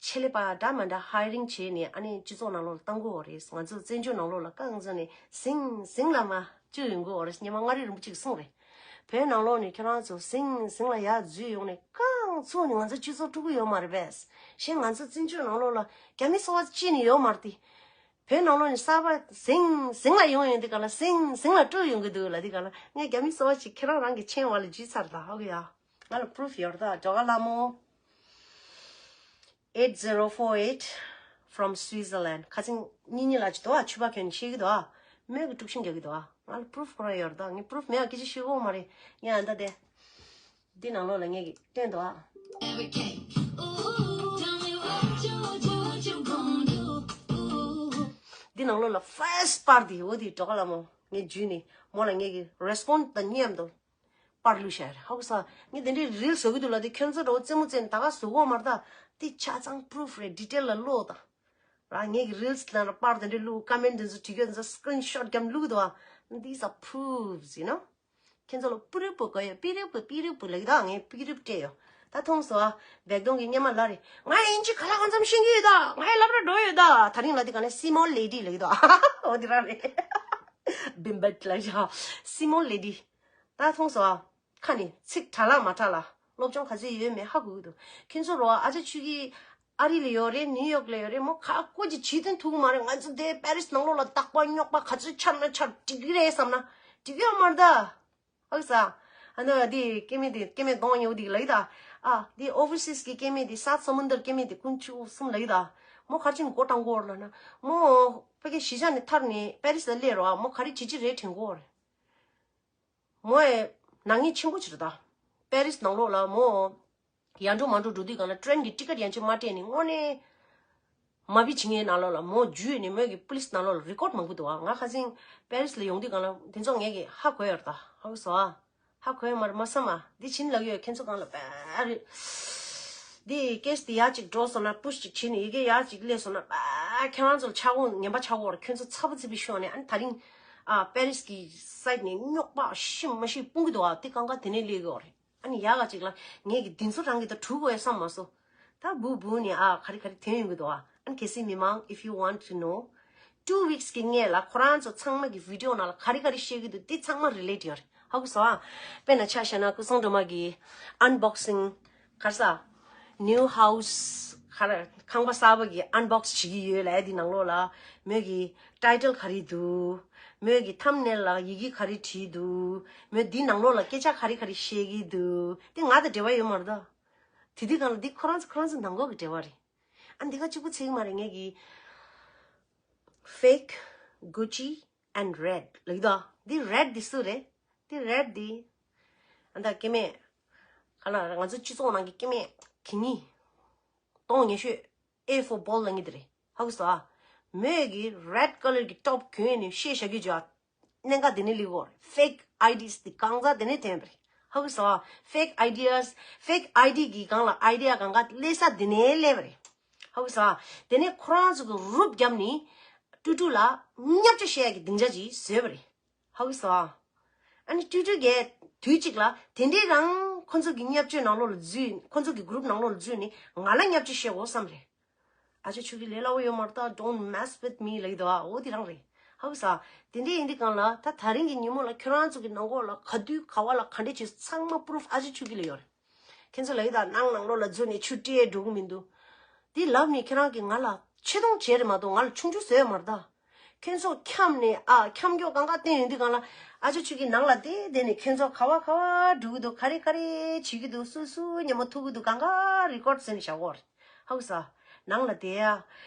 ཆེད་ལས་པ་འདྲ་མ་འདྲ་ཧའི་རིང་བྱས་ནས་ཨ་ནི་སྤྱི་ཚོགས་ནང་ལོགས་ལ་བཏང་གི་ཡོད་རེད། ང་ཚོ་བཙན་བྱོལ་ནང་ལོགས་ལ་རྐང་བཙུགས་ནས་ཟིང་ཟིང་ལ་མ་བཅུག་ཡོང་གི་ཡོད་རེད། སྙེ་མ་མངའ་རིས་རིན་པོ་ཆེས་གསུངས་རེད། བོད་ནང་ལོགས་ནས་ཁྱོད་རང་ཚོ་ཟིང་ཟིང་ལ་ཡར་འཛུལ་ཡོང་ནས་རྐང་བཙུགས་ནས་ང་ཚོ་སྤྱི་ཚོགས་དཀྲུག་གི་ཡོད་མ་རེད་པས། གཞན་ང་ཚོ་བཙན་བྱོལ་ནང་ལོགས་ལ་རྒྱ་མི་སོ་བ་ཅི་ནས་ཡོད་མ་རེད་དེ། བོད་ནང་ལོགས་ནས་གསར་པ་ཟིང་ཟིང་ལ་ཡོང་ཡོང་དེ་ག་ལ་ཟིང་ཟིང་ལ་དཀྲུག་ཡོང་གི་འདུག་ལ། དེ་ག་ལ་ངས་རྒྱ་མི་སོ་བ་ཅིག་ཁྱེད་རང་རང་གི་མཆན་བ་ལ་བརྗོད་ཚར་ད་ཧོ་གི་ཡ། ང་ལ་པུ་རུཕ་ཡོད་ད་ཇོ་ག་ལ་མོ། eight zero four eight from Switzerland. ཁ་སང་གཉིས་གཉིས་ལ་ཅི་དོ་ཨ་ཆུ་བ་གྱོན་ཤེས་ཀྱི་དོ་ཨ། མོས་ཀྱི་དཀྲུག་ཤིང་རྒྱག་གི་དོ་ཨ། ང་ལ་པུ་རུཕ་ཁོ་རང་ཡོད་ད། ངས་པུ་རུཕ་མེད་ཨ་སྐད་ཆ་ཤོད་ཀྱི་ཡོད་མ་རེད། ངས་ཨ་འདྲ་དེ། འདི་ནང་ལོགས་ལ་ངས་ཀྱི་སྟོན་དོ་ཨ། འདི་ནང་ལོགས་ལ་first part འདི་འོ་འདི་ཇོ་ག་ལ་མོ་ངས་འཇུས་ནས་མོ་ལ་ངས་ཀྱི་རེ་སི་པོན་སི་དང་མཉམ་དུ། པར་བླུགས་བཞག་རེད། ཧ་གོ་ས། ངས་དེ་འདྲའི་རིལ་བཟོ་གི་འདུག་ལ་དེ་ཁྱོད་ཚོ་འདྲ་བོ་རྩེད་མོ་རྩེ་ནས་ད་ག་བཟོ་གོ་མ་རེད་ད། དེ་ཆ་ཚང་པུ་རུཕ་རེད། ཌི་ཊེལ་ལ་ཀློག་ད། ར་ངས་ཀྱི་རིལ་ནང་ལ་པར་དེ་འདྲའི་བླུགས། ཀོ་མེན་ཊི་དེ་ཚོ་བྲིས་རྒྱུ་དེ་ཚོ་སི་ཀི་རིན་ཤོཊ་བརྒྱབ་བླུགས་འདུག་ཨ། These are proofs, you know. ཁྱེད་ཚོ་ལ་པུ་རུ་པུ་གོ་ཡ་པི་རུ་པུ་པི་རུ་པུ་ལབ་ཀྱི་ད། ངས་པི་རུ་པུ་སྤྲད་ཡོད། ད་མཐོང་སོང་ཨ། བེག་དོང་གི་སྙེ་མ་ལ་རེད། ང་ཡིན་གཅིག་ག་ལ་གང་འཚམ་ཤེས་ཀྱི་ཡོད་ད། ང་ཡི་སློབ་གྲྭ་འགྲོ་ཡོད་ད། ད་རིང་ལ་དེ་ག་ནས་སི་མོལ་ལེ་ཌི་ལབ་ཀྱི་ད། འོ་དེ་རང་རེད། བིམ་བེད་ལ་ཡ། སི་མོལ་ལེ་ཌི། ད་མཐོང་སོང་ཨ། ཁ་ནས་ཚིག་དྲ་ལག་མ་དྲ་ལ་སློབ་སྦྱོང་ག་ཚོད་ཡོད་མེད་ཧ་གོ་གི་འདུག་ཁྱེད་ཚོ་རོ་ཨ་ཅག་ཆུ་གི་ཨ་རི་ལ་ཡོད་རེད། ནིའུ་ཡོག་ལ་ཡོད་རེད། མོ་ཁ་ཀོ་ཅིག་བྱེད་དོན་ཐུག་མ་རེད། ང་ཚོ་དེ་པེ་རིས་ནང་ལོགས་ལ་རྟག་པ་རྙོག་པ་ག་ཚོད་འཆར་ན་འཆར་འགྲིག་གི་རེད་བསམ་ན་འགྲིག་གི་ཡོད་མ་རེད་ད། ཧ་གོ་ས། ཨ་ནི་དེ་སྐྱེ་དམན་དེ་སྐྱེ་དམན་གདོང་ཉེ་བོ་དེ་ལ་ཡི་ད། ཨ་དེ་ཨོ་བར་སིས་ཀྱི་སྐྱེ་དམན་དེ་སཱཐ་སམུན་དར་སྐྱེ་དམན་དེ་ཀུན་ཆུ་གསུམ་ལ་ཡི་ད། མོ་ག་རེ་བྱས་ནས་མགོ་བཏང་གི་ཡོད་རེད་ལབ་ན། མོ་ཕ་གི་གཞིས་ཆགས་ནས་ཐར་ནས་པེ་རིས་ལ་སླེབས་རོགས་ཨ། མོ་ག་རེ་བྱེད་ཀྱི་རེད་དྲན་གྱི་ཡོད་རེད། མོ་ཨེ་ནག་ཉེས་ཆེན་པོ་ཅིག་རེད་ད། པེ་རིས་ནང་ལོགས་ལ་མོ་ཡར་འགྲོ་མར་འགྲོ་འགྲོ་དུས་སྒང་ལ་ཊེ་རེན་གྱི་ཊི་ཀེ་ཊི་ཡན་ཆད་མ་སྤྲད་ནས་དངོས་གནས་མ་བི་བྱེད་མཁན་ནང་ལོགས་ལ་མོ་འཇུས་ནས་མོས་ཀྱི་པུ་ལིས་ནང་ལོགས་ལ་རི་ཀོཌ་མང་པོ་འདུག་ཨ། ང་ཁ་སང་པེ་རིས་ལ་ཡོང་དུས་སྒང་ལ་དེ་ཚོ་ངས་ཀྱི་ཧ་གོ་ཡོད་རེད་ད། ཧ་གོ་སོང་ཨ། ཧ་གོ་ཡོད་མ་རེད་མ་བསམ་ཨ། འདི་བྱིན་ལབ་ཡོད། ཁྱེད་ཚོ་སྒང་ལ་པེ་རི་འདི་ཀེ་སི་འདི་ཡར་ཅིག་འགྲོ་སོང་ན་པུ་ཤི་ཅིག་བྱེད་ནས་ཡི་གེ་ཡར་ཅིག་སླེབས་སོང་ན་པེ་ཁྱེད་རང་ཚོ་ལ་ཆག་སྒོ་ངན་པ་ཆག་སྒོ་རེད། ཁྱེད་ཚོ་ཚ་པོ་ཚ་པོ་ཤོར་ནས་ཨ་ནི་ད་རིང་ཨ་པེ་རིས་ཀྱི་སའིཊ་ནས་རྙོག་པ་ཤི་མ་ཤི་སྤུངས་ཀྱི་འདུག་ཨ། དེ་གང་ག་དེ་ནས་སླེབས་ཀྱི་ཡོད་རེད། ཨ་ནི་ཡག་ག་ཅིག་ལ་ངས་ཀྱི་འདི་ཚོ་རང་གི་ད་གྲུ་དགོས་ཡ་བསམ་མ་སོང་། ད་བུ་བུ་ནི་ཨ་ག་རེ་ག་རེ་ཐོན་ཡོང་གི་འདུག་ཨ། ཨ་ནི་གལ་སྲིད་མི་མང་if you want to know two weeks གི་སྔས་ལ་ཁོ་རང་ཚོ་ཚང་མ་གི་བི་ཌི་ཡོ་ནང་ལ་ག་རེ་ག་རེ་བཤད་ཀྱི་འདུག་དེ་ཚང་མ་རི་ལེ་ཊི་ཡོད་རེད། ཧ་གོ་སོང་ཨ། དཔེར་ན་ཆ་བཞག་ན་ཀུན་བཟང་སྒྲོལ་མ་གི་ཨན་བོག་སིང་ག་རེ་ཟ། ནིའུ་ཧའུ་སི་ག་རེ་ཁང་པ་གསར་པ་གི་ཨན་བོག་སི་བྱེད་ཀྱི་ཡོད་ལབ་ཡ་དེ་ནང་ལོགས་ལ་མོས་ཀྱི་ཊའི་ཊལ་ག་རེ་འདུག་མོས་ཀྱི་ཐམ་ནེལ་ལ་ཡི་གེ་ག་རེ་བྲིས་འདུག་མོས་འདི་ནང་ལོགས་ལ་སྐད་ཆ་ག་རེ་ག་རེ་བཤད་ཀྱི་འདུག་དེ་ང་དང་འབྲེལ་བ་ཡོད་མ་རེད་ད། དེ་དུས་སྒང་ལ་འདི་ཁོ་རང་ཚོ་ཁོ་རང་ཚོ་ནང་ལོགས་ཀྱི་འབྲེལ་བ་རེད། ཨ་འདི་ག་གཅིག་པུ་ཚིག་མ་རེད། ངས་ཀྱི་fake, Gucci and red ལབ་ཀྱི་འདུག་འདི་red འདི་སུ་རེད། འདི་red འདི་ཨ་ད་སྐྱེ་དམན་ག་ལ་ང་ཚོ་སྤྱི་ཚོགས་ནང་གི་སྐྱེ་དམན་གི་ནི་གདོང་ཉེ་ཤོས་A for ball ལབ་མཁན་དེ་རེད། ཧ་གོ་སོང་ཨ། མོས་ཀྱི་red colour གི་top གྱོན་ནས་བཤད་བཞག་གི་བྱ། གནད་འགག་དེ་ནས་སླེབས་ཀྱི་ཡོད་རེད། fake ཨའི་ཌིས་དེ་གང་ཟག་དེ་ནས་ཐོན་པ་རེད། ཧ་གོ་སོང་ཨ། fake ideas, fake id གི་སྒང་ལ་ཨའི་ཌི་ཡ་གང་ག་སླེབས་ས་དེ་ནས་སླེབས་པ་རེད། ཧ་གོ་སོང་ཨ། དེ་ནས་ཁོ་རང་ཚོ་གི་རུབ་བརྒྱབ་ནས་ཀྲུ་ཀྲུ་ལ་བརྙས་བཅོས་བྱེད་ཡ་གི་སྡིངས་ཆ་ཅིག་བཟོས་པ་རེད། ཧ་གོ་སོང་ཨ། ཨ་ནི་ཀྲུ་ཀྲུ་གིས་དུས་གཅིག་ལ་དེ་འདྲའི་རང་ཁོ་ཚོ་གི་བརྙས་བཅོས་ནང་ལོགས་ལ་འཛུལ། ཁོ་ཚོ་གི་གུ་རུབ་ནང་ལོགས་ལ་འཛུལ་ནས་ང་ལ་བརྙས་བཅོས་བྱེད་དགོས་བསམ་རེད། ཨ་ཅག་ཆོས་སྐྱིད་ལས་སླ་བོ་ཡོད་མ་རེད་ད། Don't mess with me ལབ་ཀྱི་འདུག་ཨ། འོ་དེ་རང་རེད། ཧ་གོ་སོང་། དེ་འདྲ་ཡིན་དུས་གང་ལ་ད་ད་རིང་གི་ཉིན་མོ་ལ་ཁྱོད་རང་ཚོ་གི་ནང་ལོགས་ལ་ག་དུས་ག་བ་ལ་ག་འདྲ་བྱེད་ཚང་མ་པུ་རུབ་ཨ་ཅག་ཆོས་སྐྱིད་ལ་ཡོད་རེད། ཁྱེད་ཚོ་ལབ་ཀྱི་འདུག་ནང་ནང་ལོགས་ལ་འཛུལ་ནས་ཆུ་སྤྲད་འགྲོ་གི་མི་འདུག་དེ་ལབ་ནས་ཁྱེད་རང་གིས་ང་ལ་ཆེ་མཐོང་བྱས་རེད་མ་གཏོགས་ང་ལ་ཆུང་ཆུང་བཟོས་ཡོད་མ་རེད་ད། ཁྱོད་ཚོ་འཁྱམས་ནས་ཨ་འཁྱམས་སྐྱོ་གང་ག་བསྟན་ཡོང་དུས་གང་ལ་ཨ་ཅག་ཆོས་སྐྱིད་ནང་ལ་བསྡད་བསྡད་ནས་ཁྱོད་ཚོ་ག་བ་ག་བ་འགྲོ་གི་འདུག་ག་རེ་ག་རེ་བྱེད་ཀྱི་འདུག་སུ་སུ་ཉིན་མོ་ཐུག་གི་འདུག་གང་ག་རི་ཀོཌ་བཟོས་ནས་བཞག་གོ་རེད། ཧ་གོ་སོང་། ནང་ལ་བསྡད་ཡ།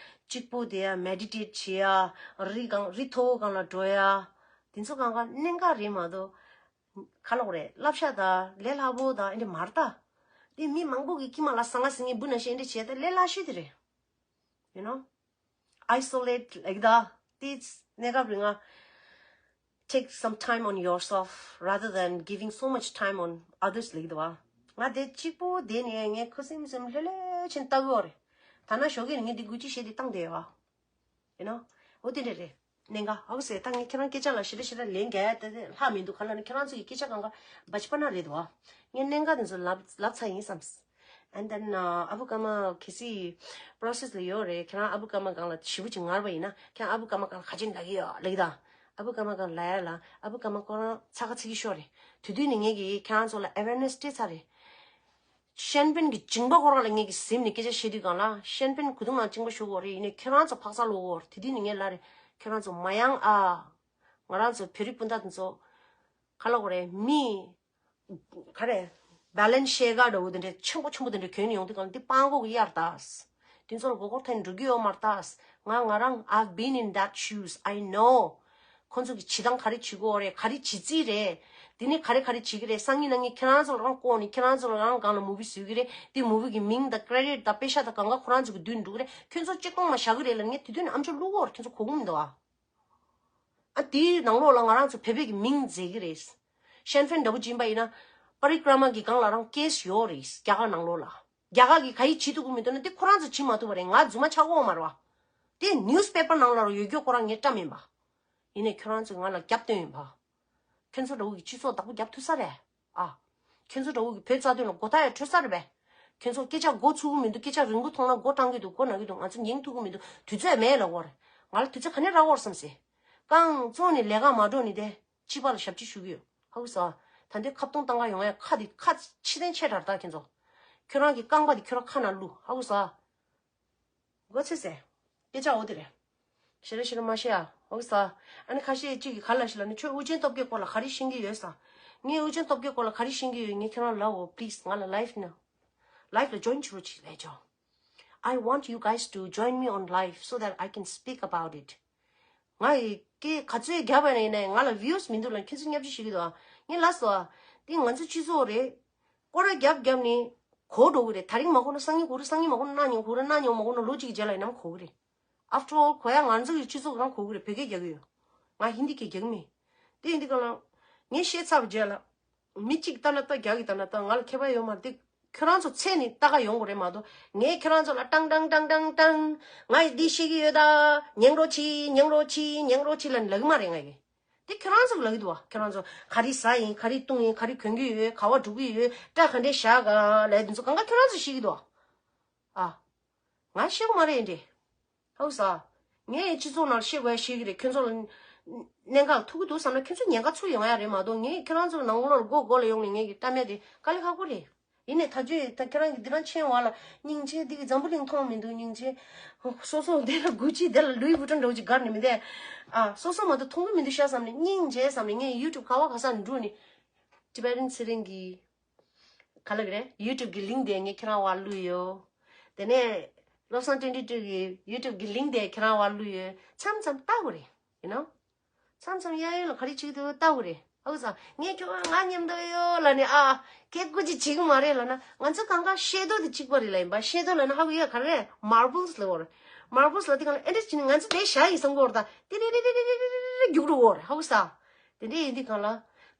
གཅིག་པོ་བསྡད་ཡ། མེ་ཌི་ཊེཊ་བྱེད་ཡ། རི་སྒང་རི་མཐོ་བོ་སྒང་ལ་འགྲོ་ཡ། དེ་ཚོ་གང་ག་གནད་འགག་རེད་མ་གཏོགས། ག་ལབ་དགོས་རེད། བསླབ་བྱ་དང་ལས་སླ་པོ་དང་ཨེ་འདྲ་མ་རེད་ད། དེ་མི་མང་པོ་གི་དཀྱིལ་མ་ལ་ཟང་ངེ་ཟིང་ངེ་འབུ་ན་ཤེས་འདྲ་བྱས་ད་ལས་སླ་ཤོས་དེ་རེད། You know? Isolate like that. This གནས་སྐབས་རིང་ང་take some time on yourself rather than giving so much time on others ལབ་ཀྱི་འདུག་བ། ང་དེ་གཅིག་པོ་བསྡད་ནས་ངས་ཁུ་སིམ་སིམ་ལྷོད་ལྷོད་བྱས་ལྟ་གི་ཡོད་རེད། ཐ་ན་ཞོགས་ཀས་ནས་ངས་འདི་དགུ་ཅི་བཤད་དེ་བཏང་བསྡད་ཡོད་བ། You know? འོ་དེ་འདྲ་རེད། གནད་འགག་ཧ་གོ་སོང་། ད་ངས་ཁྱེད་རང་སྐད་ཆ་ལ་ཞེ་དྲག་ཞེ་དྲག་ལན་རྒྱག་ཡ་དེ་ལྷག་མི་འདུག་ག་ལབ་ན་ཁྱེད་རང་ཚོ་ཡི་སྐད་ཆ་གང་ག་བ་ཆི་པ་ན་རེད་འདུག་བ། ངས་གནད་འགག་དེ་ཚོ་ལབ་ལབ་ཚར་ཡིན་བསམ། And then ཨ་བུ་ཀརྨ་གལ་སྲིད་པོ་རོ་སེ་སི་ལ་ཡོད་རེད། ཁྱེད་རང་ཨ་བུ་ཀརྨ་སྒང་ལ་ཞེ་པོ་ཅིག་ངར་བ་ཡིན་ན་ཁྱེད་རང་ཨ་བུ་ཀརྨ་སྒང་ལ་ག་ཅི་འདྲ་གི་ཡོད་ལབ་ཀྱི་ད། ཨ་བུ་ཀརྨ་སྒང་ལ་ཡ་ལ་ཨ་བུ་ཀརྨ་ཁོ་རང་ཚ་ཁ་ཚིག་གི་ཤོར་རེད། དེ་དུས་ནས་ངས་ཀྱིས་ཁྱེད་རང་ཚོ་ལ་ཨེ་ཝེར་ནེ་སི་སྤྲད་ཚར་རེད། ཤན་པེན་གྱི་མཇིང་པ་ཁོ་རང་ལ་ངས་ཀྱིས་གཟིམ་ནས་སྐད་ཆ་བཤད་དུས་སྒང་ལ་ཤན་པེན་གོས་ཐུང་ནང་མཇིང་པ་ཞུ་གི་ཡོད་རེད། ཡིན་ནའི་ཁྱེད་རང་ཚོ་འཕག་འཚག་ལོག་གི་ཡོད་རེད། དེ་དུས་ནས་ངས་ལབ་རེད། ཁྱེད་རང་ཚོ་མ་ཡང་ཨ། ང་རང་ཚོ་བོད་རིགས་སྤུན་ཟླ་དེ་ཚོ་ག་ལབ་དགོས་རེད། མི་ག་རེ་བྷ་ལན་ཤེ་ག་འདྲ་བོ་དེ་འདྲ་ཆེན་པོ་ཆེན་པོ་དེ་འདྲ་གྱོན་ནས་ཡོང་དུས་སྒང་ལ་འདི་སྤྲང་པོ་གི་གཡར་ད། དེ་ཚོ་ལ་མགོ་སྐོར་ཐེབས་འགྲོ་གི་ཡོད་མ་རེད་ད། ང་ང་རང་I've been in that shoes, I know. ཁོ་ཚོ་གི་བྱེད་སྟངས་ག་རེ་བྱེད་ཀྱི་ཡོད་རེད། ག་རེ་བྱེད་རྩིས་རེད། དེ་ནས་ག་རེ་ག་རེ་བྱེད་ཀྱི་རེད། སང་ཉིན་གནངས་ཉིན་ཁྱེད་རང་ཚོ་ལ་རང་བསྐོར་ནས་ཁྱེད་རང་ཚོ་ལ་རང་སྒང་ལ་མུ་བི་བཟོས་ཀྱི་རེད། དེ་མུ་བི་གི་མིང་དང་ཀེ་རེ་ཌིཊ་དང་པེ་ཤག་དང་གང་ག་ཁོ་རང་ཚོ་གི་མདུན་འགྲོ་གི་རེད། ཁྱོད་ཚོ་གཅིག་སྟོང་མ་བཞག་གི་རེད་ལབ་ངས་དེ་དུས་ནས་ཨམ་ཅོག་བླུག་གི་ཡོད་རེད། ཁྱོད་ཚོ་གོ་གི་མི་འདུག་ཨ། ཨ་དེའི་ནང་ལོགས་ལ་ང་རང་ཚོ་བོད་པའི་གི་མིང་མཛད་ཀྱི་རེད། ཤན་ཕེན་འདྲ་བོ་སྦྱིན་པ་ཡིན་ན་པ་རི་ཀྲ་མ་གི་སྒང་ལ་རང་ཀེ་སི་ཡོད་རེད། རྒྱ་གར་ནང་ལོགས་ལ། རྒྱ་གར་གི་ག་ཡི་བྱེད་ཐུབ་ཀྱི་མི་འདུག་ན་དེ་ཁོ་རང་ཚོ་བྱེད་མ་ཐུབ་པ་རེད། ང་རྫུན་མ་ཆགས་ཀྱི་ཡོད་མ་རེད་བ། དེ་ནིའུ་སི་པེ་པར་ནང་ལ་རང་ཡོད་རྒྱུ་ཁོ་རང་ངས་བཀྲམ་ཡིན་པ། ཡིན་ནའི་ཁྱོད་རང་ཚོས་ང་ལ་རྒྱབ་སྟོན་ཡིན་པ། ཁྱོད་ཚོ་འདྲ་བོ་གི་སྤྱི་ཚོགས་བདག་པོ་རྒྱབ་ཐུབ་ས་རེད་ཨ། ཁྱོད་ཚོ་འདྲ་བོ་གི་བོད་རྩ་དོན་ལ་མགོ་ཐག་ཡང་འཕྲོད་ས་རེད་པས། ཁྱོད་ཚོ་སྐད་ཆ་མགོ་ཚུགས་ཀྱི་མི་འདུག་སྐད་ཆ་རིང་པོ་མཐོང་ན་མགོ་སྐྲང་གི་འདུག་མགོ་ན་གི་འདུག་ང་ཚོ་ཉན་ཐུབ་ཀྱི་མི་འདུག་དུས་ཚོད་མེད་ལབ་ཀྱི་ཡོད་རེད། ང་ལ་དུས་ཚོད་ག་ནས་རག་གི་ཡོད་རེད་བསམ་སོང་། རྐང་བཙུགས་ནས་ལས་ཀ་མ་འགྲོ་ནི་དེ་སྤྱི་པ་ལ་ཞབས་ཕྱི་ཞུ་གི་ཡོད། ཧ་གོ་སོང་། ད་འདི་ཁ་བརྡུང་བཏང་ག་ཡོང་ཡ་ཁ་འདི་ཁ་ཕྱི་བསྟན་ཆེ་དྲགས་ད་ཁྱེད་ཚོ། ཁྱོད་རང་གི་རྐང་པ་འདི་ཁྱོད་རང་ཁ་ནང་བླུགས། ཧ་གོ་སོང་། མགོ་ཚོས་ཟེར། སྐད་ཆ་འོ་དེ་རེད། ཞེ་རེ་ཞེ་རེ་མ་བཤད་ཨ། འོ་ས། ཨ་ནི་ཁ་ཤས་གཅིག་གིས་ག་ལབ་ཤེས་ལབ་ན་ཁྱོད་ཨུ་རྒྱན་སྟོབས་རྒྱལ་སྐོར་ལ་ག་རེ་ཤེས་ཀྱི་ཡོད་ས། ངས་ཨུ་རྒྱན་སྟོབས་རྒྱལ་སྐོར་ལ་ག་རེ་ཤེས་ཀྱི་ཡོད། ངས་ཁྱེད་རང་ལབ་འོ། པི་ལི་སི་ང་ལ་ལའིབ་ནང་། ལའིབ་ལ་ཇོ་ཡིན་བྱེད་རོགས་བྱེད་ལས་ཇོ། I want you guys to join me on live so that I can speak about it. ང་ཡི་སྐད་ག་ཚོད་རྒྱབ་པ་ཡིན་ནའི་ང་ལ་བིའུ་སི་མི་འདུག་ལ་ཁྱེད་ཚོས་བརྙས་བཅོས་བྱེད་ཀྱི་འདུག་ཨ། ངས་ལབ་སོང་ཨ། འདི་ང་ཚོ་སྤྱི་ཚོགས་རེད། སྐོར་ར་རྒྱབ་རྒྱབ་ནས་གོ་འགྲོ་གི་རེད། དེ་རིང་མ་གོ་ན་སང་ཉིན་གོ་རེད། སང་ཉིན་མ་གོ་ན་གནངས་ཉིན་གོ་རེད། གནངས་ཉིན་མ་གོ་ན་ལོ་གཅིག་གི་རྗེས་ལ་ཡིན་ནའང་གོ་གི་རེད། After all གོ་ཡ་ང་ཚོ་གི་སྤྱི་ཚོགས་རང་གོ་གི་རེད། བོད་སྐད་རྒྱག་གི་ཡོད། ང་ཧིན་དི་སྐད་རྒྱག་གི་མེད། དེ་ཡིན་དུས་ག་ལ། ངས་བཤད་ཚར་བའི་རྗེས་ལ། མི་གཅིག་ལྟ་ན་ལྟ། རྒྱག་གི་ལྟ་ན་ལྟ། ང་ལ་ཁྱད་པར་ཡོད་མ་རེད། དེ་ཁྱོད་རང་ཚོ་འཚོལ་ནས་ལྟ་ག་ཡོང་དགོས་རེད་མ་གཏོགས། ངས་ཁྱོད་རང་ཚོ་ལ་ཏང་ཏང་ཏང་ཏང་ཏང་། ང་ཡིས་འདི་ཤེས་ཀྱི་ཡོད་ད། ཉན་རོགས་གྱིས། ཉན་རོགས་གྱིས། ཉན་རོགས་གྱིས་ལབ་ནས་ལབ་གི་མ་རེད་ང་གིས། དེ་ཁྱོད་རང་ཚོ་ལབ་ཀྱི་འདུག་བ། ཁྱོད་རང་ཚོ་ག་རེ་ཟ་ཡིན། ག་རེ་བཏུང་ཡིན། ག་རེ་གོན་གྱི་ཡོད། ག་བ་འགྲོ་གི་ཡོད། སྐྲ་ག་འདྲས་བཞག་ག་ལབ་དེ་ཚོ་གང་ག་ཁྱོད་རང་ཚོ་ཤེས་ཀྱི་འདུག་བ། ཨ། ང་ཤེས་ཀྱི་མ་རེད་འདྲེ། ཧའུ་ས། ངས་སྤྱི་ཚོགས་ནང་བཤད་དགོས་ཡ་བཤད་ཀྱི་རེད། ཁྱོད་ཚོ་ལ་གནད་འགག་ཐུག་གི་འདུག་བསམ་ན་ཁྱོད་ཚོ་ཉེན་ཁ་ཚུར་ཡོང་ཡ་རེད་མ་གཏོགས། ངས་ཁྱེད་རང་ཚོ་ལ་ནང་ལོགས་ལ་སྒོ་སྒོ་ལ་ཡོང་ནས་ངས་ཀྱི་བཀྲམ་ཡ་དེ་དཀའ་ལས་ཁག་པོ་རེད། ཡིན་ནའི་ད་ཁྱོད་ད་ཁྱེད་རང་གི་འདི་རང་མཆན་བ་ལ་སྙིང་རྗེ། འདི་གི་འཛམ་བུ་གླིང་མཐོང་མི་འདུག་སྙིང་རྗེ། སོ་སོ་འདི་ལ་གུ་ཅི་འདི་ལ་ལུའི་བུ་ཊོན་འདྲ་བོ་ཅིག་སྒར་ནས་མི་འདས། ཨ་སོ་སོ་མ་གཏོགས་མཐོང་གི་མི་འདུག་ཤག་བསམ་ནས་སྙིང་རྗེ་བསམ་ནས་ངས་ཡུ་ཊུབ་ག་བ་ག་ས་ནས་འགྲོ་ནས། ཊི་བེ་ཊན་ཚེ་རིང་གི་ག་ལབ་ཀྱི་རེད། ཡུ་ཊུབ་གི་ལིང་དེ་ངས་ཁྱེད་རང་བར་བླུགས་ཡོད། དེ་ནས་བློ་བཟང་ཊོན་ཊི་ཊུ་གི་ཡུ་ཊུབ་གི་ལིང་དེ་ཁྱེད་རང་བར་བླུགས་ཡོད། མཚམས་མཚམས་ལྟ་དགོས་རེད། ཡིན་ནོ། མཚམས་མཚམས་གཡས་གཡོན་ལ་ག་རེ་བྱེད་ཀྱི་འདུག་ལྟ་དགོས་རེད། ཧ་གོ་སོང་། ངས་ཁྱོད་ང་མཉམ་དུ་ཡོད་ལབ་ནས་ཨ། སྐད་ཀོ་ཅིག་བྱེད་ཀྱི་མ་རེད་ལབ་ན། ང་ཚོ་གང་ག་ཤེ་དོ་དེ་གཅིག་པ་རེད་ལབ་ཡིན་པ། ཤེ་དོ་ལབ་ན་ཧ་གོ་ཡ་ག་རེ་རེད། མར་བལ་སི་ལབ་ཡོད་རེད། མར་བལ་སི་ལབ་དུས་གང་ལ་ཨེ་འདྲ་བྱས་ནས་ང་ཚོ་དེ་བཞག་ཡིན་བསམ་གྱི་ཡོད་རེད་ད། དེ་རེ་རེ་རེ་རེ་རྒྱུག་འགྲོ་གི་ཡོད་རེད། ཧ་གོ་སོང་། དེ་འདྲ་ཡིན་དུས་གང་ལ།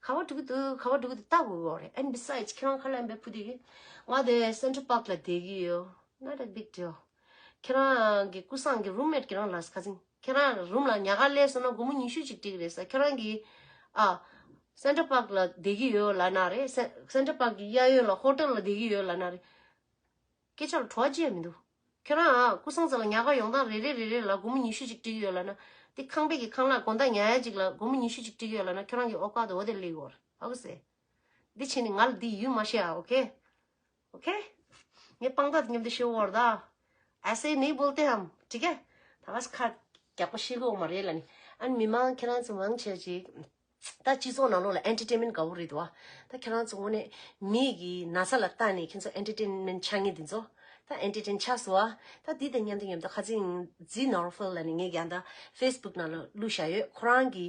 ག་བ་འགྲོ་གི་འདུག་ག་བ་འགྲོ་གི་འདུག་ལྟ་དགོས་ཀྱི་ཡོད་རེད། And besides ཁྱེད་རང་ཁ་ལ་ཡིན་པའི་ཕུ་དེ་གི། ང་དེ་སེན་ཊར་པཱག་ལ་བསྡད་ཀྱི་ཡོད། Not a big deal. ཁྱེད་རང་གི་སྐུ་སངས་ཀྱི་རུམ་མེཊ་ཁྱེད་རང་ལ་ཁ་སང་ཁྱེད་རང་རུམ་ལ་ཉལ་ཁ་སླེབས་སོང་ན་སྒོར་མོ་ཉི་ཤུ་ཅིག་སྤྲད་ཀྱི་རེད་ཟེར། ཁྱེད་རང་གིས་ཨ། སེན་ཊར་པཱག་ལ་བསྡད་ཀྱི་ཡོད་ལབ་ན་རེད། སེན་སེན་ཊར་པཱག་གི་གཡས་གཡོན་ལ་ཧོ་ཊེལ་ལ་བསྡད་ཀྱི་ཡོད་ལབ་ན་རེད། སྐད་ཆ་ལ་བྲོ་བ་ཅི་ཡང་མི་འདུག་ཁྱོད་རང་ཨ་ཀུ་སང་ཙ་ལ་ཉག་ག་ཡོང་སྟངས་རེ་རེ་རེ་རེ་ལ་སྒོར་མོ་ཉི་ཤུ་ཅིག་སྤྲད་ཀྱི་ཡོད་ལབ་ན། དེ་ཁང་པའི་གི་ཁང་གླ་དགོང་དག་ཉལ་ཡ་ཅིག་ལ་སྒོར་མོ་ཉི་ཤུ་ཅིག་སྤྲད་ཀྱི་ཡོད་ལབ་ན་ཁྱོད་རང་གི་ཨོ་ཀ་དུ་འོ་དེ་ལེགས་གོ་ཧ་གོ་སེ། འདི་བྱས་ནས་ང་ལ་འདི་ཡུལ་མ་བཤད་ཨ། ཨོ་ཁེ། ཨོ་ཁེ། ངས་སྤང་དག་མཉམ་དུ་ཤེས་བོར་ད། ཨ་སེ་ནི་བོལ་ཏེ་ཧམ་ཁྲིག་གེ། ད་ག་ས་ཁ་རྒྱག་པ་ཤེས་གོ་མ་རེད་ལ་ནི། ཨ་ནི་མི་མང་ཁྱེད་རང་ཚོ་མང་ཆེ་ཅིག་ད་སྤྱི་ཚོགས་ནང་ལོགས་ལ་ཨེན་ཊར་ཊེན་མེན་ཊི་དགའ་བོ་རེད་འདུག་བ། ད་ཁྱེད་རང་ཚོ་དངོས་གནས་མི་གི་ན་ཚ་ལ་བལྟ་ནས་ཁྱེད་ཚོ་ཨེན་ཊར་ཊེན་མེན་ཊི་ཆགས་ངེས་འདི་ཚོ། ད་ཨེན་ཊར་ཊེན་ཆགས་སོང་བ། ད་འདི་དང་མཉམ་དུ་མཉམ་དུ་ཁ་སང་ཛི་ནོར་ཧྥེལ་ལབ་ནས་ངས་ཀྱང་ད་ཕེ་སི་བུག་ནང་ལ་བླུགས་བཞག་ཡོད། ཁོ་རང་གི་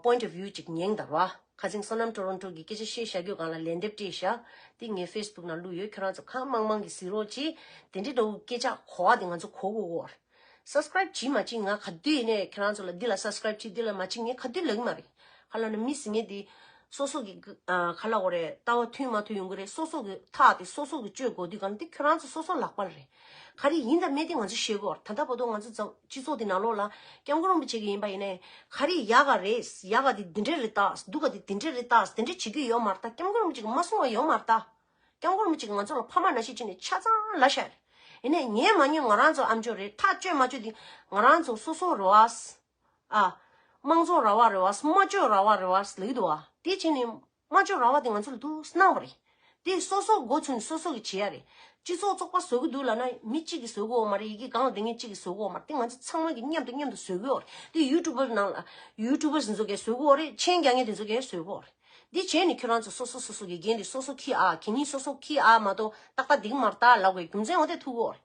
པོ་ཡིན་ཊི་ཨོཕ་ཝིའུ་ཅིག་ཉན་དང་བ། ཁ་སང་བསོད་ནམས་ཊོ་རོན་ཊོ་གི་སྐད་ཆ་བཤད་བཞག་རྒྱུ་སྒང་ལ་ལན་འདེབས་སྤྲད་བཞག་འདི་ངས་ཕེ་སི་བུག་ནང་བླུགས་ཡོད། ཁྱེད་རང་ཚོ་གང་མང་མང་གིས་གཟིགས་རོགས་གྱིས། དེ་འདྲའི་འདྲ་བོ་སྐད་ཆ་གོ་བ་དེ་ང་ཚོ་གོ་དགོས་གོ། སབ་སི་ཀ་རེབ་བྱེད་མ་བྱེད་ང་ག་དུས་ཡིན་ནའི་ཁྱེད་རང་ཚོ་ལ་འདི་ལ་སབ་སི་ཀ་རེབ་བྱེད་འདི་ལ་མ་བྱེད་ངས་ག་དུས་ལབ་ཀྱི་མ་རེད། ག་ལབ་ན་མི་ཟེར་མཁན་འདི་སོ་སོ་གི་ག་ལབ་དགོས་རེད། ལྟ་བ་མཐུན་མ་མཐུན་ཡོང་གི་རེད། སོ་སོ་གི་ཐག་དེ་སོ་སོ་གི་གཅོད་དགོས་དུས་གང་འདི་ཁྱེད་རང་ཚོ་སོ་སོ་ལག་པ་ལ་རེད། ག་རེ་ཡིན་དང་མེད་དེ་ང་ཚོ་ཤེས་དགོས། ད་ལྟ་བར་དུ་ང་ཚོ་ཚང་སྤྱི་ཚོགས་དེ་ནང་ལོགས་ལ་སྐྱབས་མགོན་རིན་པོ་ཆེ་གི་ཡིན་པ་ཡིན་ནའི་ག་རེ་ཡག་ག་རེད། ཡག་ག་དེ་འདི་འདྲ་རེད་ད། སྡུག་ག་དེ་འདི་འདྲ་རེད་ད། དེ་འདྲ་བྱེད་ཀྱི་ཡོད་མ་རེད་ད། སྐྱབས་མགོན་རིན་པོ་ཆེ་གིས་མ་གསུངས་པ་ཡོད་མ་རེད་ད། སྐྱབས་མགོན་རིན་པོ་ཆེ་གིས་ང་ཚོ་ལ་ཕ་མ་ནང་བཞིན་བྱས་ནས་ཆ་ཚང་ལབ་བཞག་རེད། ཡིན་ནའི་ཉན་མ་ཉན་ང་རང་ཚོ་ཨམ་ཅོག་རེད། ཐག་གཅོད་མ་གཅོད་དེ་ང་རང་ཚོ་སོ་སོ་རེད་བ། ཨ། དམངས་གཙོ་ར་བ་རེད་བ། སྨྲ་བརྗོད་ར་བ་རེད་བ་ལབ་ཀྱི་འདུག་བ། དེ་བྱས་ནས་སྨྲ་བརྗོད་ར་བ་དེ་ང་ཚོ་ལ་འདུག་གནང་བ་རེད། དེ་སོ་སོ་འགོ་ཚུགས་ནས་སོ་སོ་གིས་བྱེད་ཡ་རེད། སྤྱི་ཚོགས་བཙོག་པ་བཟོ་གི་འདུག་ལབ་ན་མི་གཅིག་གིས་བཟོ་གི་ཡོད་མ་རེད། ཡ་གི་སྒང་ལ་བསྡད་མཁན་གཅིག་གིས་བཟོ་གི་ཡོད་མ་རེད། དེ་ང་ཚོ་ཚང་མ་གིས་མཉམ་དུ་མཉམ་དུ་བཟོ་གི་ཡོད་རེད། དེ་ཡུ་ཊུབ་པར་ནང་ལ་ཡུ་ཊུབ་པར་ཚོ་གིས་བཟོ་གི་ཡོད་རེད། མཆན་རྒྱག་མཁན་དེ་ཚོ་གིས་བཟོ་གི་ཡོད་རེད། འདི་བྱས་ནས་ཁྱོད་རང་ཚོ་སོ་སོ་སོ་སོ་གི་འགན་དེ་སོ་སོ་འཁྱེར་ཨ། གད་སྙིགས་སོ་སོ་འཁྱེར་ཨ་མ་གཏོགས་ཏག་ཏག་འདིག་མ་རེད་ད་ལབ་དགོས་རྒྱུ་མཚན་འོ་དེ་ཐུག་གོ་རེད།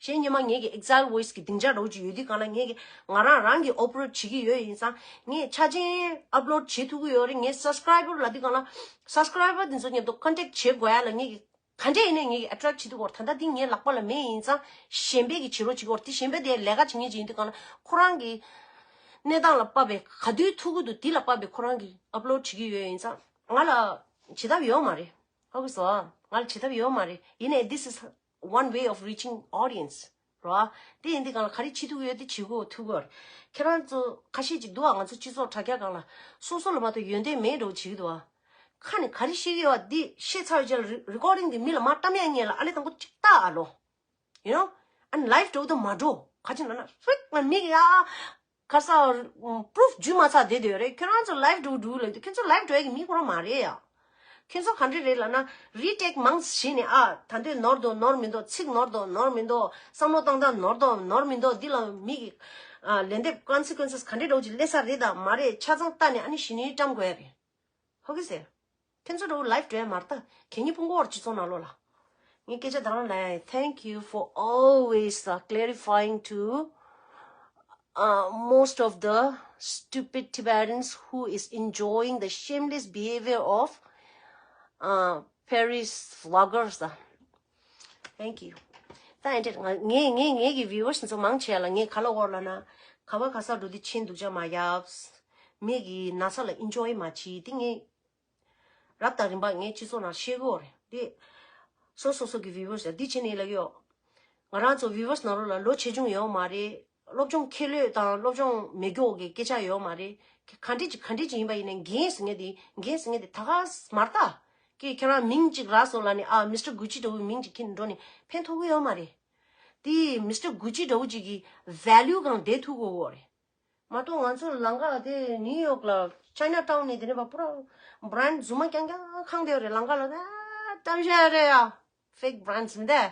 གཞན་ཉི་མ་ངེད་ཀྱི་ཨེག་ཛའིལ་ཝོ་ཡི་སི་གི་སྡིངས་ཆ་འདྲ་བོ་ཅིག་ཡོད་དུས་གང་ལ་ངེད་ཀྱི་ང་རང་རང་གི་ཨོ་པ་རེ་ཊི་བྱེད་ཀྱི་ཡོད་ཡིན་ཙང་ངས་ཆ་ཆེན་ཨབ་ལོཌ་བྱེད་ཐུབ་ཀྱི་ཡོད་རེད། ངའི་སབ་སི་ཀ་རའི་བར་ལབ་དུས་གང་ལ་སབ་སི་ཀ་རའི་བར་དེ་ཚོ་མཉམ་དུ་ཀོན་ཊེག་བྱེད་དགོས་ཡ་ལ་ངེད་ཀྱི་ག་འདྲས་ཡིན་ནའི་ངེད་ཀྱི་ཨེ་ཊེག་བྱེད་ཐུབ་ཀྱི་ཡོད་རེད། ད་ལྟ་འདི་ངའི་ལག་པ་ལ་མེད་ཡིན་ཙང་གཞན་པས་ཀྱིས་བྱེད་རོགས་བྱེད་ཀྱི་ཡོད་རེད། དེ་གཞན་པས་དེ་ལས་ཀ་བྱེད་མཁན་ཅིག་ཡིན་དུས་གང་ལ་ཁོ་རང་གི་གནས་སྟངས་ལ་དཔག་པའི་ག་དུས་ཐུག་གི་འདུག་དེ་ལ་དཔག་པའི་ཁོ་རང་གིས་ཨབ་ལོཌ་བྱེད་ཀྱི་ཡོད་ཡིན་ཙང་ང་ལ་བྱེད་ཐབས་ཡོད་མ་རེད། ཧ་གོ་སོང་། ང་ལ་བྱེད་ཐབས་ཡོད་མ་རེད། ཡིན་ནའི་this is one way of reaching audience རོ། དེ་ཡིན་དུས་གང་ལ་ག་རེ་བྱེད་ཐུབ་ཀྱི་ཡོད་དེ་བྱེད་དགོས་ཐུབ་ཀྱི་ཡོད་རེད། ཁྱེད་རང་ཚོ་ཁ་ཤས་ཅིག་འདུག་ཨ། ང་ཚོ་སྤྱི་ཚོགས་དྲ་རྒྱ་སྒང་ལ་སོ་སོ་ལ་མ་གཏོགས་ཡོན་ཏན་མེད་འགྲོ་བྱེད་ཀྱི་འདུག་ཨ། ཁ་ནས་ག་རེ་བཤད་ཀྱི་ཡོད་པ་འདི་བཤད་ཚར་བའི་རྗེས་ལ་རི་རི་ཀོར་ཌིང་འདི་མི་ལ་མར་བཏང་ཡ་ཉེ་ལ་ཨ་ལེ་དང་པོ་གཅིག་ལྟ་ཨ་ལོ། You know? ཨ་ནི་ལའིབ་འགྲོ་དུ་མ་འགྲོ། ག་ཅི་ན་ན་ཧྲིག་ང་མིག་ཡ། ག་ས་པུ་རུཕ་འཇུ་མ་ཚར་བསྡད་ཡོད་རེད། ཁྱོད་རང་ཚོ་ལའིབ་འགྲོ་འགྲོ་ལབ་དུས་ཁྱོད་ཚོ་ལའིབ་འགྲོ་ཡ་གི་མི་ཁོ་རང་མ་རེད་ཡ། ཁྱོད་ཚོ་ག་འདྲས་རེད་ལབ་ན་རི་ཊེག་མང་བྱས་ནས་ཨ་ད་འདོད་ནོར་འདུག་ནོར་མི་འདུག་ཚིག་ནོར་འདུག་ནོར་མི་འདུག་བསམ་བློ་བཏང་སྟངས་ནོར་འདུག་ནོར་མི་འདུག་འདི་ལ་མི་གི་ཨ་ལན་འདེབས་ཀོན་སི་ཀུན་སི་ག་འདྲས་འདྲ་བོ་ཅིག་སླེབས་ས་རེད་དང་མ་རེད་ཆ་ཚང་ལྟ་ནས་ཨ་ནི་གཞི་ནས་བཀྲམ་དགོས་ཡ་རེད། ཧོ་གི་ཟེར། ཁྱེད་ཚོ་འགྲོ་ལའིབ་འགྲོ་ཡ་མ་རེད་ད། གད་སྙིགས་ཕུང་གོ་བར་སྤྱི་ཚོགས་ནང་ལོགས་ལ། ངས་སྐད་ཆ་ད་རང་ལ་ཡ། Thank you for always uh, clarifying to uh, most of the stupid Tibetans who is enjoying the shameless behavior of uh, Paris vloggers. Thank you. ད་ཨེ་འདྲས་ང་ངས་ངས་ངས་ཀྱི་ཝིའུ་ཝར་སི་ཚོ་མང་ཆེ་ལ་ངས་ག་ལ་འོར་ལ་ན་ག་བ་ག་ས་འགྲོ་དུས་ཆེན་སྡུག་ཅག་མ་ཡབས། མི་གི་ན་ཚ་ལ་ཨིན་ཇོའི་མ་བྱེད་དེ་ངས་རབ་དང་རིམ་པ་ངས་སྤྱི་ཚོགས་ནང་བཤད་གི་ཡོད་རེད་དེ། སོ་སོ་སོ་གི་ཝིའུ་ཝར་སི་འདི་བྱེད་ནས་ལབ་ཡོད། ང་རང་ཚོ་ཝིའུ་ཝར་སི་ནང་ལོགས་ལ་ལོ་ཆེ་ཆུང་ཡོད་མ་རེད། སློབ་སྦྱོང་ཁེ་ལོས་དང་སློབ་སྦྱོང་མེད་མཁན་གྱི་སྐད་ཆ་ཡོད་མ་རེད། ག་འདྲས་ཅིག་ག་འདྲས་ཅིག་ཡིན་པ་ཡིན་ནའི་འགན་ཟེར་མཁན་དེ་འགན་ཟེར་མཁན་དེ་ད་ག་མ་རེད་ད། ཀྱེ་ཁྱེད་རང་མིང་གཅིག་རག་སོང་ལབ་ནས་ཨ་མི་སི་ཊར་གུ་ཅི་འདྲ་བོའི་མིང་གཅིག་ཁྱེར་ནས་འགྲོ་ནས་ཕན་ཐོགས་ཀྱི་ཡོད་མ་རེད། དེ་མི་སི་ཊར་གུ་ཅི་འདྲ་བོ་ཅིག་གི་ཝེ་ལུ་གང་བསྡད་ཐུབ་ཀྱི་ཡོད་རེད། མ་གཏོགས་ང་ཚོ་ལམ་ཁ་དེ་ནིའུ་ཡོག་ལ་ཅའི་ན་ཊའུན་ནས་དེ་ནས་བ་པུ་ར་བྷ་རན་ཌི་རྫུན་མ་རྐྱང་རྐྱང་ཁེངས་བསྡད་ཡོད་རེད། ལམ་ཁ་ལ་ད་བཀྲམ་བཞག་རེད་ཡ། ཕེག་བྷ་རན་ཌི་མི་འདུག་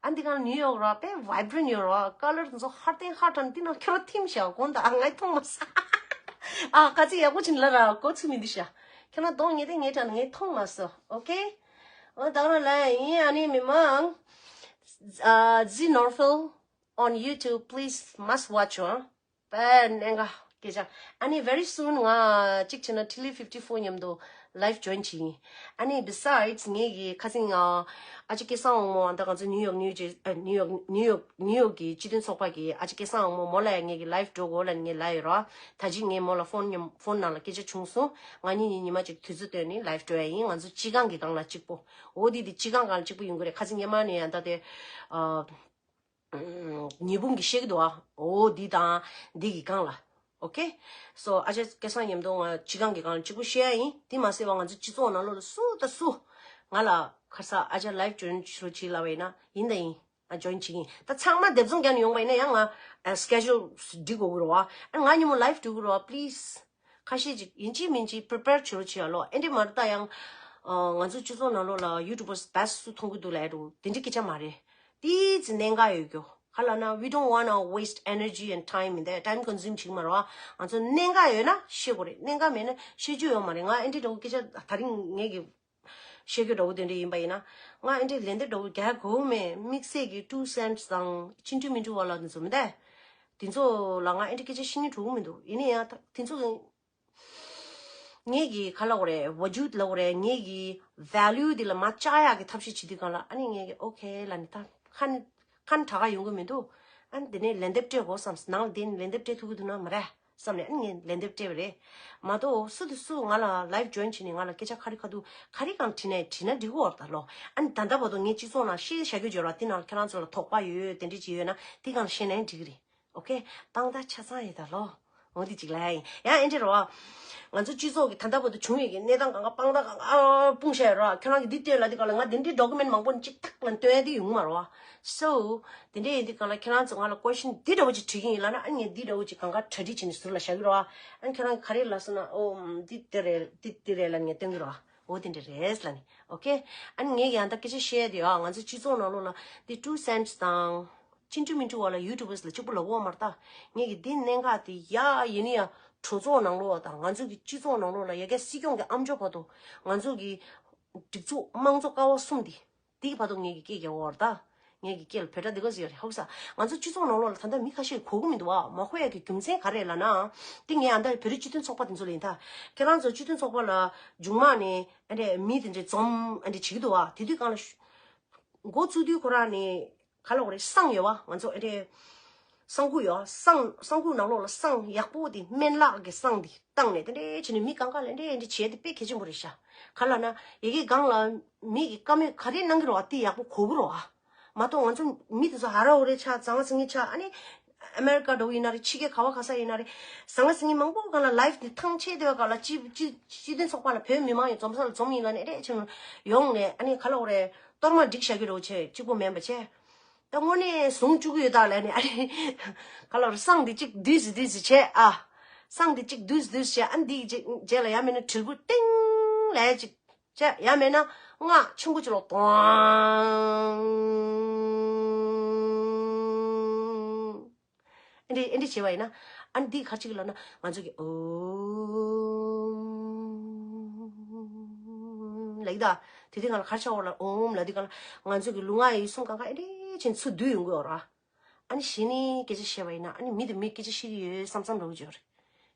ཨ་འདི་གང་ནིའུ་ཡོག་ར་དཔེ་ཝའི་བྷ་རན་ཊི་ཡོད་ར། ཀ་ལར་དེ་ཚོ་ཧར་ཏན་ཧར་ཏན་འདི་ནང་ཁྱོད་ར་ཐིམ་ཤག་དགོངས་དག་ཨ་ངས་མཐོང་མ་སོང་། ཨ་ག་ཚོད་ཡག་པོ་བྱིན་ལ་ར་གོ་ཚུལ་མི་འདུག་ཤག་ཁྱོད་རང་གདོང་ཉེ་དེ་ངའི་དྲན་ངས་མཐོང་མ་སོང་། ཨོ་ཁེ། ཨོ་ད་རང་ལ་ཡིན། ཨ་ནི་མི་མང་ཨ་ཛི་ནོར་ཧྥེལ་on YouTube, please must watch ཨ། དཔེ་གནད་འགག་སྐད་ཆ། ཨ་ནི་very soon ང་གཅིག་བྱས་ན་ཊི་ལི་ཕིབ་ཊི་ཕོར་མཉམ་དུ་ལའིབ་ཇོ་ཡིན་བྱེད་ཡིན། ཨ་ནི་besides ངེད་ཀྱི་ཁ་སང་ང་ཨ་ཅག་སྐལ་བཟང་དབང་མོ་ཨ་ད་ང་ཚོ་ནིའུ་ཡོག་ནིའུ་ཇེ་ཨ་ནིའུ་ཡོག་ནིའུ་ཡོག་ནིའུ་ཡོག་གི་སྤྱི་མཐུན་ཚོགས་པ་གི་ཨ་ཅག་སྐལ་བཟང་དབང་མོ་མོ་ལ་ཡང་ངེད་ཀྱི་ལའིབ་འགྲོ་དགོས་ལབ་ནས་ངས་ལབ་ཡོད་ར། ད་ཅི་ངས་མོ་ལ་ཕོན་མཉམ་ཕོན་ནང་ལ་སྐད་ཆ་བྱུང་སོང་། ང་གཉིས་ཉིན་ཉི་མ་གཅིག་དུས་ཚོད་བཏོན་ནས་ལའིབ་འགྲོ་ཡ་ཡིན། ང་ཚོ་སྤྱི་ཁང་གི་སྒང་ལ་གཅིག་པོ། འོ་དེ་དེ་སྤྱི་ཁང་སྒང་ལ་གཅིག་པོ་ཡོང་གི་རེད། ཁ་སང་ཉི་མ་ནས་ཡང་ད་དེ་ཨ། ཉི་འབུམ་གྱིས་བཤད་ཀྱི་འདུག་ཨ། འོ་འདི་དང་འདི་གི་སྒང་ལ། ཨོ་ཁེ། སོ་ཨ་ཅག་སྐལ་བཟང་མཉམ་དུ་ང་སྤྱི་ཁང་གི་སྒང་ལ་གཅིག་པུ་བཤད་ཡ་ཡིན། དེ་མ་ཟད་པ་ང་ཚོ་སྤྱི་ཚོགས་ནང་ལོགས་ལ་སུ་དང་སུ་ང་ལ་ཁ་ས་ཨ་ཅག་ལའིབ་ཇོ་ཡིན་ཞུ་རོགས་བྱེད་ལབ་པ་ཡིན་ན་ཡིན་དང་ཡིན། ཨ་join་བྱེད་ཀྱིན། ད་ཚང་མ་སྡེབ་ཚོང་རྒྱག་ནས་ཡོང་པ་ཡིན་ན་ཡང་ང་schedule་སྒྲིག་དགོས་ཀྱི་རེད་བ། ཨ་ང་ཉིན་མོ་live་འགྲོ་གི་རེད་བ། Please། ཁ་ཤས་ཅིག་ཡིན་གཅིག་མིན་གཅིག་prepare་བྱེད་རོགས་བྱེད་ཡ་ལོ། ཨེ་འདྲས་མ་རེད་ད་ཡང་། ང་ཚོ་སྤྱི་ཚོགས་ནང་ལོགས་ལ་YouTubers་best་སུ་མཐོང་གི་འདུག་ལབ་ཡ་འདྲ་དེ་འདྲའི་སྐད་ཆ་མ་རེད། ཏིས་གནད་འགག་ཡོད་རྒྱུ་ག་ལབ་ན། We don't wanna waste energy and time in there. Time consuming་བྱེད་ཀྱི་མ་རེད་བ། ང་ཚོ་གནད་འགག་ཡོད་ན་བཤད་དགོས་རེད། གནད་འགག་མེད་ན་བཤད་རྒྱུ་ཡོད་མ་རེད། ང་ཨེ་འདྲས་འདྲ་བོ་སྐད་ཆ་ད་རིང་ངས་ཀྱི་བཤད་རྒྱུ་འདྲ་བོ་དེ་འདྲ་ཡིན་པ་ཡིན་ན། ང་ཨེ་འདྲས་ལན་འདེབས་འདྲ་བོ་རྒྱག་དགོས་མེད། དམིགས་བསལ་གྱི་two cents་དང་སྤྱི་འཐུས་མི་འཐུས་བ་ལ་དེ་ཚོ་མི་འདའ། དེ་ཚོ་ལ་ང་ཨེ་འདྲས་སྐད་ཆ་བཤད་སྙིང་བྲོ་གི་མི་འདུག་ཡིན་ན་ཡང་ད་དེ་ཚོ་ངས་ཀྱི་ག་ལབ་དགོས་རེད། བ་ཇུད་ལབ་དགོས་རེད། ངས་ཀྱི་value་དེ་ལ་མ་བཅག་ཡག་གི་ཐབས་ཤེས་བྱེད་དུས་གང་ལ་ཨ་ནི་ངས་ཀྱི་okay་ལབ་ནི། ད་ཁ་ནི་ཁ་ནི་དྲག་ག་ཡོང་གི་མི་འདུག་ཨ་ནི་དེ་ནས་ལན་འདེབས་སྤྲད་དགོས་བསམ། ནང་ལ་དེ་ནས་ལན་འདེབས་སྤྲད་ཐུབ་ཀྱི་འདུག་ན་མ་རེད་བསམ་ནས་ཨ་ནི་ངས་ལན་འདེབས་སྤྲད་པ་རེད། མ་གཏོགས་སུ་དེ་སུ་ང་ལ་live་join་བྱས་ནས་ང་ལ་སྐད་ཆ་ཁ་རི་ཁ་ཐུག་ག་རེ་གང་དྲིས་ནས་དྲིས་ན་འགྲིག་གི་ཡོད་རེད་ད་ལོ། ཨ་ནི་ད་ལྟ་བར་དུ་ངས་སྤྱི་ཚོགས་ནང་བཤད་བྱ་རྒྱུ་བརྗོད་ར་དེ་ནང་ཁྱེད་རང་ཚོ་ལ་དོགས་པ་ཡོད་དེ་འདྲ་ཅིག་ཡོད་ན་དེ་གང་ལ་བཤད་ནའི་འགྲིག་གི་རེད། okay། དཔང་རྟགས་ཆ་ཚང་ཡོད་ད་ལོ། འོ་དེ་ཅིག་ལ་ཡིན་ཡང་ཨེ་འདྲས་རེད་བ། ང་ཚོ་སྤྱི་ཚོགས་ཀྱི་ད་ལྟ་བར་དུ་བྱུང་ཡོད་ཀྱི་གནས་སྟངས་གང་ག་དཔང་རྟགས་གང་ག་སྤུངས་བཞག་ཡོད་རེད་བ། ཁྱོད་རང་གིས་འདི་སྟོན་ལབ་དུས་གང་ལ་ང་དེ་འདྲའི་document་མང་པོ་ཅིག་ཐག་ལ་སྟོན་ཡ་དེ་ཡོང་མ་རེད་བ། so། དེ་འདྲ་ཡིན་དུས་གང་ལ་ཁྱེད་རང་ཚོ་ང་ལ་question་འདི་འདྲ་བོ་ཅིག་དྲི་གི་ཡིན་ལབ་ན་ཨ་ངས་འདི་འདྲ་བོ་ཅིག་གང་ག་གྲ་སྒྲིག་བྱས་ནས་ཟུར་ལ་བཞག་གི་རེད་བ། ཨ་ཁྱོད་རང་གིས་ག་རེ་ལབ་སོང་ན་ཨོ་འདི་དེ་རེད་འདི་དེ་རེད་ལབ་ངས་སྟོན་གི་རེད་བ། འོ་དེ་འདྲ་རེད་ལབ་ནས། okay། ཨ་ནི་ངས་ཡང་ད་སྐད་ཆ་བཤད་དེ་ཨ་ང་ཚོ་སྤྱི་ཚོགས་ནང་ལོགས་ལ་དེ་two cents་དང་སྤྱི་འཐུས་མི་འཐུས་བ་ལ་YouTubers་ལ་གཅིག་པུ་ལབ་ཡོད་མ་རེད་ད། ངས་ཀྱི་དེ་གནད་འགག་དེ་ཡ་ཡིན་ན་ཡང་གྲོས་ཚོགས་ནང་ལོགས་དང་ང་ཚོ་གི་སྤྱི་ཚོགས་ནང་ལོགས་ལ་ཡ་གི་སྲིད་སྐྱོང་གི་ཨམ་ཅོག་བར་དུ་ང་ཚོ་གི་སྒྲིག་འཛུགས་དམངས་གཙོ་ཀ་བ་གསུམ་དེ་དེ་གི་བར་དུ་ངས་ཀྱི་སྐད་རྒྱག་ཡོད་རེད་ད། ངས་ཀྱི་སྐད་ལ་བོད་སྒྲ་འདི་ག་ཟེར་ཡོད་རེད། ཧོབ་ས་ང་ཚོ་སྤྱི་ཚོགས་ནང་ལོགས་ལ་ད་ལྟ་མི་ཁ་ཤས་གོ་གི་མི་འདུག་ཨ། མ་གོ་ཡ་གི་རྒྱུ་མཚན་ག་རེ་ལབ་ན། དེ་ངས་ཨ་ད་བོད་རིགས་སྤྱི་མཐུན་ཚོགས་པ་དེ་ཚོ་ལ་ཡིན་ད། ཁྱེད་རང་ཚོ་སྤྱི་མཐུན་ཚོགས་པ་ལ་མཇུག་མ་ནས་ཨ་འདྲས་མི་དེ་འདྲས་འཛོམས་ཨ་འདྲས་བྱེད་ཀྱི་འདུག་ཨ། དེ་དུས་གང་ལ་ཤུ་འགོ་བཙུགས་དུས་ཁོ་རང་ནས་ག་ལབ་དགོས་རེད། བསང་ཡོད་བ། ང་ཚོ་ཨ་འདྲས་བསང་ཁུག་ཡོད་བ། བསང་བསང་ཁུག་ནང་ལོགས་ལ་བསང་ཡག་པོ་དེ་སྨན་ལག་གི་བསང་དེ་བཏང་ནས་དེ་འདྲས་བྱས་ནས་མི་གང་ག་ལ་འདྲས་འདྲས་བྱས་དེ་དཔེ་གལ་ཆེན་པོ་རེད་ཤག་ག་ལབ་ན་ཡ་གི་སྒང་ལ་མི་གི་བཀའ་མོལ་ག་རེ་གནང་གི་རེད་བ་དེ་ཡག་པོ་གོ་གི་རེད་བ། མ་གཏོགས་ང་ཚོ་མི་དེ་ཚོ་ཧ་ར་ཧུ་རེ་ཆགས་ཟང་ཟིང་ངེ་ཆགས་ཨ་ནི། ཨ་མེ་རི་ཀ་འགྲོ་གི་ཡིན་ན་རེད། ཕྱི་རྒྱལ་ག་བ་ག་ས་ཡིན་ན་རེད། ཟང་ཟིང་ངེ་མང་པོ་གང་ལ་live་དེ་ཐང་ཆད་དེ་བ་གང་ལ་སྤྱི་སྤྱི་སྤྱི་མཐུན་ཚོགས་པ་ལ་བོད་མི་མང་ཡོད་འཛོམས་ས་ལ་འཛོམས་ཡིན་ལ་ནས་རེད་ཆེ་ཡོང་ནས་ཨ་ནི་ག་ལབ་དགོས་རེད། གཏོར་མ་སྒྲིག་བཞག་གི་རེད་བྱས་གཅིག་པོ་མིན་པ་བྱས། ད་དངོས་གནས་བཟུང་བཅུག་གི་ཡོད་ད་ལབ་ནས་ཨ་ནི་ག་ལབ་དགོས་རེད། བསང་དེ་གཅིག་བསྡུས་སུ་བསྡུས་སུ་བྱས་ཨ། བསང་དེ་གཅིག་བསྡུས་སུ་བསྡུས་སུ་བྱས་ཨ་ནི་དེ་གཅིག་རྗེས་ལ་ཡ་མིན་ན་དྲིལ་བུ་ཏིང་ལབ་གཅིག་བྱས་ཡང་མེད་ན་སྔགས་ཆེན་པོ་ཅིག་ལོག་ཏོང་། ཨེ་འདྲི་ཨེ་འདྲི་བྱས་པ་ཡིན་ན་ཨ་ནི་འདི་ག་ཅིག་ལབ་ན་ང་ཚོ་གི་ཨོམ་ལབ་ཀྱི་ད། དེ་དུས་ང་ལ་ག་ཆ་འོ་ལ་ཨོམ་ལབ་དུས་གང་ལ་ང་ཚོ་གི་ལུས་ངག་ཡིད་གསུམ་གང་ག་ཨེ་འདྲི་ཆེན་ཚུར་བསྡུས་ཡོང་གི་ཡོད་ར། ཨ་ནི་གཞི་ནས་སྐད་ཆ་བཤད་པ་ཡིན་ན་ཨ་ནི་མི་དེ་མི་སྐད་ཆ་བཤད་ཀྱི་ཡོད་བསམ་བསམ་འདྲ་བོ་ཅིག་ཡོད་རེད།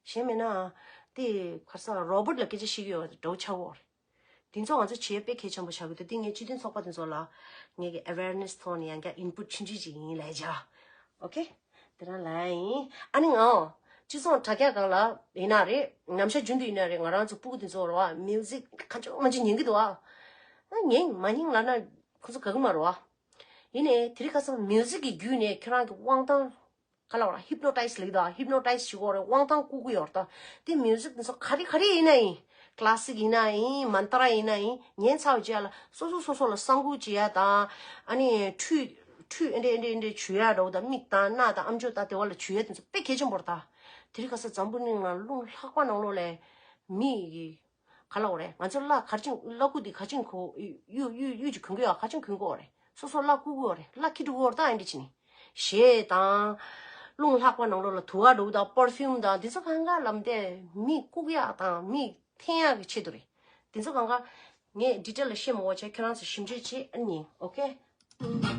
གཞན་མེད་ན་དེ་ག་ས་རོ་བོ་ཊི་ལ་སྐད་ཆ་བཤད་ཀྱི་ཡོད་འདྲ་བོ་ཆགས་ཀྱི་ཡོད་རེད། དེ་ཚོ་ང་ཚོ་བྱེད་དཔེ་གལ་ཆེན་པོ་ཆགས་ཀྱི་འདུག་དེ་ངས་སྤྱི་མཐུན་ཚོགས་པ་དེ་ཚོ་ལ་ངས་ཀྱི་awareness་ཐོག་ནས་ཡང་བསྐྱར་input་ཆུང་ཆུང་ཅིག་ཡིན་ལབ་བྱ། okay། དེ་རང་ལ་ཡིན། ཨ་ནི་ང་སྤྱི་ཚོགས་དྲ་རྒྱ་སྒང་ལ་ཡིན་ན་རེད། ཉམས་ཆག་རྒྱུན་དུ་ཡིན་ན་རེད། ང་རང་ཚོ་སྤུ་གུ་དེ་ཚོ་རེད་བ། music་ག་ཅུང་མ་ཅུང་ཉན་གྱི་འདུག་ཨ། ཉན་མ་ཉན་ལབ་ན་ཁོ་ཚོ་དགའ་གི་མ་རེད་བ། ཡིན་ནའི་དེ་རིང་ཁ་སང་music་གི་བརྒྱུད་ནས་ཁྱོད་རང་གི་དབང་ཐང་ག་ལབ་ར། hypnotize་ལབ་ཀྱི་འདུག hypnotize་བྱེད་ཀྱི་ཡོད་རེད། དབང་ཐང་བསྐུར་གྱི་ཡོད་རེད་ད། དེ་music་འདི་ཚོ་ག་རེ་ག་རེ་ཡིན་ན་ཡིན། classic་ཡིན་ན་ཡིན། mantra་ཡིན་ན་ཡིན། ཉན་ཚར་བའི་རྗེས་ལ་སོ་སོ་སོ་སོ་ལ་བསང་ཁུག་བྱེད་ཡ་དང་། ཨ་ནི་ཁྲུས་ཁྲུས་ཨེ་འདྲས་ཨེ་འདྲས་ཨེ་འདྲས་བྱུག་ཡ་འདྲ་བོ་དང་། མིག་དང་སྣ་དང་ཨམ་ཅོག་དང་དེ་བ་ལ་བྱུག་ཡ་དེ་ཚོ་དཔེ་གལ་ཆེན་པོ་རེད་ད། དེ་རིང་ཁ་སང་འཛམ་བུ་གླིང་ལ་རླུང་ལྷགས་པ་ནང་ལོགས་ལ་མི་ཡི་ག་ལབ་དགོས་རེད། ང་ཚོ་བླ་ག་རེ་བྱས་བླ་ཁུག་འདི་ག་རེ་བྱས་གོན་གཡུག་གཡུག་གཡུག་ཅིག་གོན་གྱི་ཡོད། ག་རེ་བྱས་གོན་གྱི་ཡོད་རེད། སོ་སོ་བླ་བསྐུར་གྱི་ཡོད་རེད། བླ་ཁྱི་འགྲོ་གི་ཡོད་རེད་ད། ཨེ་འདྲ་བྱས་ནས་གཞས་དང་། རླུང་ལྷགས་པ་ནང་ལོགས་ལ་དུ་བ་འདྲ་བོ་དང་perfume་དང་འདི་ཚོ་གང་ག་ལབ་དེ་མི་བཀུག་ཡག་དང་མི་འཐེན་ཡག་གི་ཆེད་དུ་རེད། འདི་ཚོ་གང་ག་ངས་detail་ལ་བཤད་མ་དགོས་བྱས་ཁྱོད་རང་ཚོ་ཞིབ་འཇུག་བྱེད་ཨ་ནི། okay།